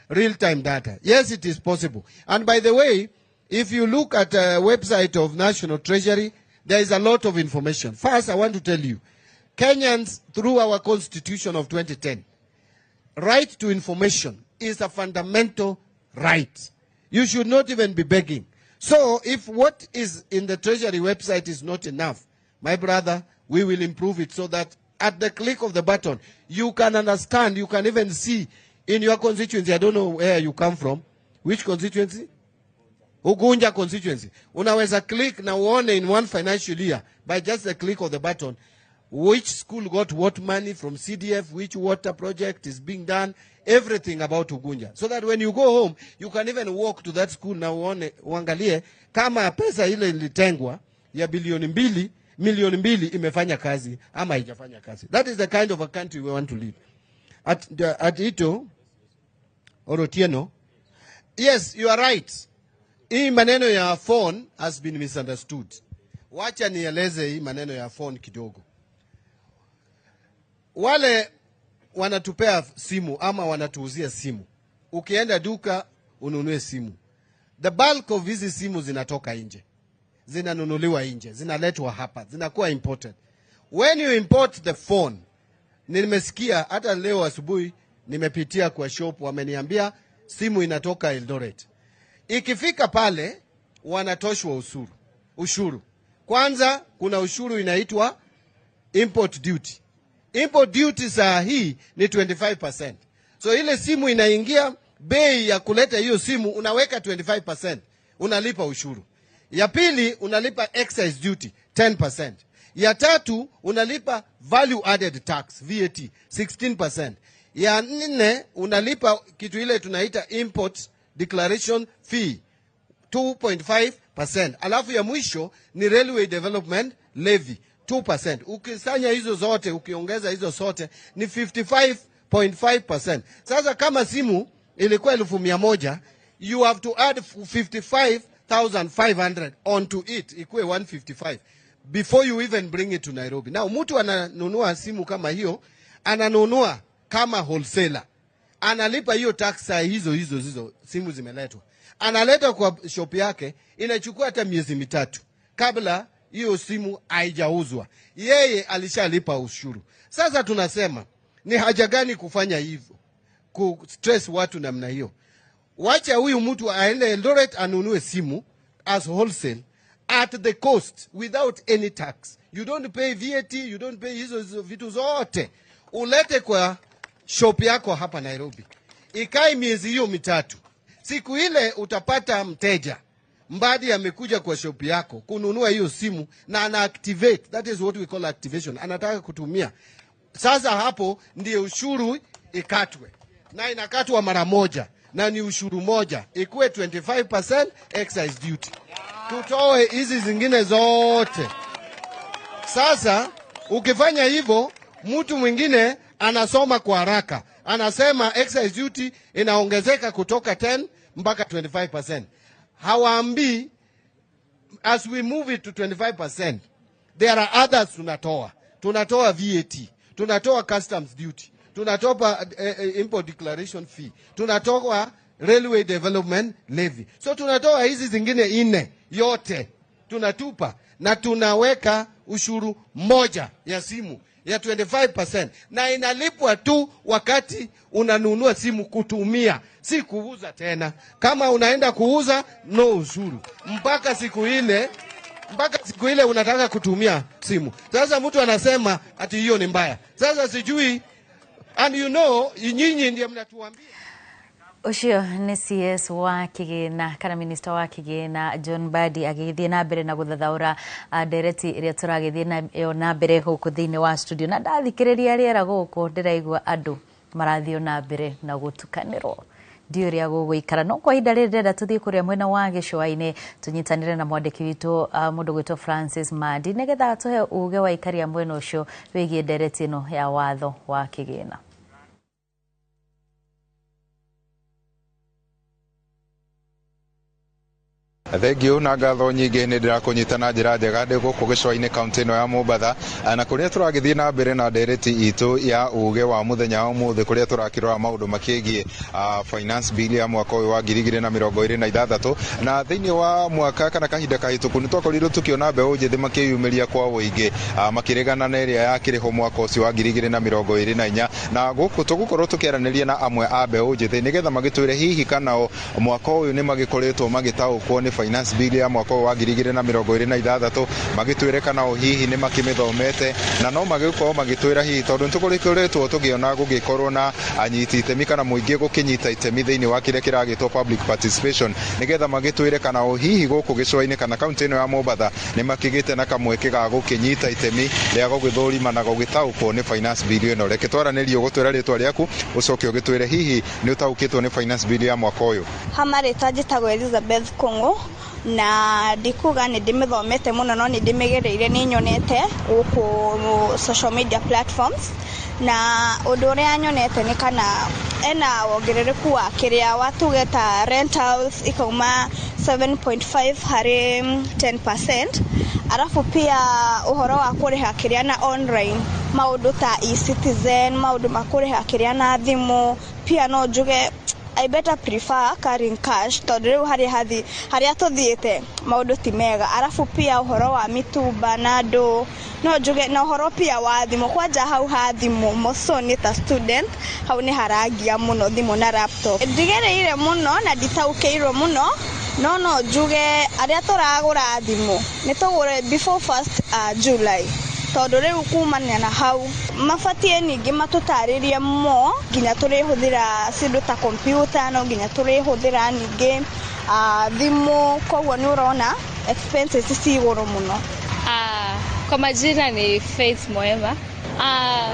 real-time data? Yes, it is possible. And by the way, if you look at a website of National Treasury, there is a lot of information. First, I want to tell you, Kenyans, through our constitution of 2010, right to information is a fundamental right. You should not even be begging. So if what is in the Treasury website is not enough, my brother, we will improve it so that at the click of the button, you can understand, you can even see in your constituency. I don't know where you come from. Which constituency? Ugunja constituency. Unaweza click na uone in one financial year, by just the click of the button, which school got what money from CDF, which water project is being done, everything about Ugunja. So that when you go home, you can even walk to that school na uone, uangalie kama pesa ile ilitengwa ya 2 milioni 2 imefanya kazi ama haijafanya kazi. That is the kind of a country we want to live. At Ito Orotieno, yes, you are right. Hii maneno ya phone has been misunderstood. Wacha nieleze hii maneno ya phone kidogo. Wale wanatupea simu ama wanatuuzia simu, ukienda duka ununue simu, the bulk of hizi simu zinatoka nje, zinanunuliwa nje, zinaletwa hapa, zinakuwa imported. When you import the phone, nimesikia hata leo asubuhi nimepitia kwa shop, wameniambia simu inatoka Eldoret. Ikifika pale wanatoshwa ushuru. Kwanza kuna ushuru inaitwa import duty. Import duty saa hii ni 25%. So ile simu inaingia, bei ya kuleta hiyo simu unaweka 25%, unalipa ushuru. Ya pili unalipa excise duty 10%. Ya tatu unalipa value added tax VAT 16%. Ya nne unalipa kitu ile tunaita import declaration fee 2.5%. Alafu ya mwisho ni railway development levy 2%. Ukisanya hizo zote, ukiongeza hizo zote ni 55.5%. Sasa kama simu ilikuwa 100,000, you have to add 55,500 onto it, ikuwe 155 before you even bring it to Nairobi. Now mtu ananunua simu kama hiyo, ananunua kama wholesaler, analipa hiyo tax saa hizo hizo hizo simu zimeletwa, analeta kwa shop yake, inachukua hata miezi 3 kabla hiyo simu haijauzwa. Yeye alishalipa ushuru. Sasa tunasema ni haja gani kufanya hivyo, ku stress watu namna hiyo? Wacha huyu mtu aende Eldoret anunue simu as wholesale at the cost without any tax. You don't pay VAT, you don't pay hizo vitu zote. Ulete kwa shop yako hapa Nairobi, ikae miezi hiyo 3. Siku ile utapata mteja Mbadi amekuja kwa shop yako kununua hiyo simu na ana activate. That is what we call activation. Anataka kutumia. Sasa hapo ndiyo ushuru ikatwe. Na inakatwa mara moja. Na ni ushuru moja. Ikuwe 25% excise duty. Tutoe hizi zingine zote. Sasa ukifanya hivyo, mtu mwingine anasoma kwa haraka. Anasema excise duty inaongezeka kutoka 10 mpaka 25%. Hawaambii As we move it to 25%, there are others tunatoa. Tunatoa VAT, tunatoa customs duty, tunatoa import declaration fee, tunatoa railway development levy. So tunatoa hizi zingine 4 yote tunatupa na tunaweka ushuru moja ya simu ya 25%, na inalipwa tu wakati unanunua simu kutumia, si kuuza tena. Kama unaenda kuuza, no ushuru mpaka siku ile unataka kutumia simu. Sasa mtu anasema ati hiyo ni mbaya. Sasa sijui, and you know, nyinyi ndiye mnatuambia. Ucio nĩ CS wa kĩgĩna kana minista wa kĩgĩna John Mbadi agĩgĩthiĩ na mbere na gũthathaũra ndereti ĩrĩa tũragĩthiĩ nayo na mbere gũkũ thĩinĩ wa studio. Na ndathikĩrĩria rĩera gũkũ ndĩraigua andũ marathiĩ na mbere na gũtukanĩrwo, ndiũ ũrĩa gũgũikara. No kwa ihinda rĩrĩ ndĩrenda tũthiĩ kũrĩa mwena wa gĩcũa-inĩ tũnyitanĩre na mwandĩki witũ mũndũ gwĩtwo Francis Mandi nĩgetha atũhe uge wa aikari a mwena ũcio wĩgiĩ ndereti ĩno ya watho wa kĩgĩna. Thengiũ na ngatho nyingĩ nĩ ndĩrakũnyita na njĩra njega ndĩ gũkũ gĩcũa-inĩ kaũntĩ ĩno ya Mombatha, na kũrĩa tũragĩthiĩ na mbere na ndereti itũ ya uge wa mũthenya wa ũmũthĩ, kũrĩa tũrakĩrora maũndũ makĩgiĩ finance bill ya mwaka ũyũ wa 2026. Na thĩinĩ wa mwaka kana kahinda kahĩtũku nĩ twakorirwo tũkĩona mbeũ njĩthĩ makĩyumĩria kwa ũingĩ, makĩregana na ĩrĩa yakĩrĩho mwaka ũcio wa 2024. Na gũkũ tũgũkorwo tũkĩaranĩria na amwe a mbeũ njĩthĩ nĩgetha magĩtwĩre hihi kana o mwaka ũyũ nĩ magĩkoretwo magĩtaũkwo nĩ finance bill ya mwaka wa 2026, magĩtwĩre kana o hihi nĩ makĩmĩthomete, na no magĩkorwo magĩtwĩra hihi tondũ nĩtũkoretwo tũgĩona gũgĩkorwo na anyiti itemi kana mũingĩ gũkĩnyita itemi thĩinĩ wa kĩrĩa kĩragĩtwo public participation, nĩgetha magĩtwĩre kana o hihi gũkũ gĩcũa-inĩ kana kaũntĩ ĩno ya Mombatha nĩ makĩgĩte na kamweke ga gũkĩnyita itemi rĩa gũgĩthũrima na gũgĩtaũkwo nĩ finance bill ĩno. Reke twaranĩrie ũgũtwĩra rĩtwa rĩaku ũcoke ũgĩtwĩre hihi nĩ ũtaũkĩtwo nĩ finance bill ya mwaka ũyũ. Ha marĩtwa njĩtagwo Elizabeth Kũng'ũ, na ndikuga nĩ ndĩmĩthomete mũno no nĩ ndĩmĩgereire, nĩ nyonete gũkũ social media platforms, na ũndũ ũrĩa nyonete nĩ kana ena wongerereku wa kĩrĩa watuge ta rentals ikauma 7.5 harĩ 10%, arafu pia ũhoro wa kũrĩha kĩrĩa na online, maũndũ ta e-citizen, maũndũ ma kũrĩha kĩrĩa na thimũ. Pia no njuge I better prefer carrying cash tondũ rĩu harĩa tũthiĩte maũndũ ti mega. Arafu pia ũhoro wa mitumba na andũ no njuge, na ũhoro pia wa thimũ, kwanja hau ha thimũ moso nĩ ta student hau nĩ harangia mũno thimũ na laptop. Ndigereire mũno na nditaũkĩirwo mũno, no njuge arĩa tũragũra thimũ nĩ tũgũre before 1st July, tondũ rĩu kumania na hau mabatie ningĩ matũtarĩrie mo nginya tũrĩhũthĩra cindu ta kompyuta, no nginya tũrĩhũthĩra ningĩ thimũ, koguo nĩ ũrona expenses ci igũrũ mũno. Kwa majina ni Faith Moema.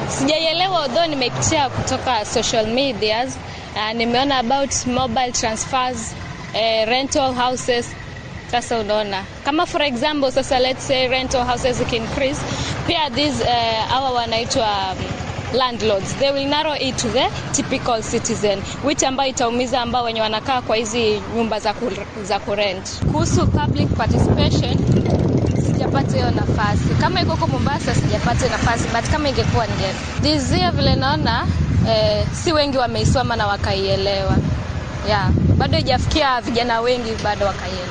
Sijaielewa although nimepitia kutoka social medias. Nimeona about mobile transfers, rental houses. Sasa unaona kama for example sasa let's say rental houses can increase, pia these hawa wanaitwa landlords, they will narrow it to the typical citizen, which ambayo itaumiza ambao wenye wanakaa kwa hizi nyumba za kurent. Kuhusu public participation sijapata hiyo nafasi. Kama iko huko Mombasa sijapata nafasi, but kama ingekuwa ninge. This year vile naona si wengi wameisoma na wakaielewa. Yeah, bado haijafikia vijana wengi bado wakaielewa.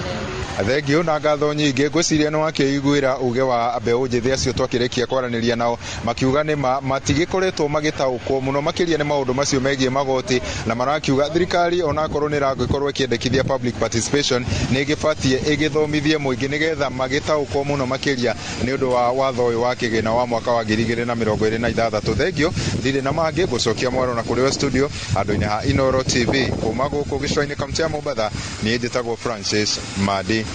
Thengiũ na ngatho nyingĩ. Ngwĩciria nĩ wakĩiguĩra uge wa mbeũ njĩthĩ acio twakĩrĩkia kwaranĩria nao, makiuga nĩ matigĩkoretwo magĩtaũkwo mũno makĩria nĩ maũndũ macio megiĩ magoti, na marakiuga thirikari onakorwo nĩ ĩragĩkorwo ĩkĩendekithia public participation nĩ ĩgĩbatiĩ ĩgĩthomithie mũingĩ nĩgetha magĩtaũkwo mũno makĩria nĩ ũndũ wa watho ũyũ wa kĩgĩna wa mwaka wa 2026. Thengiũ, ndirĩ na mangĩ, ngũcokia mwaro na kũrĩ we studio handũ-inĩ ha Inooro TV kuma gũkũ gĩcũa-inĩ kaũntĩ ya Mombatha. Niĩ njĩtagwo Francis Madi.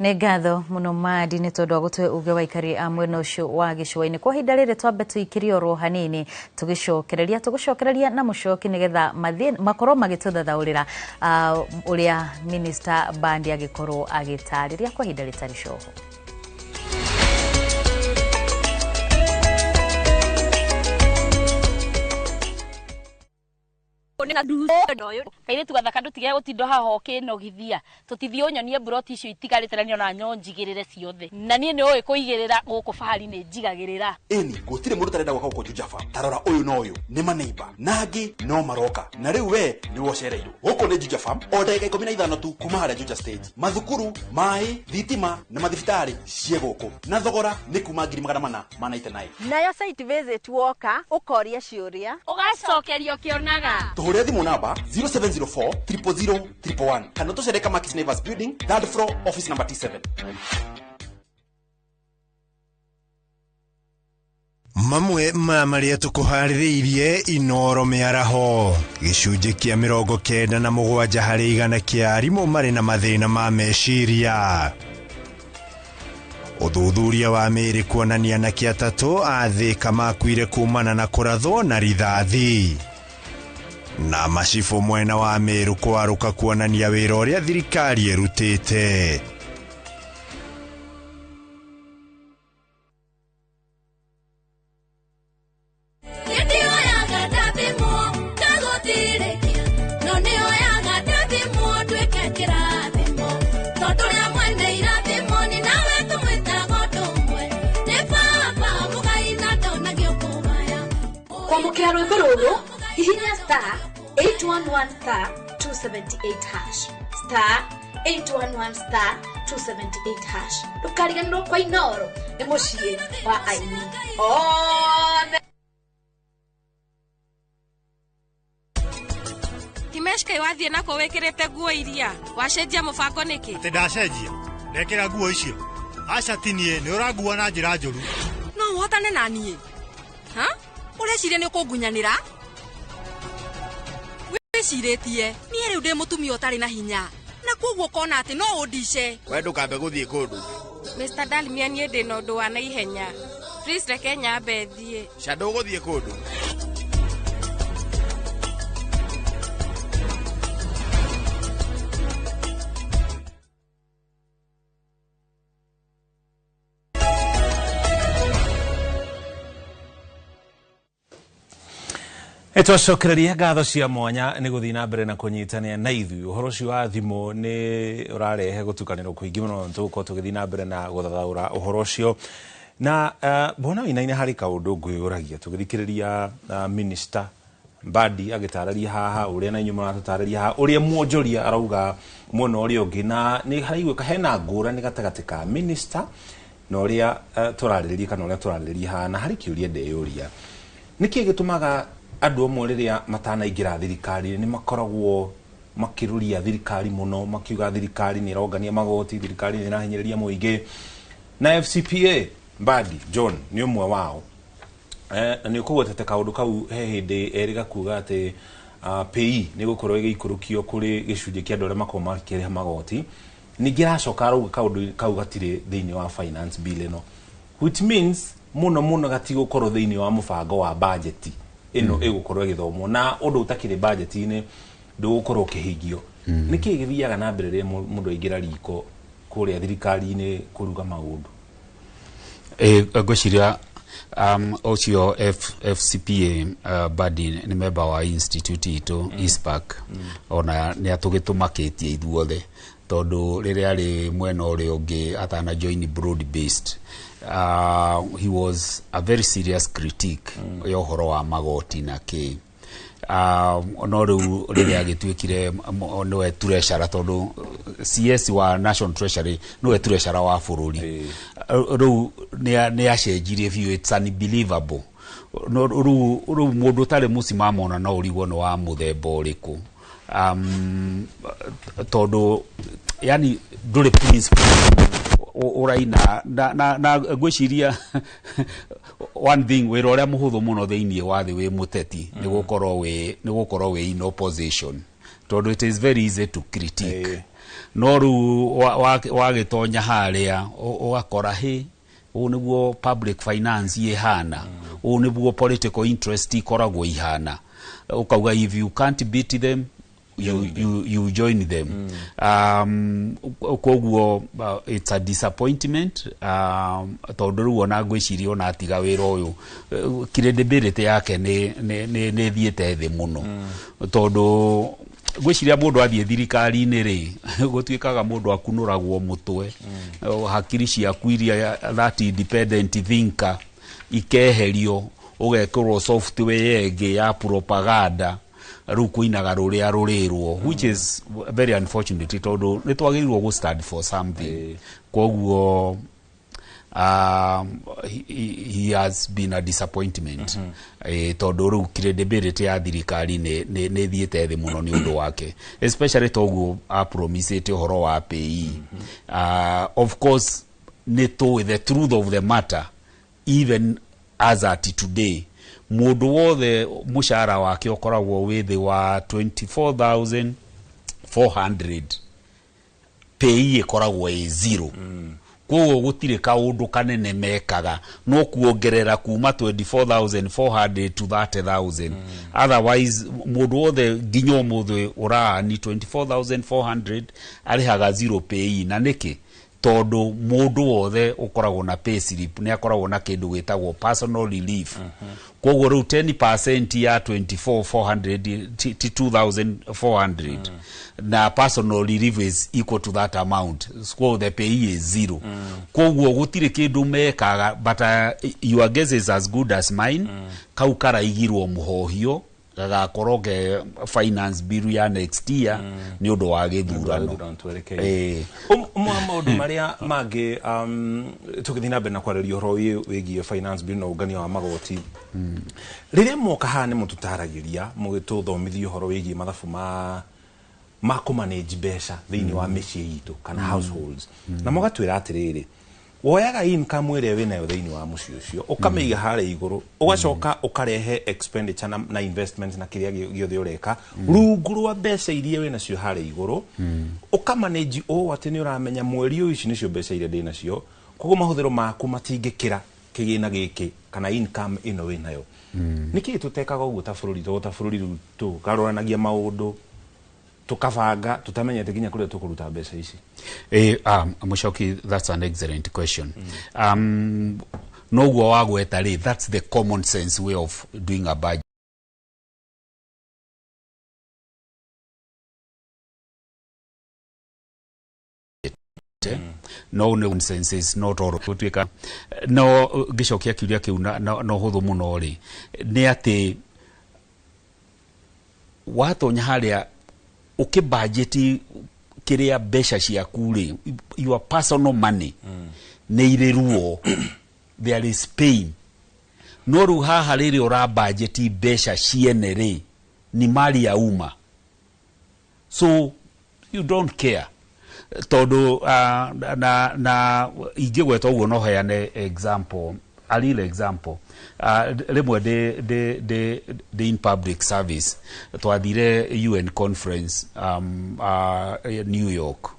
Nĩ ngatho mũno Madi nĩ tondũ wa gũtũhe uge wa aikari a mwena ũcio wa gĩcũa-inĩ. Kwa ihinda rĩrĩ twambe tũikĩrie oro hanini tũgĩcokereria na mũcoki nĩgetha makorwo magĩtũthathaũrĩra ũrĩa Minister Mbadi agĩkorwo agĩtarĩria kwa ihinda rĩtarĩ coho. Kairĩtu gathaka ndũtige gũtinda haha ũkĩnogithia. Tũtithiĩ ũnyonie mburoti icio itigarĩte na niĩ ona nyonjigĩrĩre ciothe. Na niĩ nĩ ũĩ kũigĩrĩra gũkũ fahari nĩ njigagĩrĩra. Ĩni gũtirĩ mũndũ ũtarenda gwaka gũkũ Juja Farm. Ta rora ũyũ na ũyũ nĩ maneiba na angĩ no maroka na rĩu we nĩwe ũcereirwo. Gũkũ nĩ Juja Farm o ndagĩka 15 tu kuma harĩa Juja stage. Mathukuru, maĩ, thitima na mathibitarĩ ciĩ gũkũ na thogora nĩ kuma 499,000. Nayo site visit woka ũkoria ciũria ũgacokerio kĩonaga. Tũhũrĩre thimũ namba 0704 000 111 kana tũcere Kamakis Neighbors Building, third floor, office number T7. Mamwe ma marĩa tũkũharĩrĩirie Inoro mĩaraho gĩcunjĩ kĩa 97 harĩ igana kĩa arimũ marĩ na mathĩna ma meciria. Ũthuthuria wa mĩĩrĩ kuonania anake atatũ a Thĩka makuire kumana na kũrathwo na rithathi. Na macibũ mwena wa Meru kwarũka kuonania wĩra ũrĩa thirikari ĩrutĩte. Kwamũkĩra rwĩmbo rũrũ hihinya star 811 star 278 hash star 811 star 278 hash. Ndũkariganĩrwo kwa Inoro nĩ mũciĩ wa aini othe. Kimeshka wathiĩ nako wĩkĩrĩte nguo iria wacenjia mũbango nĩkĩ? Atĩ ndacenjia ndekĩra nguo icio aca ti niĩ nĩ ũrangua na njĩra njũru. No ũhotane na niĩ ha? Ũreciria nĩ ũkũngunyanĩra? Wĩcirĩtie niĩ rĩu ndĩ mũtumia ũtarĩ na hinya na koguo ũkona atĩ no ũndice. We ndũkambe gũthiĩ kũndũ. Mr. Dalmia niĩ ndĩ na ũndũ wa naihenya. Please reke nyambe thiĩ. Ca ndũgũthiĩ kũndũ. Twacokereria ngatho cia mwanya nĩ gũthiĩ na mbere na kũnyitanĩra na ithuĩ. Ũhoro ũcio wa thimũ nĩ ũrarehe gũtukanĩrwo kũingĩ mũno, tũgũkorwo tũgĩthiĩ na mbere na gũthathaũra ũhoro ũcio. Na mbona wĩnaine harĩ kaũndũ ngwĩyũragia tũgĩthikĩrĩria minister Mbadi agĩtarĩria haha ũrĩa na inyuĩ mũratũtarĩria haha ũrĩa mwonjoria arauga mwena ũrĩa ũngĩ, na nĩ haraiguĩka hena ngũrani gatagatĩ ka minister na ũrĩa tũrarĩrĩria kana ũrĩa tũrarĩrĩria haha. Na harĩ kĩũria ndeyũria, nĩkĩ gĩtũmaga andũ amwe rĩrĩa matanaingĩra thirikari nĩ makoragwo makĩrũria thirikari mũno, makiuga thirikari nĩ ĩrongania magoti, thirikari nĩ ĩrahinyĩrĩria mũingĩ? Na FCPA Mbadi John nĩ ũmwe wao. Na nĩ ũkũgwetete kaũndũ kau he hĩndĩ erĩga kuga atĩ PAYE nĩ gũkorwo ĩgĩikũrũkio kũrĩ gĩcunjĩ kĩa andũ arĩa makoragwo makĩrĩha magoti. Ningĩ aracoka arauga kaũndũ kau gatirĩ thĩinĩ wa finance bill ĩno, which means mũno mũno gatigũkorwo thĩinĩ wa mũbango wa budget ĩno ĩgũkorwo ĩgĩthomwo, na ũndũ ũtakĩrĩ budget-inĩ ndũgũkorwo ũkĩhingio. Nĩkĩ gĩthiaga na mbere rĩrĩa mũndũ aingĩra riko kũrĩa thirikari-inĩ kũruga maũndũ? Ngwĩciria ũcio FCPA Mbadi nĩ member wa institute itũ ISPAC, ona nĩ atũgĩtũmakĩtie ithuothe tondũ rĩrĩa arĩ mwena ũrĩa ũngĩ atana join broad based, he was a very serious critic ya ũhoro wa magoti na kĩ. No rĩu rĩrĩa agĩtuĩkire nĩwe treasurer, tondũ CS wa National Treasury nĩwe treasurer wa bũrũri, rĩu nĩ acenjirie biũ. It's unbelievable. No rĩu mũndũ ũtarĩ mũcimamo ona no ũrigwo nĩ wa mũthemba ũrĩkũ, tondũ yani ndũrĩ principle ũraina na ngwĩciria one thing wĩra ũrĩa mũhũthũ mũno thĩinĩ wa thĩ wĩ mũteti nĩ gũkorwo wĩ in opposition, tondũ it is very easy to critique. No rĩu wagĩtonya harĩa ũgakora hĩ ũũ nĩguo public finance ĩhana, ũũ nĩguo political interest ikoragwo ihana, ũkauga if you can't beat them you join them. Koguo it's a disappointment, tondũ rĩu ona ngwĩciria ona atiga wĩra ũyũ, credibility yake nĩ thiĩte thĩ mũno, tondũ ngwĩciria mũndũ athiĩ thirikari-inĩ rĩ, gũtuĩkaga mũndũ akunũragwo mũtwe, hakiri ciaku iria, that independent thinker, ikeherio, ũgekĩrwo software ĩngĩ ya propaganda, rĩu kũinaga rũrĩa rũrĩrwo, which is very unfortunate, tondũ nĩ twagĩrĩirwo gũ stand for something. Koguo he has been a disappointment, tondũ rĩu credibility ya thirikari nĩ thiĩte thĩ mũno nĩ ũndũ wake, especially toguo apromisĩte ũhoro wa PAYE. Of course nĩ tũĩ the truth of the matter, even as at today, mũndũ wothe mũcara wake ũkoragwo wĩ thĩ wa 24,400, PAYE ĩkoragwo ĩ zero. Koguo gũtirĩ kaũndũ kanene mekaga no kuongerera kuma 24,400 to 30,000. Otherwise mũndũ wothe nginya ũmũthĩ ũraani 24,400 arĩhaga zero PAYE. Na nĩkĩ? Tondũ mũndũ wothe ũkoragwo na pay slip nĩ akoragwo na kĩndũ gĩtagwo personal relief. Koguo rĩu 10% ya 24,400 ti 2400, na personal relief is equal to that amount, so the PAYE is zero. Koguo gũtirĩ kĩndũ mekaga, but your guess is as good as mine. Kau karaigirwo mũhohio gagakorwo ke finance bill ya next year nĩ ũndũ wa gĩthurano. Ũmwe wa maũndũ marĩa mangĩ, tũgĩthiĩ na mbere na kwarĩria ũhoro wĩgiĩ finance bill na ũngania wa magoti, rĩrĩa moka haha nĩ mũtũtaragĩria, mũgĩtũthomithia ũhoro wĩgiĩ mathabu ma kũmanage mbeca thĩinĩ wa mĩciĩ itũ kana households, na mũgatwĩra atĩrĩrĩ, woyaga income ĩrĩa wĩnayo thĩinĩ wa mũciĩ ũcio, ũkamĩiga harĩa igũrũ, ũgacoka ũkarehe expenditure na investment na kĩrĩa gĩothe ũreka rungu rwa mbeca iria wĩnacio harĩa igũrũ, ũkamanage ũũ atĩ nĩ ũramenya mweri ũyũ ici nĩcio mbeca iria ndĩnacio, koguo mahũthĩro maku matingĩkĩra kĩgĩna gĩkĩ kana income ĩno wĩnayo. Nĩkĩ tũtekaga ũguo ta bũrũri? Tondũ ta bũrũri rĩu tũkaroranagia maũndũ, tukabanga tutamenyete nginya kũrĩa tũkũruta mbeca ici. Mushoki, that's an excellent question. Noguo wagweta rĩ, that's the common sense way of doing a budget. No nonsense is not all gũtuĩka no ngĩcokia kĩũria kĩu na ũhũthũ mũno rĩ, nĩ atĩ watonya harĩa ũkĩbudget kĩrĩa mbeca ciaku rĩ, your personal money, nĩ irĩ ruo, there is pain. No rĩu haha rĩrĩa ũrabudget mbeca ciene rĩ, ni mali ya umma, so you don't care, tondũ na ingĩgweta ũguo no heane example, a real example. Rĩmwe ndĩ in public service, twathire UN conference New York,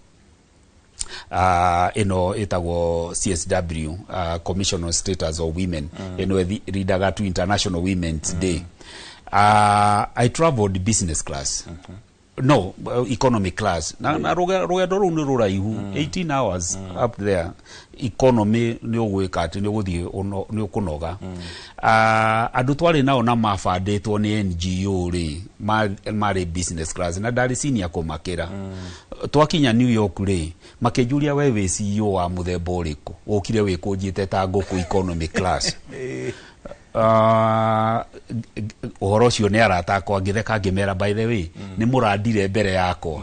ĩno ĩtagwo CSW, Commission on Status of Women, ĩno ĩrindaga to International Women's Day. I traveled business class, no, economy class, na rũgendo rũu nĩ rũraihu, 18 hours up there. Economy nĩ ũgwĩka atĩ nĩ ũgũthiĩ nĩ ũkũnoga. Andũ twarĩ nao na mabandĩtwo nĩ NGO rĩ, marĩ business class, na ndarĩ senior kũmakĩra. Twakinya New York rĩ, makĩnjũria, "We wĩ CEO wa mũthemba ũrĩkũ ũkire wĩkũnjĩte ta ngũkũ economy class?" Ũhoro ũcio nĩ arata akwa, ngĩtheka ngĩmera, "By the way, nĩ mũrandire mbere yakwa,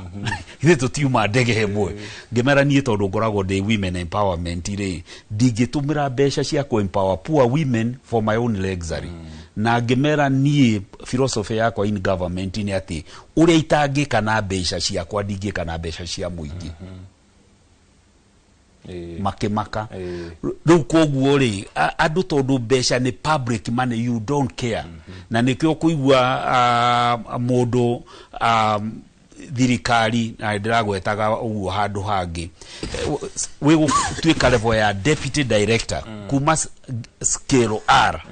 ithuĩ tũtiuma ndege ĩmwe." Ngĩmera, "Niĩ tondũ ngoragwo ndĩ women empowerment rĩ, ndingĩtũmĩra mbeca cia kũ empower poor women for my own luxury." Na ngĩmera, "Niĩ philosophy yakwa in government nĩ atĩ ũrĩa itangĩka na mbeca ciakwa, ndingĩka na mbeca cia mũingĩ." Makĩmaka. Rĩu koguo rĩ, andũ tondũ mbeca nĩ public money, you don't care. Na nĩkĩo kũigua mũndũ thirikari na ndĩragwetaga ũguo handũ hangĩ, wĩ gũtuĩka level ya deputy director kuma scale R,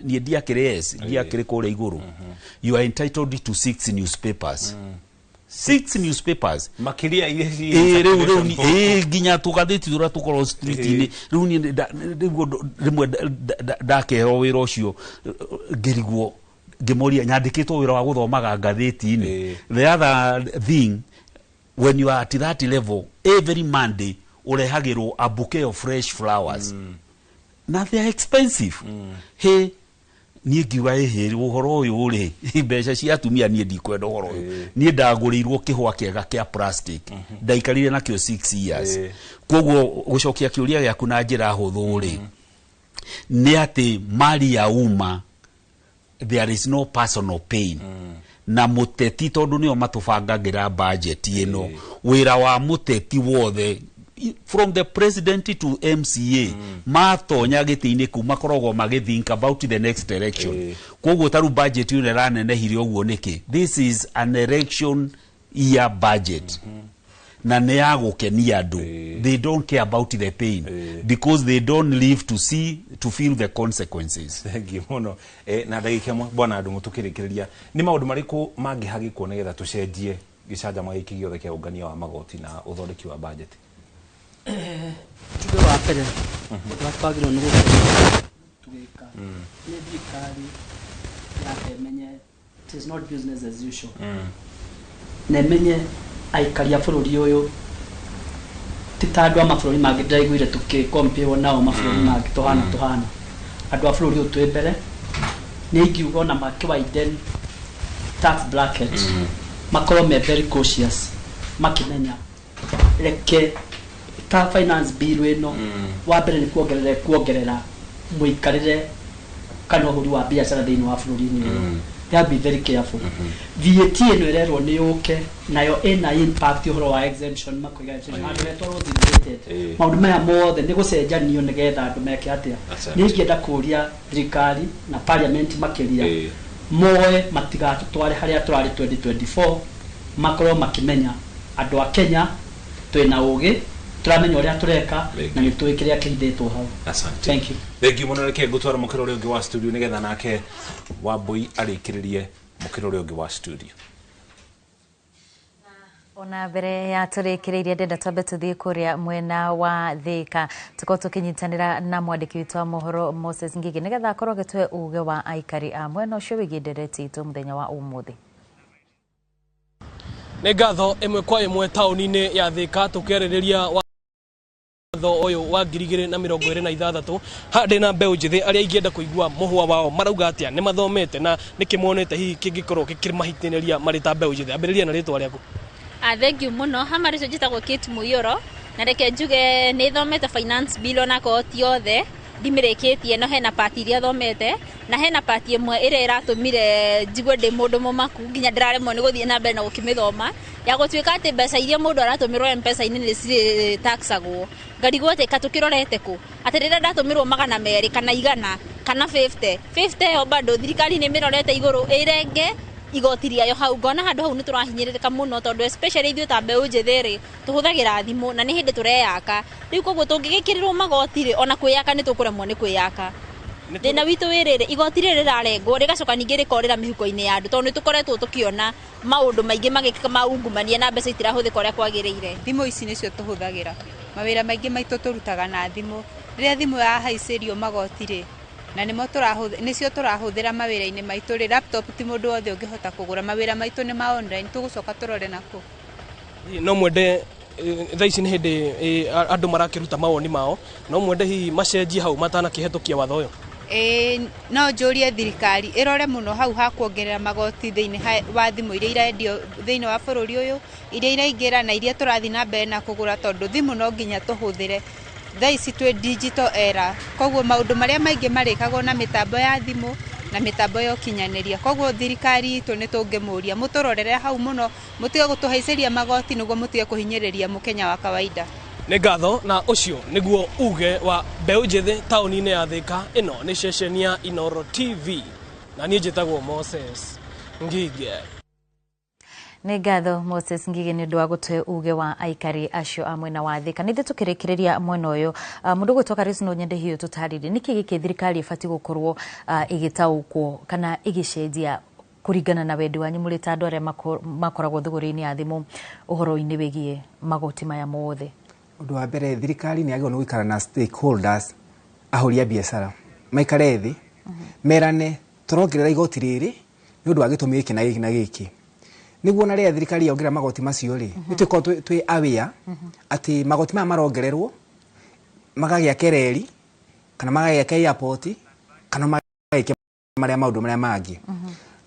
niĩ ndiakĩrĩ S, ndiakĩrĩ kũrĩa igũrũ, you are entitled to six newspapers. Six newspapers. Makiria iria Ĩĩ, rĩu ĩĩ, nginya tũgathĩti tũrĩa tũkorwo street-inĩ. Rĩu niĩ rĩu rĩmwe ndakerwo wĩra ũcio, ngĩrigwo, ngĩmoria nyandĩkĩtwo wĩra wa gũthomaga ngathĩti-inĩ. The other thing, when you are at that level, every Monday ũrehagĩrwo a bouquet of fresh flowers, na they are expensive. He niĩ ngiuga, ĩhĩ, ũhoro ũyũ rĩ, mbeca cia atumia, niĩ ndikwenda ũhoro ũyũ. Niĩ ndagũrĩirwo kĩhũa kĩega kĩa plastic, ndaikarire nakĩo 6 years. Koguo gũcokia kĩũria gĩaku na njĩra hũthũ rĩ, nĩ atĩ mali ya umma, there is no personal pain. Na mũteti, tondũ nĩo matũbangagĩra budget ĩno, wĩra wa mũteti wothe from the president to MCA, matonya gĩtĩ-inĩ kĩu makoragwo magĩ think about the next election. Koguo taru budget ĩno ĩranenehire ũguo nĩkĩ? This is an election year budget na nĩ ya gũkenia andũ. They don't care about the pain because they don't live to see, to feel the consequences. Thank you mũno. Na ndagĩka ĩmwe, bwana Ndung'u, tũkĩrĩkĩrĩria, nĩ maũndũ marĩkũ mangĩhagĩkwo nĩgetha tũcenjie gĩcanjama gĩkĩ gĩothe kĩa ũngania wa magoti na ũthondeki wa budget? Tuge wa mbere, ũndũ ũrĩa twagĩrĩirwo nĩ gũkorwo tũgĩka nĩ thirikari yambe ĩmenye it is not business as usual, na ĩmenye aikari a bũrũri ũyũ ti ta andũ a mabũrũri mangĩ. Ndĩraiguire tũkĩkompĩrwo nao mabũrũri mangĩ, tũhana tũhana andũ a bũrũri ũyũ twĩ mbere. Nĩ ingiuga ona makĩ tax bracket, makorwo me very cautious, makĩmenya reke ta finance bill ĩno, wa mbere nĩ kuongerera mũikarĩre kana ũhũri wa biacara thĩinĩ wa bũrũri-inĩ ũyũ. They have to be very careful. VAT ĩno ĩrerwo nĩ yũke nayo ĩna impact, ũhoro wa exemption, makoiga exemption handũ hetwarwo zero rated. Maũndũ maya mothe nĩ gũcenjanio nĩgetha andũ meke atĩa? Asante. Nĩ ingĩenda kũria thirikari na parliament makĩria moe matigatũtware harĩa tũrarĩ 2024, makorwo makĩmenya andũ a Kenya twĩna ũgĩ, tũramenya ũrĩa tũreka na nĩ tũĩ kĩrĩa kĩhithĩtwo hau. Asante. Thank you. Thank you mũno. Reke ngũtwara mũkĩra ũrĩa ũngĩ wa studio nĩgetha nake Wambui arĩkĩrĩrie mũkĩra ũrĩa ũngĩ wa studio. Ona mbere ya tũrĩkĩrĩirie, ndenda twambe tũthiĩ kũrĩa mwena wa Thĩka, tũkorwo tũkĩnyitanĩra na mwandĩki witũ wa mohoro Moses Ngigi, nĩgetha akorwo agĩtũhe uge wa aikari a mwena ũcio wĩgiĩ ndereti itũ mũthenya wa ũmũthĩ. Nĩ ngatho. Ĩmwe kwa ĩmwe taũni-inĩ ya Thĩka, tũkĩarĩrĩria watho ũyũ wa 2026, haha ndĩna mbeũ njĩthĩ arĩa ingĩenda kũigua mũhwa wao marauga atĩa, nĩ mathomete na nĩkĩ monete hihi kĩngĩkorwo gĩkĩmahitĩrĩria marĩ ta mbeũ njĩthĩ. Ambĩrĩria na rĩtwa rĩaku. Ah, thank you mũno. Hama rĩcio njĩtagwo Kate Mũiyũro, na reke njuge nĩ thomete finance bill, onakorwo ti othe ndimĩrĩkĩtie, no hena part iria thomete, na hena part ĩmwe ĩrĩa ĩratũmire njigue ndĩ mũndũ mũmaku nginya ndĩraremwo nĩ gũthiĩ na mbere na gũkĩmĩthoma, ya gũtuĩka atĩ mbeca iria mũndũ aratũmĩrwo M-Pesa-inĩ nĩ cirĩ taxagwo. Ngarigwo atĩ katũkĩrorete kũ, atĩ rĩrĩa ndatũmĩrwo 200 kana 100 kana 50 50 ĩyo, bado thirikari nĩ ĩmĩrorete igũrũ ĩrenge igoti rĩayo hau. Ngona handũ hau nĩ tũrahinyĩrĩrĩka mũno, tondũ especially ithuĩ ta mbeũ njĩthĩ rĩ, tũhũthagĩra thimũ na nĩ hĩndĩ tũreyaka rĩu. Koguo tũngĩgĩkĩrĩrwo magoti rĩ, ona kwĩyaka nĩ tũkũremwo nĩ kwĩyaka. Thĩna witũ wĩ rĩrĩ, igoti rĩrĩ rĩrarengwo rĩgacoka ningĩ rĩkorĩra mĩhuko-inĩ ya andũ, tondũ nĩ tũkoretwo tũkĩona maũndũ maingĩ magĩkĩka ma ungumania na mbeca itirahũthĩka ũrĩa kwagĩrĩire. Thimũ ici nĩcio tũhũthagĩra, mawĩra maingĩ maitũ tũrutaga na thimũ. Rĩrĩa thimũ yahaicĩrio magoti rĩ, na nĩmo nĩcio tũrahũthĩra mawĩra-inĩ maitũ rĩ, laptop ti mũndũ wothe ũngĩhota kũgũra. Mawĩra maitũ nĩ ma online, tũgũcoka tũrore nakũ? No mwende thaa ici nĩ hĩndĩ andũ marakĩruta mawoni mao, no mwende hihi macenjie hau matanakĩhetũkia watho ũyũ? Ĩĩ, no njũrie thirikari ĩrore mũno hau ha kuongerera magoti thĩinĩ wa thimũ iria irendio thĩinĩ wa bũrũri ũyũ, iria iraingĩra na iria tũrathiĩ na mbere na kũgũra, tondũ thimũ no nginya tũhũthĩre. Thaa ici twĩ digital era, koguo maũndũ marĩa maingĩ marĩkagwo na mĩtambo ya thimũ na mĩtambo ya ũkinyanĩria. Koguo thirikari itũ nĩ tũngĩmũria mũtũrorere hau mũno, mũtige gũtũhaicĩria magoti nĩguo mũtige kũhinyĩrĩria mũkenya wa kawaida. Nĩ ngatho. Na ũcio nĩguo uge wa mbeũ njĩthĩ taũni-inĩ ya Thĩka. Ĩno nĩ ceceni ya Inoro TV na niĩ njĩtagwo Moses Ngige. Nĩ ngatho, Moses Ngige, nĩ ũndũ wa gũtũhe uge wa aikari acio a mwena wa Thĩka. Nĩ ithuĩ tũkĩrĩkĩrĩria mwena ũyũ, mũndũ gwĩtwo Karĩci, no nyende hihi tũtarĩrie nĩkĩ gĩkĩ thirikari ĩbatiĩ gũkorwo ĩgĩtaũkwo kana ĩgĩcenjia. Kũringana na wendi wanyu mũrĩ ta andũ arĩa makoragwo thũgũrĩ-inĩ ya thimũ, ũhoro-inĩ wĩgiĩ magoti maya mothe? Ũndũ wa mbere, thirikari nĩ yagĩrĩirwo nĩ gũikara na stakeholders, ahũri a biacara, maikare thĩ merane, tũrongerera igoti rĩrĩ nĩ ũndũ wa gĩtũmi gĩkĩ na gĩkĩ na gĩkĩ, nĩguo na rĩrĩa thirikari yongerera magoti macio rĩ, nĩ tũkorwo twĩ aware atĩ magoti maya marongererwo magagĩake reri kana magagĩake airport kana magagĩke marĩa maũndũ marĩa mangĩ.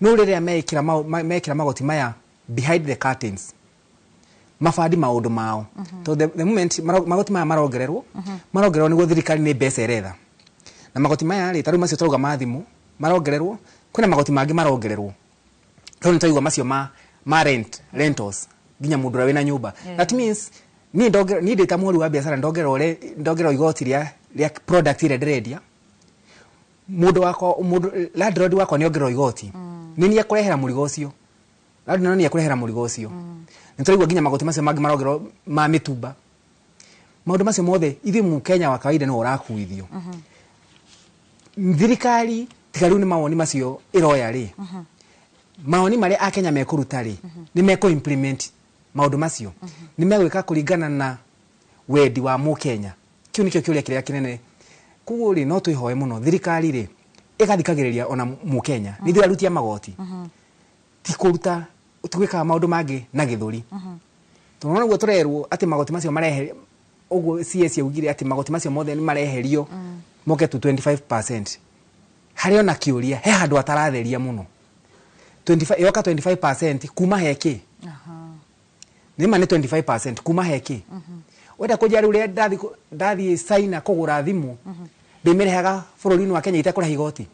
No rĩrĩa mekĩra magoti maya behind the curtains, mabandi maũndũ mao, tondũ the moment magoti maya marongererwo, marongererwo nĩguo thirikari nĩ mbeca ĩretha. Na magoti maya rĩ, ta rĩu macio tũrauga ma thimũ marongererwo, kwĩna magoti mangĩ marongererwo, tondũ nĩ twaigua macio ma rentals, nginya mũndũ ũrĩa wĩna nyũmba. That means niĩ niĩ ndĩ ta mũhũri wa biacara, ndongererwo igoti rĩa product ĩrĩa ndĩrendia. Mũndũ wakwa, mũndũ landlord wakwa nĩ ongererwo igoti, nĩ niĩ ekũrehera mũrigo ũcio, landlord nĩ ekũrehera mũrigo ũcio. Nĩ tũraigua nginya magoti macio mangĩ marongererwo ma mĩtumba. Maũndũ macio mothe, ithuĩ mũkenya wa kawaida nĩwe ũrakuithio. Thirikari tiga rĩu nĩ mawoni macio ĩroya rĩ, mawoni marĩa akenya mekũruta rĩ, nĩ mekũ implement maũndũ macio, nĩ megwĩka kũringana na wendi wa mũkenya? Kĩu nĩkĩo kĩũria kĩrĩa kĩnene. Koguo rĩ, no twĩhoe mũno thirikari rĩ, ĩgathikagĩrĩria ona mũkenya. Nĩ ithuĩ aruti a magoti, ti kũruta tũgĩkaga maũndũ mangĩ na gĩthũri, tondũ nĩguo tũrerwo atĩ magoti macio marehe ũguo. CS yaugire atĩ magoti macio mothe nĩ mareherio moke to 25%. Harĩ ona kĩũria, he handũ ataratheria mũno. 25 yoka 25% kuma he kĩ? Nĩ ma nĩ 25% kuma he kĩ? Wenda kũnjĩra rĩu rĩrĩa ndathiĩ China kũgũra thimũ, ndĩmĩrehaga bũrũri-inĩ wa Kenya itekũrĩha igoti?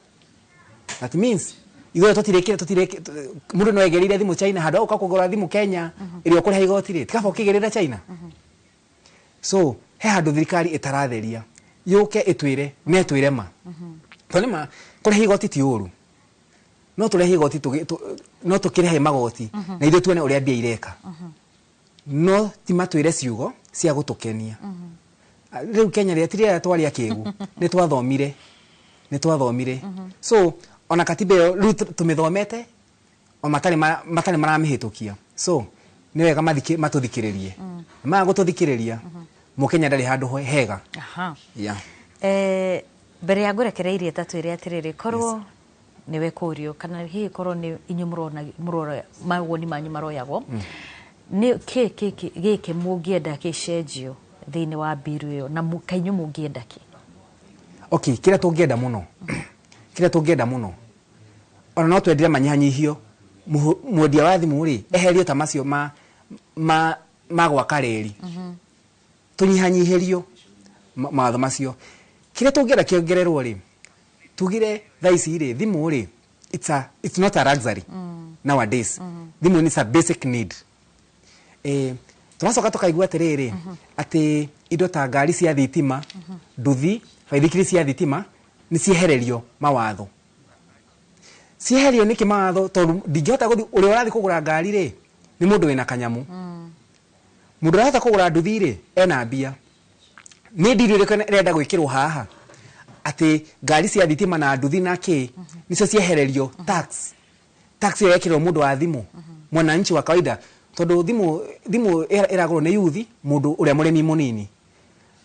That means ithuĩ tũtirĩkire, mũndũ no egereire thimũ China, handũ ha gũka kũgũra thimũ Kenya ĩrĩa ũkũrĩha igoti rĩ, tikaba ũkĩgĩrĩra China. So he handũ thirikari ĩtaratheria, yũke ĩtwĩre na ĩtwĩre ma, tondũ nĩ ma kũrĩha igoti ti ũru. No tũrehe igoti, no tũkĩrehe magoti na ithuĩ tuone ũrĩa mbia ireka, no ti matwĩre ciugo cia gũtũkenia. Rĩu Kenya rĩ, ti rĩrĩa twarĩ akĩgu, nĩ twathomire. So ona katiba ĩyo rĩu tũmĩthomete o matarĩ maramĩhĩtũkia. So nĩ wega matũthikĩrĩrie. Maga gũtũthikĩrĩria, mũkenya ndarĩ handũ hega. Yeah. Mbere ya ngũrekereirie, ta twĩre atĩrĩrĩ, korwo nĩwe kũrio, kana hihi korwo nĩ inyuĩ mũrona mũrora mawoni manyu maroyagwo, nĩ kĩ gĩkĩ mũngĩenda gĩcenjio thĩinĩ wa mbiru ĩyo, na kainyuĩ mũngĩenda kĩ? Okay, kĩrĩa tũngĩenda mũno, ona no twendire manyihanyihio, mwendia wa thimũ rĩ, eherio ta macio ma gwaka reri, tũnyihanyihĩrio mawatho macio. Kĩrĩa tũngĩenda kĩongererwo rĩ, tugire thaa ici rĩ, thimũ rĩ, it's not a luxury nowadays. Thimũ is a basic need. Tũracoka tũkaigua atĩrĩrĩ, atĩ indo ta ngari cia thitima, nduthi, baithikiri cia thitima nĩ ciehererio mawatho. Cieherio nĩkĩ mawatho? Tondũ ndingĩhota gũthiĩ, ũrĩa ũrathiĩ kũgũra ngari rĩ, nĩ mũndũ wĩna kanyamũ. Mũndũ ũrahota kũgũra nduthi rĩ, ena mbia. Nĩ ndiri ĩrĩkũ ĩrenda gwĩkĩrwo haha atĩ ngari cia thitima na nduthi na kĩ nicio ciehererio tax? Tax ĩyo yekĩrwo mũndũ wa thimũ, mwananchi wa kawaida, tondũ thimũ ĩragũrwo nĩ yuthi, mũndũ ũrĩa mũrĩmi mũnini.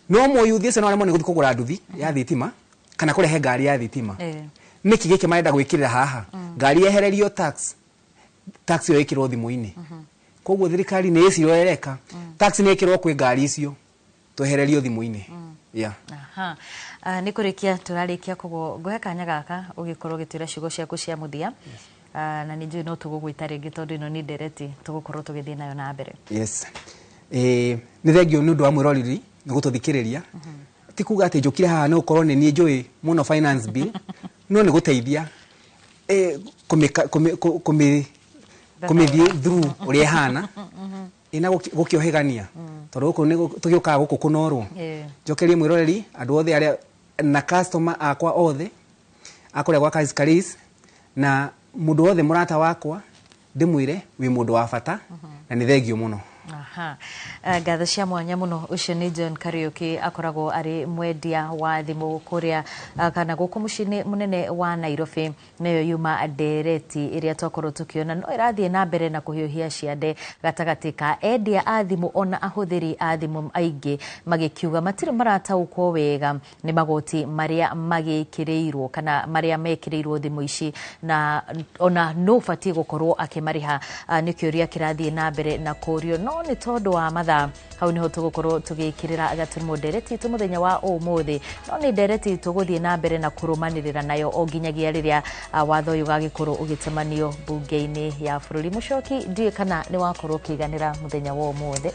No mũyuthi ũcio no aremwo nĩ gũthiĩ kũgũra nduthi ya thitima kana kũrehe ngari ya thitima. Nĩkĩ gĩkĩ marenda gwĩkĩrĩra haha? Ngari yehererio tax, tax ĩyo ĩkĩrwo thimũ-inĩ. Koguo thirikari nĩ ĩcirio ĩreka, tax nĩ ĩkĩrwo kwĩ ngari icio, twehererio thimũ-inĩ, yeah. Aha. Nĩ kũrĩkia tũrarĩkia, koguo ngũhe kanya gaka ũgĩkorwo ũgĩtwĩra ciugo ciaku cia mũthia. Na nĩ njũĩ no tũgũgwĩta rĩngĩ, tondũ ĩno nĩ ndereti tũgũkorwo tũgĩthiĩ nayo na mbere. Yes, nĩ thengio nĩ ũndũ wa mwĩroreri nĩ gũtũthikĩrĩria. Ti kuga atĩ njũkire haha nĩ gũkorwo nĩ niĩ njũĩ mũno finance bill, no nĩ gũteithia kũmĩthiĩ through ũrĩa ĩhana ĩna gũkĩohĩgania, tondũ gũkũ nĩ tũgĩũkaga gũkũ kũnorwo. Njokerie mwĩroreri, andũ othe arĩa na customer akwa othe akũrĩa gwa Karis Karis, na mũndũ wothe mũrata wakwa, ndĩmwĩre wĩ mũndũ wa bata na nĩ thengio mũno. Aha. Ngatho cia mwanya muno. Ucio ni John Kariuki, akoragwo ari mwendia wa thimu kuria kana guku muciĩ-inĩ munene wa Nairobi. Nayo yuma ndereti ĩrĩa twakorwo tukiona no ĩrathiĩ na mbere na kũhiũhia ciande gatagatĩ ka endia a thimũ ona ahũthĩri a thimũ, aingĩ magĩkiuga matirĩ marataũkwo wega nĩ magoti marĩa magĩkĩrĩirwo kana marĩa mekĩrĩirwo thimũ ici, na ona no ũbatiĩ gũkorwo akĩmarĩha. Nĩ kĩũria kĩrathiĩ na mbere na kũrio, no nĩ tondũ wa mathaa, hau niho tũgũkorwo tũgĩkĩrĩra gaturumo ndereti itũ mũthenya wa ũmũthĩ, no nĩ ndereti tũgũthiĩ na mbere na kũrũmanĩrĩra nayo o nginyagia rĩrĩa watho ũyũ ũgagĩkorwo ũgĩcemanio mbunge-inĩ ya bũrũri. Mũcoki, ndiũĩ kana nĩ wakorwo ũkĩiganĩra mũthenya wa ũmũthĩ.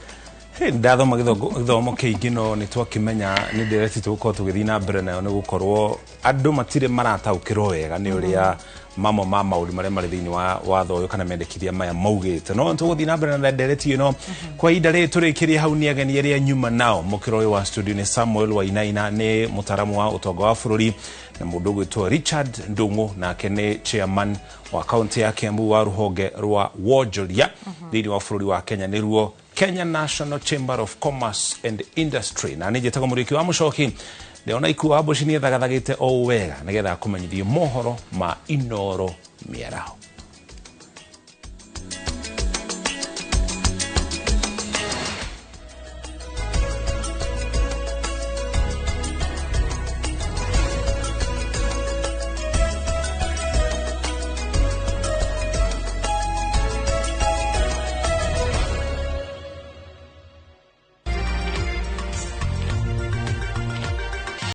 Hey, ndathoma gĩthomo kĩingĩ, no nĩ twakĩmenya nĩ ndereti tũgũkorwo tũgĩthiĩ na mbere nayo, nĩ gũkorwo andũ matirĩ marataũkĩrwo wega nĩ ũrĩa mamwe ma maũndũ marĩa marĩ thĩinĩ wa watho ũyũ kana mendekithia maya maugĩte, no tũgũthiĩ na mbere na ndereti ĩno kwa ihinda rĩrĩ. Tũrĩkĩrie hau nĩ ageni arĩa nyuma nao mũkĩro ũyũ wa studio nĩ Samuel Wainaina, nĩ mũtaaramu wa ũtonga wa bũrũri, na mũndũ ũgwĩtwo Richard Ndung'u, nake nĩ chairman wa kaunti ya Kiambu wa rũhonge rwa wonjoria thĩinĩ wa bũrũri wa Kenya, nĩruo Kenya National Chamber of Commerce and Industry. Na nĩ njĩtagwo Mũrĩki wa Mũcoki. Ndĩrona Ikuo wa Mboci nĩ ethagathagĩte o wega nĩgetha akũmenyithie mohoro ma Inoro mĩaraho.